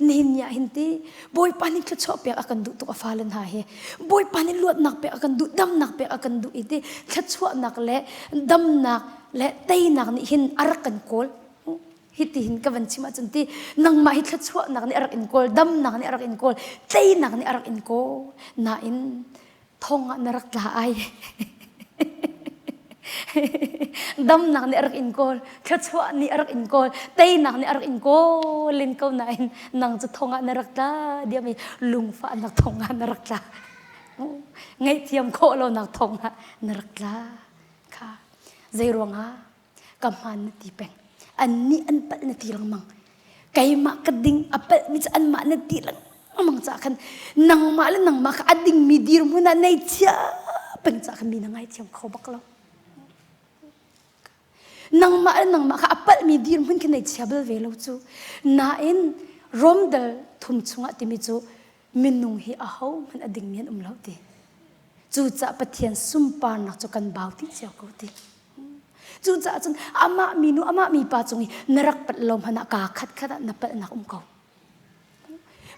nihin ni ah hin ti Bawipa nih thluachuah pek a kan duh tuk a fale hna hi Bawipa nih luatnak pek a kan duh damnak pek a kan duh i ti thluachuahnak le damnak le teinak nih hin a rak kan kawl hiti hin ka van chim ahcun ti nangmah hi thluachuahnak nih a rak in kawl damnak nih a rak in kawl teinak nih a rak in kawl nain thong ah na rak tla ai damnak nih a rak in kawl thluachuah nih a rak in kawl teinak nih a rak in kawl len ko nain nang cu thong ah na rak tla diam i lungfahnak thong ah na rak tla ngaihthiam khawh lonak thong ah na rak tla kha zei ruangah ka hmaan na ti peng annih an palh na ti lengmang keimah ka ding a palhmi cu anmah na ti lengmang caah khan nangmah le nangmah kha a dingmi dirhmun ah nei chia peng caah khan mi na ngaithiam kho bak lo nangmah le nangmah kha a palhmi dirhmun khi nei chia bal ve lo cu nain Rom dal thum chungah timi cu minung hi ahohmanh a dingmi an um lo ti cucaah Pathian sunparnak cu kan bau ti cio ko ti Cucaah cun amah minu amah mipa cung i na rak palh lo hmanh ah kaa khat khat ah na palhnak um ko.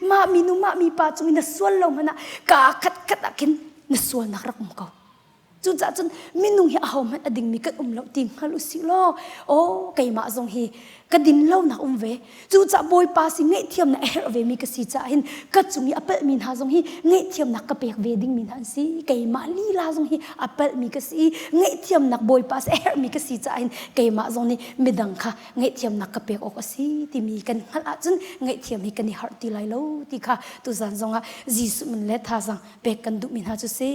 Mah minu mah mipa cung i na sual lo hmanh ah kaa khat khat ah khin na sualnak rak um ko. Cucaah cun minung hi ahohmanh a dingmi kan um lo ti hngal u sih law aw keimah zong hi ka din lonak um ve. Cucaah Bawipa si ngaihthiamnak a herh vemi ka si caah hin ka cung i a palhmi hna zong hi ngaihthiamnak ka pek ve dingmi hna an si. Keimah lila zong hi a palhmi ka si i ngaihthiamnak Bawipa si a herhmi ka si caah hin keimah zong nih midang kha ngaihthiamnak ka pek awk a si timi kan hngalh ahcun ngaihthiam hi kan i harh ti lai lo ti kha tuzan zongah Jesuh min le thazaang pek kan duhmi hna cu si.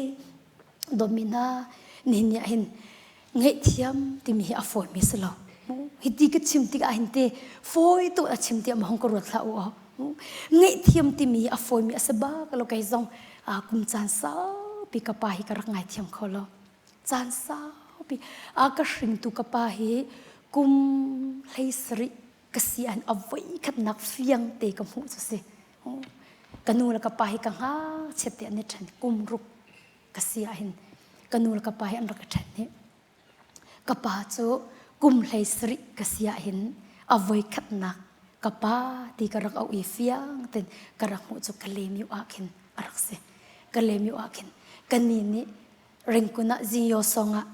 Dawtmi hna, nihin ni ah hin ngaihthiam timi hi a fawimi si lo. Hiti ka chim tikah hin te fawi tuk a chim tiah ma hong ka ruat hlah u aw. Ngaihthiam timi hi a fawimi a si bak lo kei zong kum caan saupi ka pa hi ka rak ngaithiam kho lo. Caan saupi a ka hringtu ka pa hi kum 17 ka si an a voi khatnak fiang te ka hmuh cu si. Ka nu le ka pa hi ka ngakchiat te an i ṭhen kum ruk ka si ah hin ka nu le ka pa hi an rak ka ṭhen hi ka pa cu kum 17 ka si ah hin a voi khatnak ka pa ti ka rak auh i fiang ten ka rak hmuh cu Kalaymyo ah khin a rak si Kalaymyo ah khin ka ni nih Ringkun ah Zinyo song ah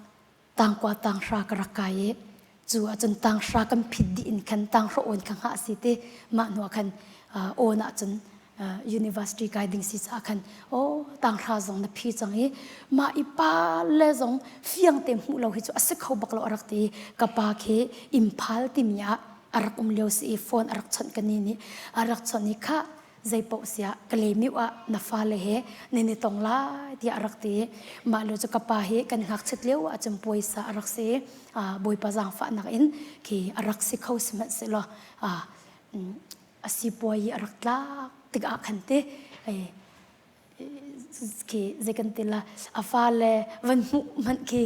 tangkua tanghra ka rak kai i cu ahcun tanghra kan phit dih in khan tanghra awn kha hngah si ti mah hnu ah khan awn ahcun. University kai ding si caah khan oh tanghra zong na phi cang i mah i pa le zong fiang te hmuh lo hi cu a si kho bak lo a rak ti ka pa khi Imphal timi ah a rak um lio si i phone a rak chawnh ka ni nih a rak chawnh i kha zeipaoh siah Kalemiu ah na fale he nan i tong lai tiah a rak ti mah lio cu ka pa hi kan ngakchiat lio ah cun puaisa a rak si Bawipa zaangfahnak in khi a rak si kho sihmanhsehlaw a sipuai i a rak tlak tikah khan te khi zei kan ti la a fale van hmuh hmanh khi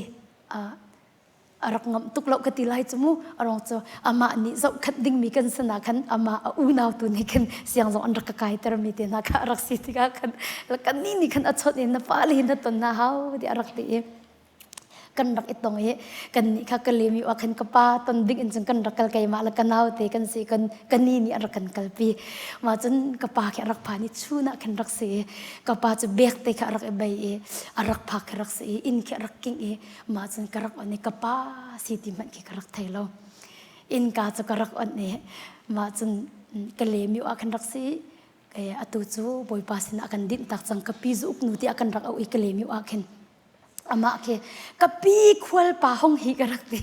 a rak ngamh tuk lo ka ti lai cu mu arong cu amah nih zohkhat dingmi kan sana khan amah a unau tu nih khan siang zong an rak ka kaiter mi te hna kha a rak si tikah khan kan ni nih khan a chawnh in na fale hi na ton na hau ti a rak ti i kan rak i tong i kan nih kha ka lem i khan ka pa ton ding in cun kan rak kal keimah le ka nau te kan si kan ka ni nih an rak kan kalpi mah cun ka pa khi a rak phan i chun ah khan rak si i ka pa cu bek te kha a rak i bei i a rak phak khi rak si i inn khi a rak king i mah cun ka rak on i ka pa si ti hmanh khi ka rak thei lo innka cu ka rak on i mah cun ka lem i ah khan rak si i atu cu bawipa sinah kan dinh tak cang ka pi zu uk nu tiah kan rak auh i ka lem i ah khin amah khi ka pi khual pa hong hi ka rak ti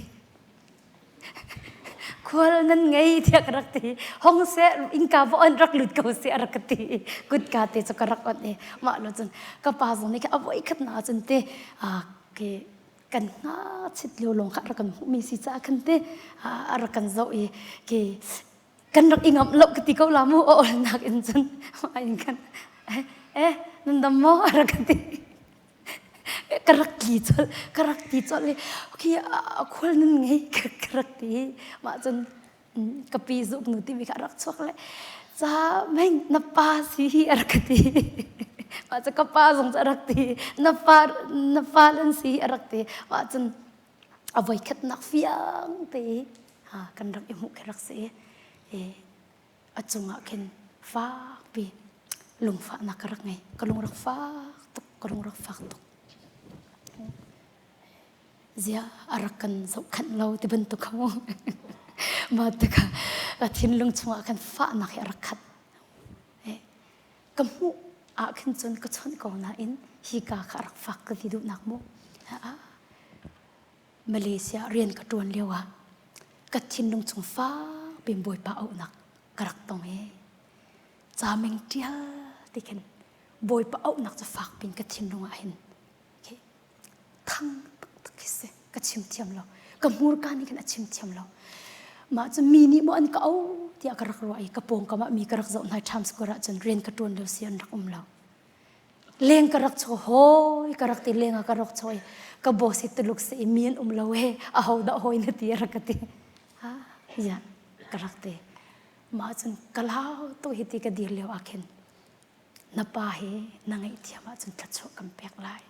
khual nan ngei tiah ka rak ti hong seh innka va on rak lut ko seh a rak ka ti kutka te cu ka rak on i mah lo cun ka pa zong nih a voi khat na cun te ke kan ngachit lio lawng kha rak kan hmuhmi si caah khan te a rak kan zoh i ke kan rak i ngamh lo ka ti ko la mu a olnak in cun in khan eh nan dam maw a rak ka ti ka rak tli colh ka rak ti colh i okay khual nan ngei ka rak ti mah cun ka pi zuk nu timi kha a rak chuak le ca meng na pa si hi a rak ka ti mah cu ka pa zong cu a rak ti na pa na fa lan si hi a rak ti mah cun a voikhatnak fiang te ha kan rak i hmuh khi rak si i a cungah khin fakpi lungfahnak ka rak ngei ka lung rak fak tuk ka lung rak fak tuk zia a rak kan zohkhanh lo ti bantuk kha mu mah tikah ka thinlung chungah khan fahnak hi a rak khat ka hmuh ah khin cun ka chawnh ko nain hi ka kha a rak fak ka ti duhnak mu Malaysia rian ka ṭuan lio ah ka thinlung chung fak piin Bawipa auhnak ka rak tong i caming ṭial ti khin Bawipa auhnak cu fak piin ka thinlung ah hin thang taktak khi si ka chim thiam lo ka hmurka nih khin a chim thiam lo mah cu mi nih maw an ka auh tiah ka rak ruah i ka pawngkam ah mi ka rak zoh hna Times Square ah cun rian ka ṭuan lio si an rak um lo leng ka rak chaw hawi ka rak ti leng ah ka rak chaw i ka boss hi tuluk si i mi an um lo he a ho dah hawi na ti a rak ka ti ha ya ka rak ti mah cun ka lau tu hi ti ka dir lio ah khin na pa hi na ngaihthiam ahcun thluachuah kan pek lai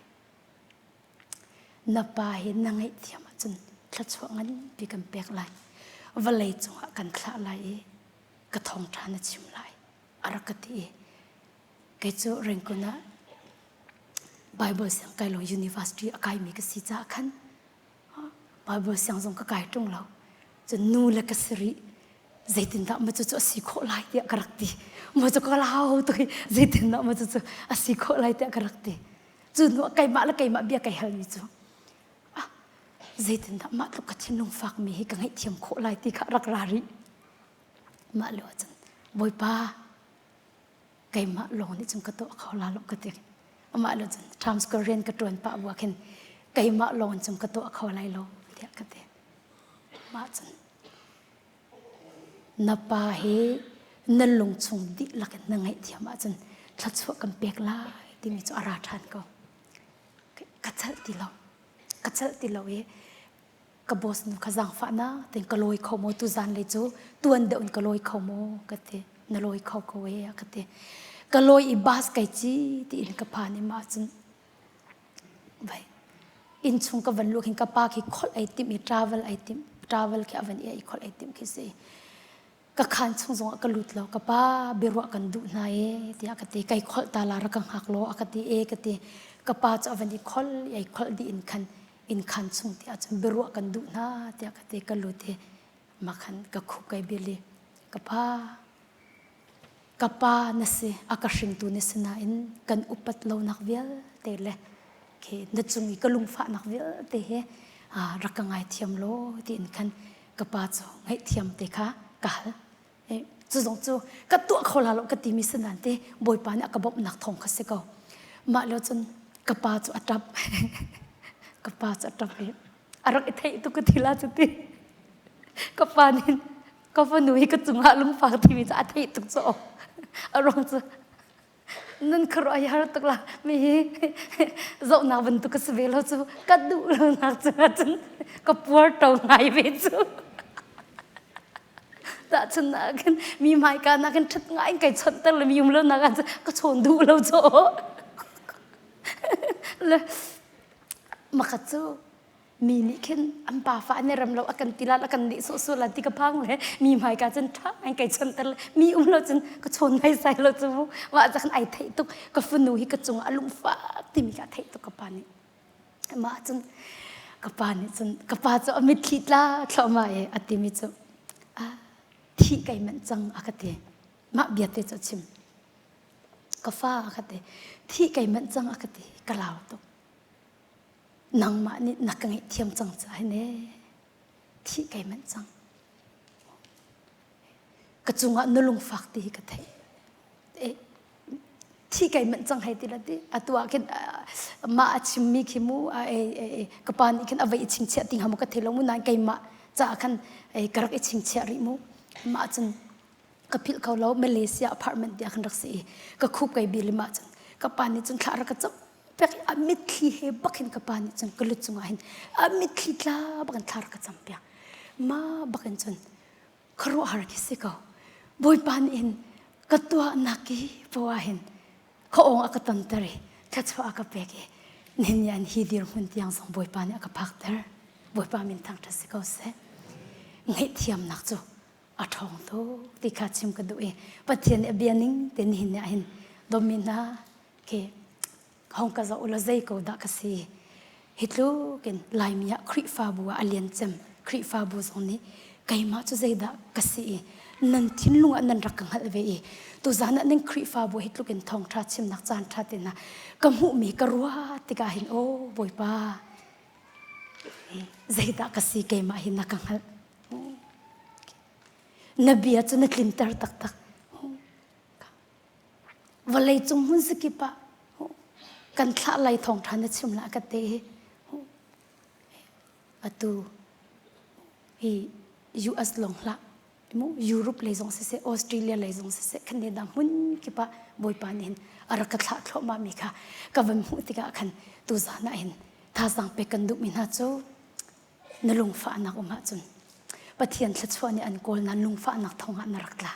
na pa hi na ngaihthiam ahcun thluachuah nganpi kan pek lai vawlei cungah kan thlah lai i ka thawngṭha na chim lai a rak ka ti i Kei cu Rangoon ah Bible siang kai lo university a kaimi ka si caah khan Bible siang zong ka kai ṭung lo. Cun nu le ka si rih. Zeitindah maw cucu a si khawh lai tiah ka rak ti. Maw cu ka lau tuk i zeitindah maw cucu a si khawh lai tiah ka rak ti. Cu hnu ah keimah le keimah bia kai halmi cu ah zeitindah mah tluk ka thinlung fakmi hi ka ngaihthiam khawh lai ti kha rak ra rih. Mah lio ahcun Bawipa keimah lawng nih cun ka tuah kho la lo ka ti amah lo cun Times Square rian ka ṭuan pah bu khin keimah lawng cun ka tuah kho lai lo tiah ka ti mah cun na pa hi na lung chung dihlak in na ngaihthiam ahcun thluachuah kan pek lai timi cu a ra ṭhan ko ka chalh ti lo ka chalh ti lo i ka boss nu kha zaangfahnak tein ka lawi kho maw tuzan lei cu tuan deuh in ka lawi kho maw ka ti na lawi kho ko e ka ti ka lawi i bus kai ci tiin ka phan i mah cun vai inn chung ka van luh khin ka pa khi kholh ai timh i travel ai timh travel khi a van i kholh ai timh khi si Ka khaan chung zongah ka lut lo. Ka pa biaruah kan duh hna e tiah ka ti. Kai kholh ta la rak ka hngak law a ka ti e ka ti. Ka pa cu a van i kholh i ai kholh dih in khan inn khaan chung ti ahcun biaruah kan duh hna tiah ka ti. Ka lut i mah khan ka khup kai bil i ka pa. Ka pa na si, a ka hringtu na si nain kan upat lonak vialte le khi na cung i ka lungfahnak vialte hi rak ka ngaithiam law tiin khan ka pa cu ngaihthiam te kha ka hal. Cu zong cu ka tuah kho la lo ka timi si nain te Bawipa nih a ka bawmhnak thawng kha si ko. Mah lio cun ka pa cu a ṭap. Ka pa cu a ṭap i a rak i theih tuk ka ti la cu ti. Ka pa nih ka fanu hi ka cungah lungfak timi cu a theih tuk cu a ruang cu nun khuaruah hi har tuk la mi hi zohnak bantuk ka si ve lo cu ka duh lo nak cungah cun ka puar to ngai ve cu tahchun ah khin mi hmaika nak in ṭhat ngai in kai chawnhter le mi um lo nak ah ka chawn duh lo cu le makhat cu mi nih khin an pa fa an i rem lo a kan ti la a kan nih sawh sual la ti ka phang le mi hmaika cun ṭha ngai kai chawnter le mi um lo cun ka chawn nai sai lo cu mu mah ca khan ai theih tuk ka fanu hi ka cungah a lungfak timi ka theih tuk ka pa nih mah cun ka pa nih cun ka pa cu a mitthli tla thluahmah i a timi cu ah thih kai manh cang a ka ti mah bia te cu a chim ka fa a ka ti thih kai manh cang a ka ti ka lau tuk nangmah nih na ka ngaihthiam cang caah hin ee thih kai manh cang ka cungah na lungfak ti hi ka theih eh thi kai manh cang hei ti la ti atu ah khin mah a chimmi khi mu ka pa nih khin a vai i chingchiah ti hnga mu ka thei lo mu nain keimah caah khan ka rak i chingchiah rih mu mah cun ka philh kho lo Malaysia apartment tiah khan rak si i ka khup kai bil mah cun ka pa nih cun thla rak ka cam pek a mitthli he bak hin ka pa nih cun ka lut cungah hin a mitthli tla bak in thla rak ka cam piak ma bak in cun khuaruahhar khi si ko bawipa nih hin ka tuahnak i poah hin khuaawng a ka tonter i thluachuah a ka pek i nihin ni an hi dirhmun tiang zong bawipa nih a ka phakter bawipa min thangṭhat si ko seh ngaihthiamnak cu a ṭhawng tuk ti kha chim ka duh i Pathian nih a bia ning te nihin ni ah hin dawmi hna khi hong ka zoh ulaw zei ko dah ka si hi tluk in Laimi ah Khrihfabu ah a lian cem Khrihfabu zong nih keimah cu zeidah ka si i nan thinlung ah nan rak ka hngalh ve i tuzan ah nan Khrihfabu hi tluk in thawngṭha chimnak caan ṭha te hna ka hmuhmi ka ruah tikah hin aw Bawipa zeidah ka si keimah hi na ka hngalh na bia cu na tlinter taktak vawlei cung hmun zakip ah kan thlah lai thawngṭha na chim la ka te atu hi US lawng hlah mu Europe lei zong siseh Australia lei zong siseh khan ne dang hmun kip ah Bawipa nih hin a rak ka thlah thluahmah mi kha ka van hmuh tikah khan tuzan ah hin thazaang pek kan duhmi hna cu na lungfahnak um ahcun Pathian thluachuah nih an kawl nan lungfahnak thongah na rak tla.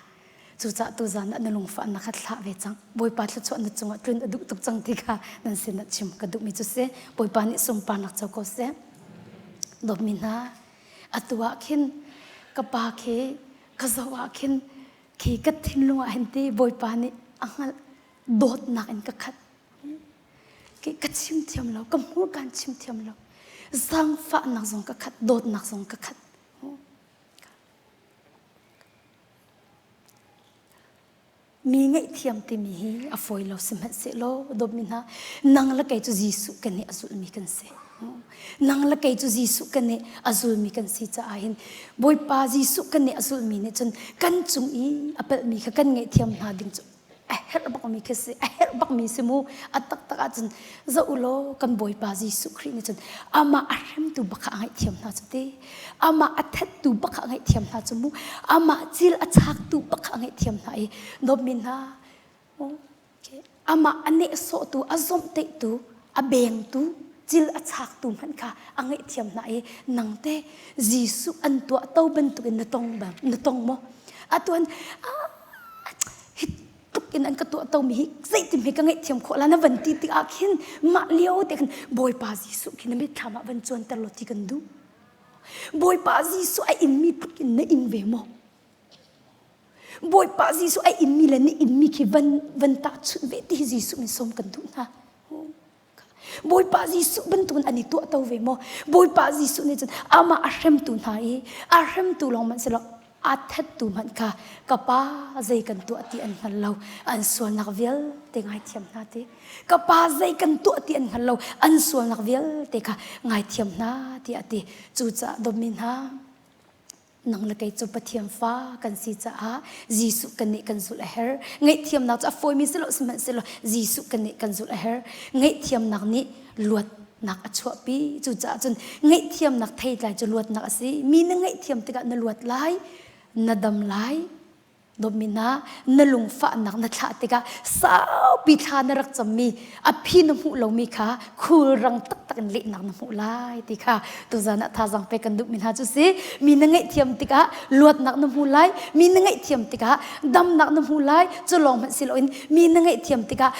Cucaah tuzan ah na lungfahnak kha thlah ve cang. Bawipa thluachuah na cungah tlun a duh tuk cang ti kha nan sinah chim ka duhmi cu si. Bawipa nih sunparnak co ko seh. Dawtmi hna, atu ah khin ka pa khi ka zoh ah khin khi ka thinlung ah hin ti Bawipa nih a hngalh dawtnak in ka khat. Ka chim thiam lo, ka hmurka in chim thiam lo. Zaangfahnak zong ka khat, dawtnak zong ka khat. Mi ngaihthiam timi hi a fawi lo sihmanhsehlaw dawtmi hna nang le kei cu Jesuh kan nih a zulmi kan si. Nang le kei cu Jesuh kan nih a zulmi kan si caah hin Bawipa Jesuh kan nih a zulmi nih cun kan cung i a palhmi kha kan ngaihthiam hna ding cu a herh bakmi khi si a herh bakmi si mu a taktak ahcun zoh u law kan bawipa Jesuh Khrih nih cun amah a hremtu bak kha a ngaihthiam hna cu ti amah a thattu bak kha a ngaihthiam hna cu mu amah cil a chaktu bak kha a ngaihthiam hna i dawtmi hna amah a nehsawhtu a zomhtaihtu a bengtu cil a chaktu hmanh kha a ngaihthiam hna i nang te Jesuh an tuah to bantukin na tong bang na tong maw atuan hi tluk in an ka tuah tomi hi zeitin hme ka ngaihthiam khawh la na van ti tikah khin mah lio te khan Bawipa Jesuh khi na mitthlam ah van cuanter law ti kan duh Bawipa Jesuh a inmi tluk in na in ve maw Bawipa Jesuh a inmi le na inmi khi van van tahchunh ve ti hi Jesuh min sawm kan duh hna Bawipa Jesuh bantukin an i tuahto ve maw? Bawipa Jesuh nih cun amah a hremtu hna i a hremtu lawng hmanh si lo. Aa thattu hmanh kha ka pa zei kan tuah ti an hngal lo. An sualnak vialte ngaithiam hna ti. Ka pa zei kan tuah ti an hngal lo. An sualnak vialte kha ngaithiam hna tiah a ti. Cucaah dawtmi hna, nang le kei cu Pathian fa kan si caah Jesuh kan nih kan zulh a herh. Ngaihthiamnak cu a fawimi si lo sihmanhsehlaw Jesuh kan nih kan zulh a herh. Ngaihthiamnak nih luatnak a chuahpi. Cucaah cun ngaihthiamnak theitlai cu luatnak a si. Mi na ngaihthiam tikah na luat lai, na dam lai. Dawtmi hna, na lungfahnak na thlah tikah saupi thla na rak cammi a phi na hmuh lomi kha khulrang taktak in lehnak na hmuh lai ti kha tuzan ah thazaang pek kan duhmi hna cu si. Mi na ngaihthiam tikah luatnak na hmu lai, mi na ngaihthiam tikah damnak na hmu lai, cu lawng hmanh si loin mi na ngaihthiam tikah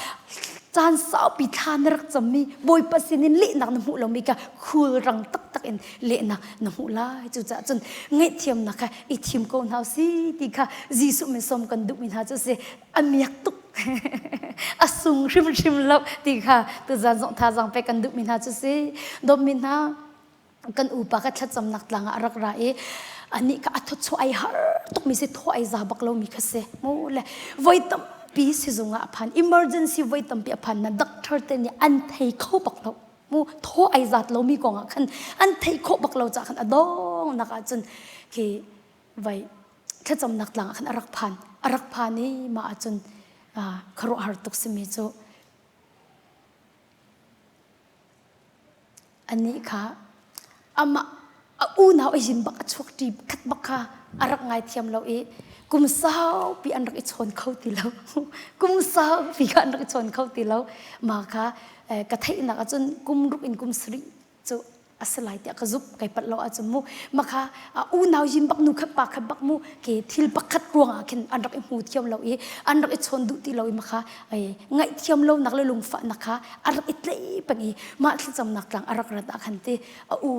caan saupi thla na rak cammi Bawipa sinin lehnak na hmuh lomi kha khulrang taktak in lehnak na hmuh lai. Cucaah cun ngaihthiamnak kha i thim ko hna si ti kha Jesuh min sawm kan duhmi hna cu si. A miak tuk a sung hrimhrim lo ti kha tuzan zong thazaang pek kan duhmi hna cu si. Dawtmi hna, kan upa ka thlacamnak tlang ah a rak ra i anih kha a thawchuah ai har tukmi si, thaw ai za bak lomi kha si mu le voi tampi sizung ah a phan, emergency voi tampi a phan na doctor te nih an thei kho bak lo mu. Thaw ai zat lomi kong ah khan an theih khawh bak lo ca khan a dong nak ah cun khi vai thlacamnak tlang ah khan a rak phan, a rak phan i mah ah cun khuaruahhar tuk simi cu Anih kha amah a unau a yin bak a chuak ṭi khat bak kha a rak ngaithiam lo i kum saupi an rak i chawn kho ti lo. Kum saupi kha an rak i chawn kho ti lo. Mah kha ka theihnak ahcun kum ruk in kum sarih cu a si lai tiah ka zumh, kai palh lo ahcun mu. Mah kha unau yin bak nu khat pa khat bak mu ke thil pakhat ruangah khin an rak i hmu thiam lo i an rak i chawn duh ti lo i mah kha ngaihthiam lonak le lungfahnak kha a rak i tlaih peng i mah thlacamnak tlang a rak rat ah khan ti a u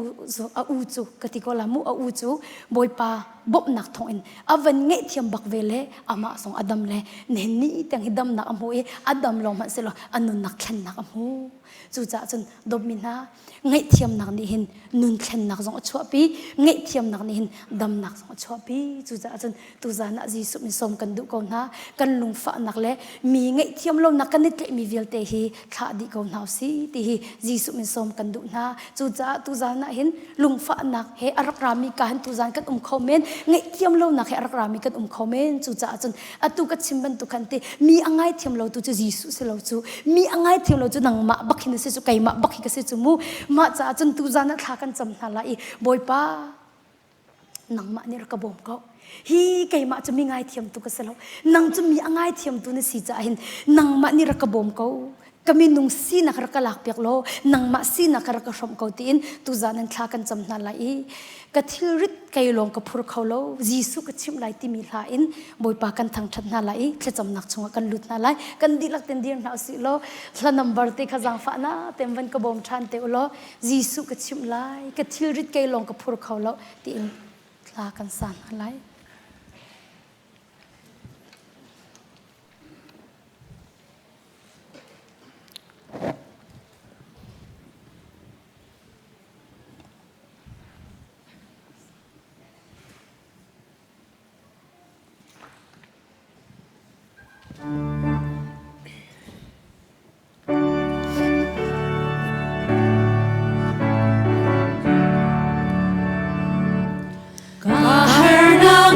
a u cu ka ti ko la mu, a u cu Bawipa bawmhnak thawngin a van ngaihthiam bak ve le amah zong a dam le nihin ni tiang hi damnak a hmu i a dam lawng hmanh selaw a nunnak thlennak a hmu. Cucaah cun dawtmi hna, ngaihthiamnak nih hin nun thlennak zong a chuahpi, ngaihthiamnak nih hin damnak zong a chuahpi. Cucaah cun tuzan ah Jesuh min sawm kan duh ko hna. Kan lungfahnak le mi ngaihthiam lonak kan i tlaihmi vialte hi thlah dih ko hna usih ti hi Jesuh min sawm kan duh hna. Cucaah tuzan ah hin lungfahnak he a rak rami ka hin tuzan kan um kho men, ngaihthiam lonak he a rak rami kan um kho men. Cucaah cun atu ka chim bantuk khan ti mi a ngaithiam lo tu cu Jesuh si lo cu, mi a ngaithiam lo cu nangmah bak hin na si cu, keimah bak hi ka si cu mu. Mah caah cun tuzan ah thla kan cam hna lai i Bawipa, nangmah nih rak ka bawm ko. Hi keimah cu mi ngaithiam tu ka si lo, nang cu mi a ngaithiam tu na si caah hin nangmah nih rak ka bawm ko, ka minung sinak rak ka lakpiak law nangmah sinak rak ka hrawmh ko tiin tuzan in thla kan cam hna lai i ka thilrit kei lawng ka phur kho lo, Jesuh ka chimh lai timi hla in Bawipa kan thangṭhat hna lai i thlacamnak chungah kan lut hna lai. Kan dihlak ten dir hna usih law hla number te kha zaangfahnak ten van ka bawm ṭhan te u law Jesuh ka chimh lai, ka thilrit kei lawng ka phur kho lo tiin thla kan sa hna lai. Ka harnak.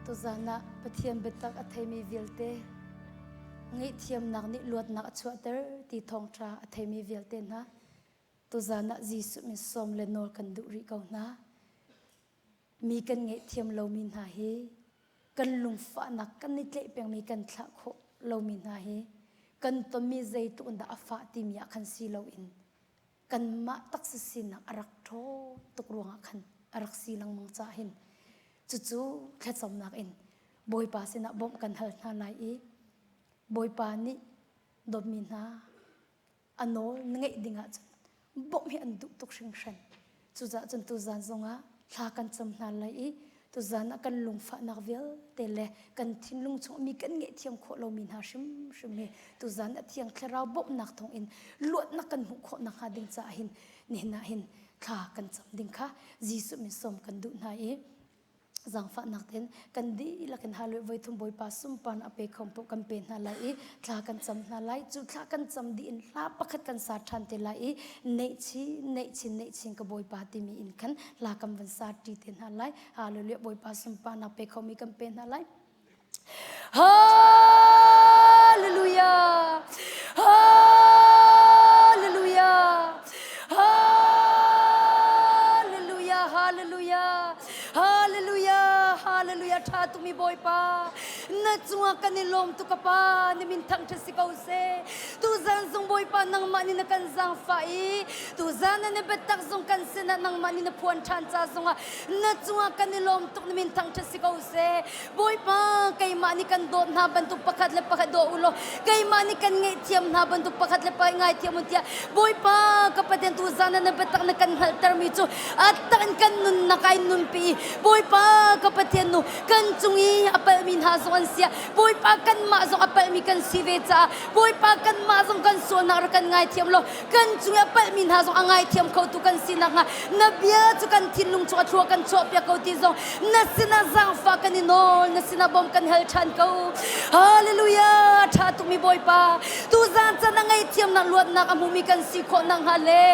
Tuzan ah Pathian biatak a theimi vialte ngaihthiamnak nih luatnak a chuahter ti thawngṭha a theimi vialte hna tuzan ah Jesuh min sawm le nawl kan duh rih ko hna. Mi kan ngaihthiam lomi hna hi kan lungfahnak kan i tlaih pengmi kan thlah khawh lomi hna hi kan tonmi zeitluk in dah a fah timi ah khan si loin kanmah taksa sinak a rak ṭhawn tuk ruangah khan a rak si lengmang caah hin cucu thlacamnak in Bawipa sinah bawmh kan hal hna lai i Bawipa nih dawtmi hna a nawl na ngeih ding ahcun bawmh hi an duh tuk hringhran. Cucaah cun tuzan zongah thla kan cam hna lai i tuzan ah kan lungfahnak vialte le kan thinlung chung mi kan ngaihthiam khawh lomi hna hrimhrim hi tuzan ah Thiang Thlarau bawmhnak thawngin luatnak kan hmuh khawh nakhnga ding caah hin nihin ah hin thla kan cam ding kha Jesuh min sawm kan duh hna i zaangfahnak tein kan dihlak in hallelujah voithum Bawipa sunparnak a pe kho paoh kan pe hna lai i thla kan cam hna lai cu thla kan cam dih in hla pakhat kan sa ṭhan te lai i neih chin neih chin neih chin ka Bawipa timi in khan hla kan van sa ṭi te hna lai hallelujah Bawipa sunparnak pe khomi kan pe hna lai Hallelujah! Hallelujah! Hallelujah! Hallelujah! Hallelujah! Hallelujah! Ṭha tukmi Bawipa, na cungah kan i lawm tuk ka Pa, na min thangṭhat si ko seh. Tuzan zong Bawipa nangmah nih na kan zaangfah i tuzan na na biatak zong kan sinah nangmah nih na phuan ṭhan ca zongah na cungah kan i lawm tuk na min thangṭhat si ko seh. Bawipa, keimah nih kan dawt hna bantuk pakhat le pakhat daw u law keimah nih kan ngaihthiam hna bantuk pakhat le pakhat ngaithiam u tiah Bawipa ka Pathian tu zan ah na biatak na kan hngalhtermi cu a tak in kan nunnak ah in nunpi i Bawipa ka Pathian nu kan cung i a palhmi hna zong an sia Bawipa kanmah zong a palhmi kan si ve caah Bawipa kanmah zong kan sualnak rak kan ngaithiam law kan cung i a palhmi hna zong a ngaithiam khotu kan si nakhnga na bia cu kan thinlung chung a thlua kan chuahpiak ko ti zong na sinah zaangfah kan i nawl na sinah bawm kan hal ṭhan ko hallelujah ṭha tukmi bawipa tuzan can a ngaihthiamnak luatnak a hmumi kan si khawh nakhnga le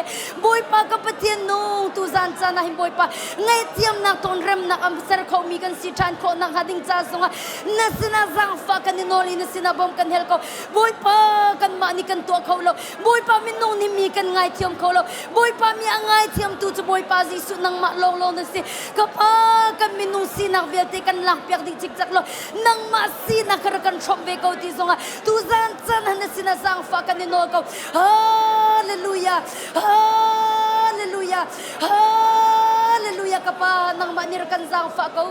bawipa ka pathian nung tuzan caan ah hin bawipa ngaihthiamnak thawng remnak a ser khomi kan si ṭhan khawh nakhnga ding ca zongah na sinah zaangfah kan i nawl i na sinah bawm kan hal ko bawipa kanmah nih kan tuah kho lo Bawipa minung nih mi kan ngaithiam kho lo. Bawipa mi a ngaithiamtu cu Bawipa Jesuh nangmah lawnglawng na si. Ka Pa kan minung sinak vialte kan lakpiak dih cikcek lo. Nangmah sinak kha rak kan hrawmh ve ko ti zongah tuzan caan han na sinah zaangfah kan i nawl ko. Hallelujah! Hallelujah! Hallelujah ka Pa nangmah nih rak kan zaangfah ko.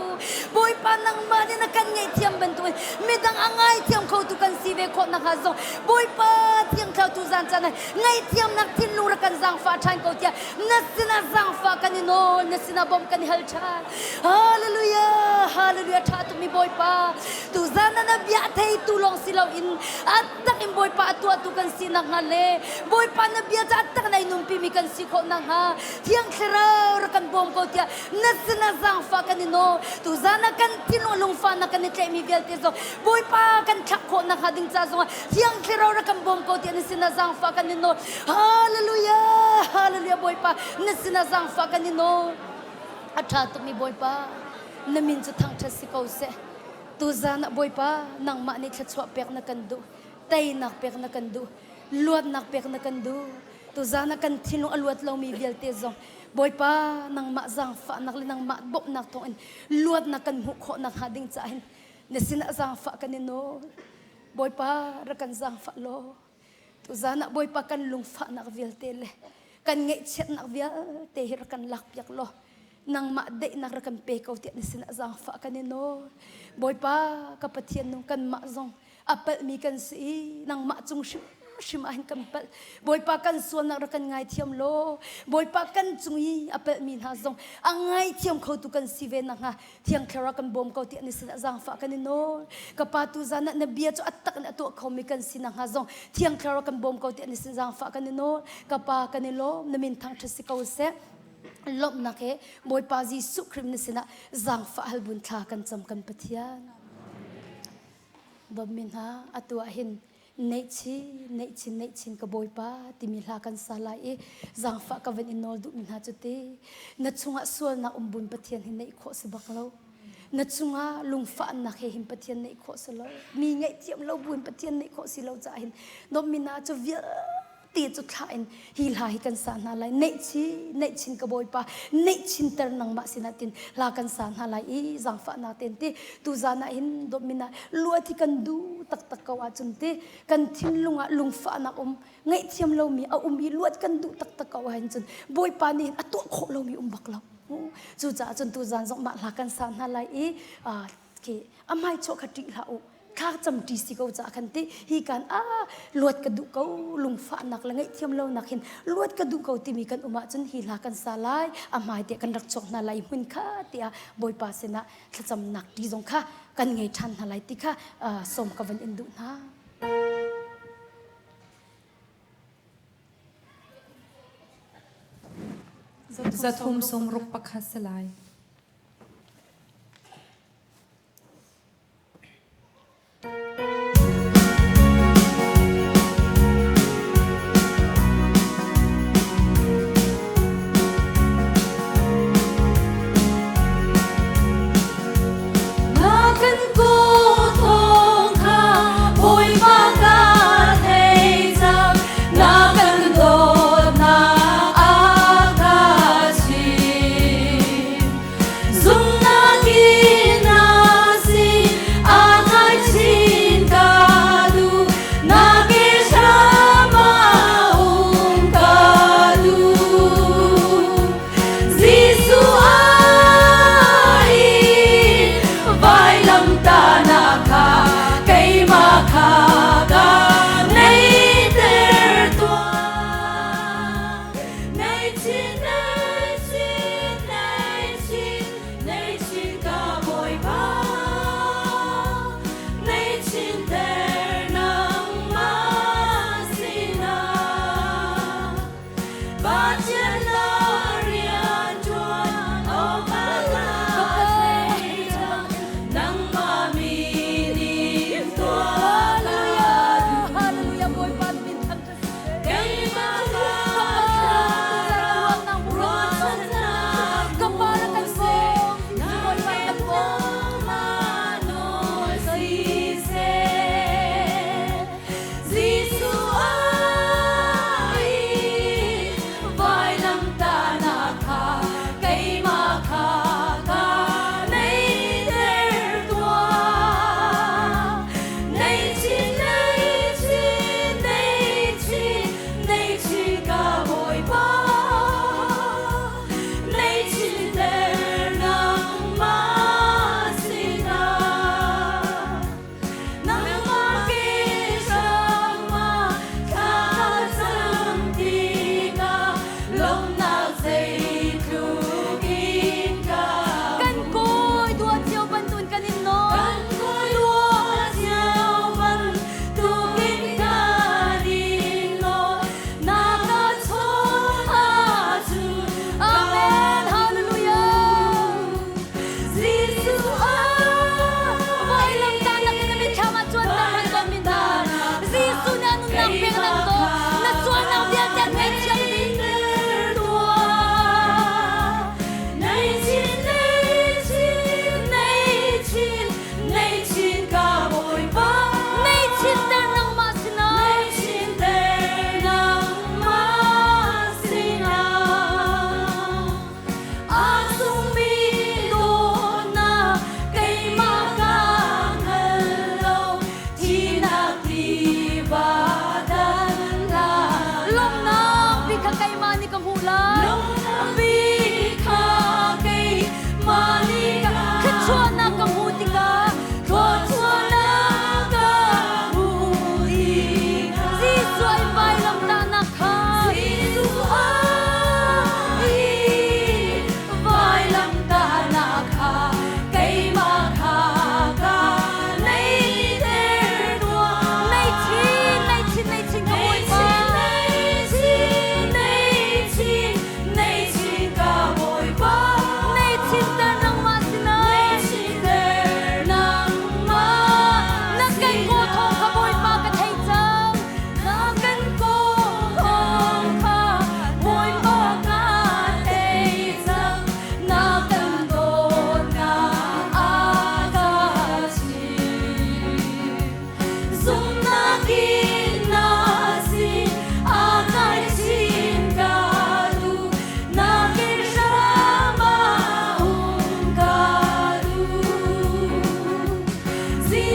Bawipa nangmah nih na kan ngaihthiam bantukin midang a ngaithiam khotu kan si ve khawh nakhnga zong Bawipa Thiang Thlarau tu zan caan ah ngaihthiamnak thinlung rak kan zaangfah ṭhan ko tiah na sinah zaangfah kan i nawl na sinah bawmh kan i hal ṭhan Hallelujah Hallelujah ṭha tukmi Bawipa tu zan ah na bia a theitu lawng si loin a tak in Bawipa a tuahtu kan si nakhnga le Bawipa na bia cu a tak in ai nunpimi kan si khawh nakhnga Thiang Thlarau rak kan bawm ko tiah na sinah zaangfah kan i nawl tu zan ah kan thinlung lungfahnak kan i tlaihmi vialte zong Bawipa kan thlak khawh nakhnga ding ca zongah Thiang Thlarau rak kan bawm ko tiah na sinah zaangfah kan i nawl. Hallelujah! Hallelujah Bawipa na sinah zaangfah kan i nawl. A ṭha tukmi Bawipa na min cu thangṭhat si ko seh. Tuzan ah Bawipa nangmah nih thluachuah pek na kan duh. Teinak pek na kan duh. Luatnak pek na kan duh. Tuzan ah kan thinlung a luat lomi vialte zong Bawipa nangmah zaangfahnak le nangmah bawmhnak thawngin luatnak kan hmuh khawh nakhnga ding caah hin na sinah zaangfah kan i nawl Bawipa rak kan zaangfah law tuzan ah Bawipa kan lungfahnak vialte le kan ngaihchiatnak vialte hi rak kan lakpiak law nangmah daihnak rak kan pe ko tiah na sinah zaangfah kan i nawl Bawipa ka Pathian nung kanmah zong a palhmi kan si i nangmah cung hrimhrim ah hin kan palh Bawipa kan sualnak rak kan ngaithiam law Bawipa kan cung i a palhmi hna zong a ngaithiam khotu kan si ve nakhnga Thiang Thlarau kan bawm ko tiah na sinah zaangfah kan i nawl. Ka Pa tu zan ah na bia cu a tak in a tuah khomi kan si nakhnga zong Thiang Thlarau kan bawm ko tiah na sin zaangfah kan i nawl. Ka Pa kan i lawm, na min thangṭhat si ko seh. Lawmhnak he Bawipa Jesuh Khrih na sinah zaangfah hal bun thla kan cam kan Pathian. Dawtmi hna, atu ah hin neihchin neihchin neihchin ka bawipa timi hla kan sa lai i zaangfah ka van i nawl duhmi hna cu ti na chungah sualnak um bun pathian hi neih khawh si bak lo. Na cungah lungfahnak he hin Pathian neih khawh si lo. Mi ngaihthiam lo buin Pathian neih khawh si lo caah hin dawtmi hna cu vialte cu thlah in hi hla hi kan sa hna lai. Neih chin, neih chin ka Bawipa, neih chin ter nangmah sinah tin hla kan sa hna lai i zaangfahnak ten ti tuzan ah hin dawtmi hna luat hi kan duh taktak ko ahcun ti kan thinlung ah lungfahnak um ngaihthiam lomi a um i luat kan duh taktak ko ahhin cun Bawipa nih a tuah khawh lomi um bak lo. Cucaah cun tuzan zong mah hla kan sa hna lai i khi a hmai chuah kha ṭih hlah u thla cam ṭi si ko caah khan ti hi kan a luat ka duh ko lungfahnak le ngaihthiam lonak hin luat ka duh ko timi kan um ahcun hi hla kan sa lai a hmai te kan rak chuak hna lai hmun kha tiah Bawipa sinah thlacamnak ṭi zong kha kan ngei ṭhan hna lai ti kha sawm ka van in duh hna. 3 61 si lai. Na kan thawng kha Bawipa ka thei cang, na kan dawtnak a ka chim.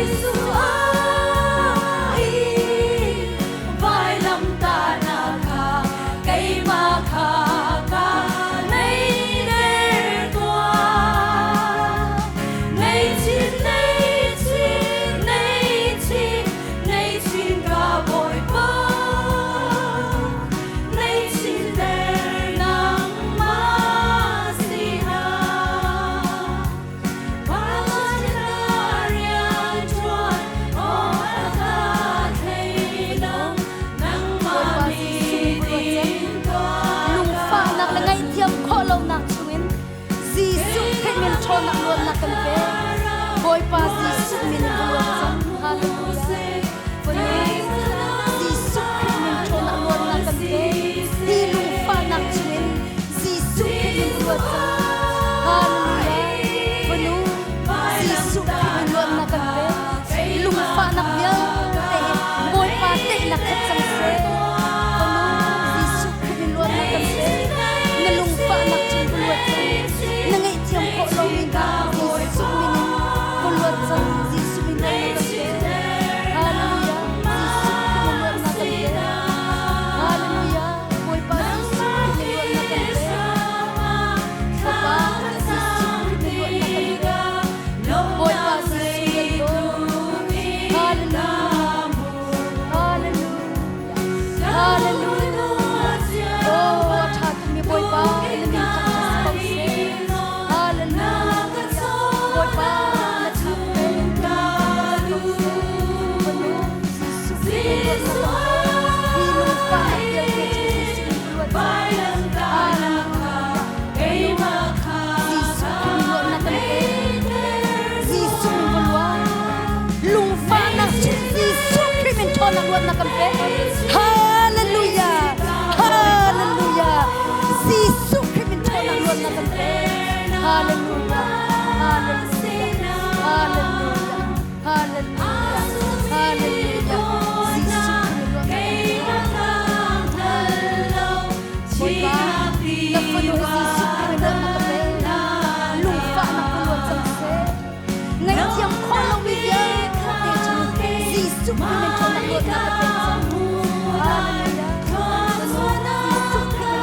Jesuh ai vailamtahnak kha keimah kha ka neiter tuah. Nei chin, nei chin, nei chin, nei chin ka Bawipa. Nei chin der nangmah sinah. Lungfahnak le ngaihthiam khawh lonak chungin Jesuh Khrih min ṭhawnnak luatnak kan pek. Bawipa Jesuh min in ka luat cang. Hallelujah. Jesuh Khrih min ṭhawnnak luatnak kan pek. Hi lungfahnak chungin Jesuh Khrih min ka luat cang. Hallelujah. Fanu Jesuh Khrih min luatnak kan pek. Lungfahnak vialte hi Bawipa teinak khat cang seh. Fanu Jesuh Khrih min luatnak kan pek. Na lungfahnak chung ka luat cang. Na ngaihthiam khawh lomi hna Jesuh min in ka luat cang. Jesuh min luatnak kan pek. Hallelujah. Jesuh Khrih min luatnak kan pek. Hallelujah. Bawipa Jesuh Khrih min luatnak kan pek. Fapa Jesuh Khrih min luatnak kan pek. Bawipa Jesuh kan dawt. Hallelujah. Hallelujah. Hallelujah. Oh, a ṭha tukmi Bawipa, na min thangṭhat si ko seh. Hallelujah. Bawipa, na ṭha peng, na min thangṭhat si ko seh. Fanu Jesuh Khrih min luatnak kan pek. Hi lungfahnak vialte cu Jesuh min ka luat cang. Hallelujah. Jesuh Khrih min luatnak kan pek. Jesuh min ka luat. Lungfahnak cu Jesuh Khrih min ṭhawnnak luatnak kan pek. Hallelujah. Hallelujah. Jesuh Khrih min ṭhawnnak luatnak kan pek. Hallelujah. Hallelujah. Hallelujah. Hallelujah. Hallelujah. Jesuh Khrih min luatnak kan pek. Bawipa, na fanu hi Jesuh Khrih min luatnak ka pek. Lungfahnak ka luat cang seh. Ngaihthiam khawh lomi vialte cu Jesuh Khrih min ṭhawnnak luatnak ka pek cang. Hallelujah. Jesuh Khrih min luatnak kan pek.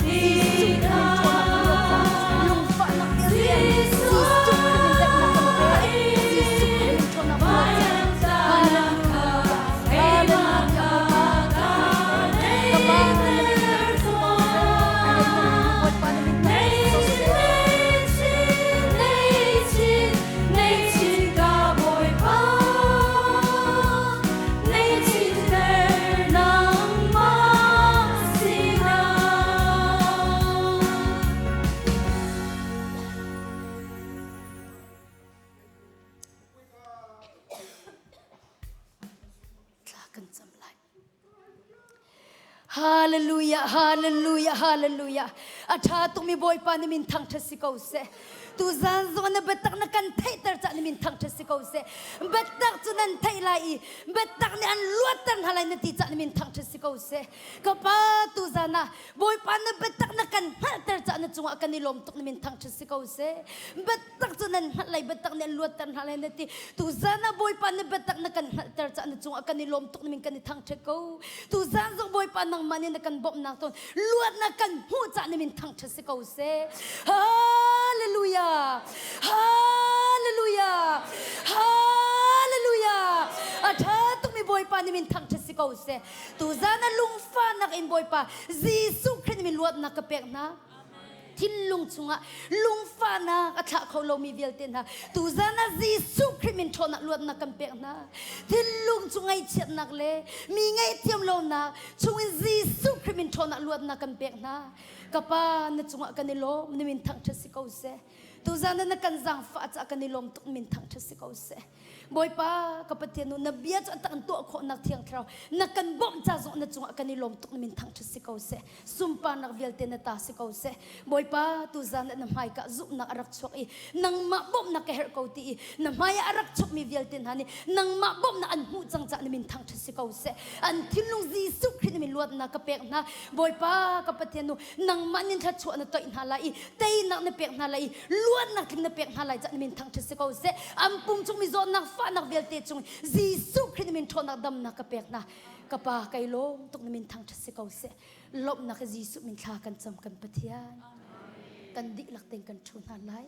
Jesuh Khrih min ṭhawnnak ka luat cang. Lungfahnak vialte Jesuh Khrih min daihnak kan pek. Jesuh Khrih min ṭhawnnak ka luat cang. Hallelujah. Hallelujah. Bawipa. Ka Pa, na min thangṭhat si ko seh. Bawipa na min thangṭhat si ko seh. Thla kan cam lai. Hallelujah, hallelujah, hallelujah. A ṭha tukmi Bawipa na min thangṭhat si ko seh. Tuzan zong na biatak na kan theihter cah na min thangṭhat si ko seh. Biatak cu nan theih lai i biatak nih an luatter hna lai na ti cah na min thangṭhat si ko seh. Ka pa tuzan ah Bawipa na biatak na kan hngalhter cah na cungah kan i lawm tuk na min thangṭhat si ko seh. Biatak cu nan hngalh lai biatak nih an luatter hna lai na ti. Tuzan ah Bawipa na biatak na kan hngalhter cah na cungah kan i lawm tuk na min kan i thangṭhat ko. Tuzan zong Bawipa nangmah nih na kan bawmhnak tawn luatnak kan hmuh cah na min thangṭhat si ko seh. Hallelujah! Hallelujah! Hallelujah! A ṭha tukmi Bawipa nih min thangṭhat si ko seh. Tuzan ah lungfahnak in Bawipa Jesuh Khrih nih min luatnak ka pek hna. Thinlung chungah lungfahnak a thlah kho lomi vialte hna tuzan ah Jesuh Khrih min ṭhawnnak luatnak kan pek hna. Thinlung chung ngaihchiatnak le mi ngaihthiam lonak chungin Jesuh Khrih min ṭhawnnak luatnak kan pek hna. Ka Pa na cungah kan i lawm, na min thangṭhat si ko seh. Tuzan ah na kan zaangfah caah kan i lawm tuk, min thangṭhat si ko seh. Bawipa ka Pathian nu na bia cu an tak an tuah khawhnak thiang thlarau na kan bawmh ca zong na cungah kan i lawm tuk na min thangṭhat si ko seh sunparnak vialte na ta si ko seh Bawipa tuzan ah na hmaika zumhnak a rak chuak i nangmah bawmhnak ka herh ko ti i na hmai ah a rak chuakmi vialte hna nih nangmah bawmhnak an hmuh cang caah na min thangṭhat si ko seh an thinlung Jesuh Khrih na min luatnak ka pek hna Bawipa ka Pathian nu nangmah nin thluachuah na toih hna lai i teinak na pek hna lai i luat. Luatnak tling na pek hna lai cah na min thangṭhat si ko seh. An pum chung mi zawtnak fahnak vialte cung Jesuh Khrih na min ṭhawnnak damnak ka pek hna. Ka pa kai lawm tuk na min thangṭhat si ko seh. Lawmhnak Jesuh min thla kan cam kan Pathian. Kan dihlak tein kan ṭhu hna lai.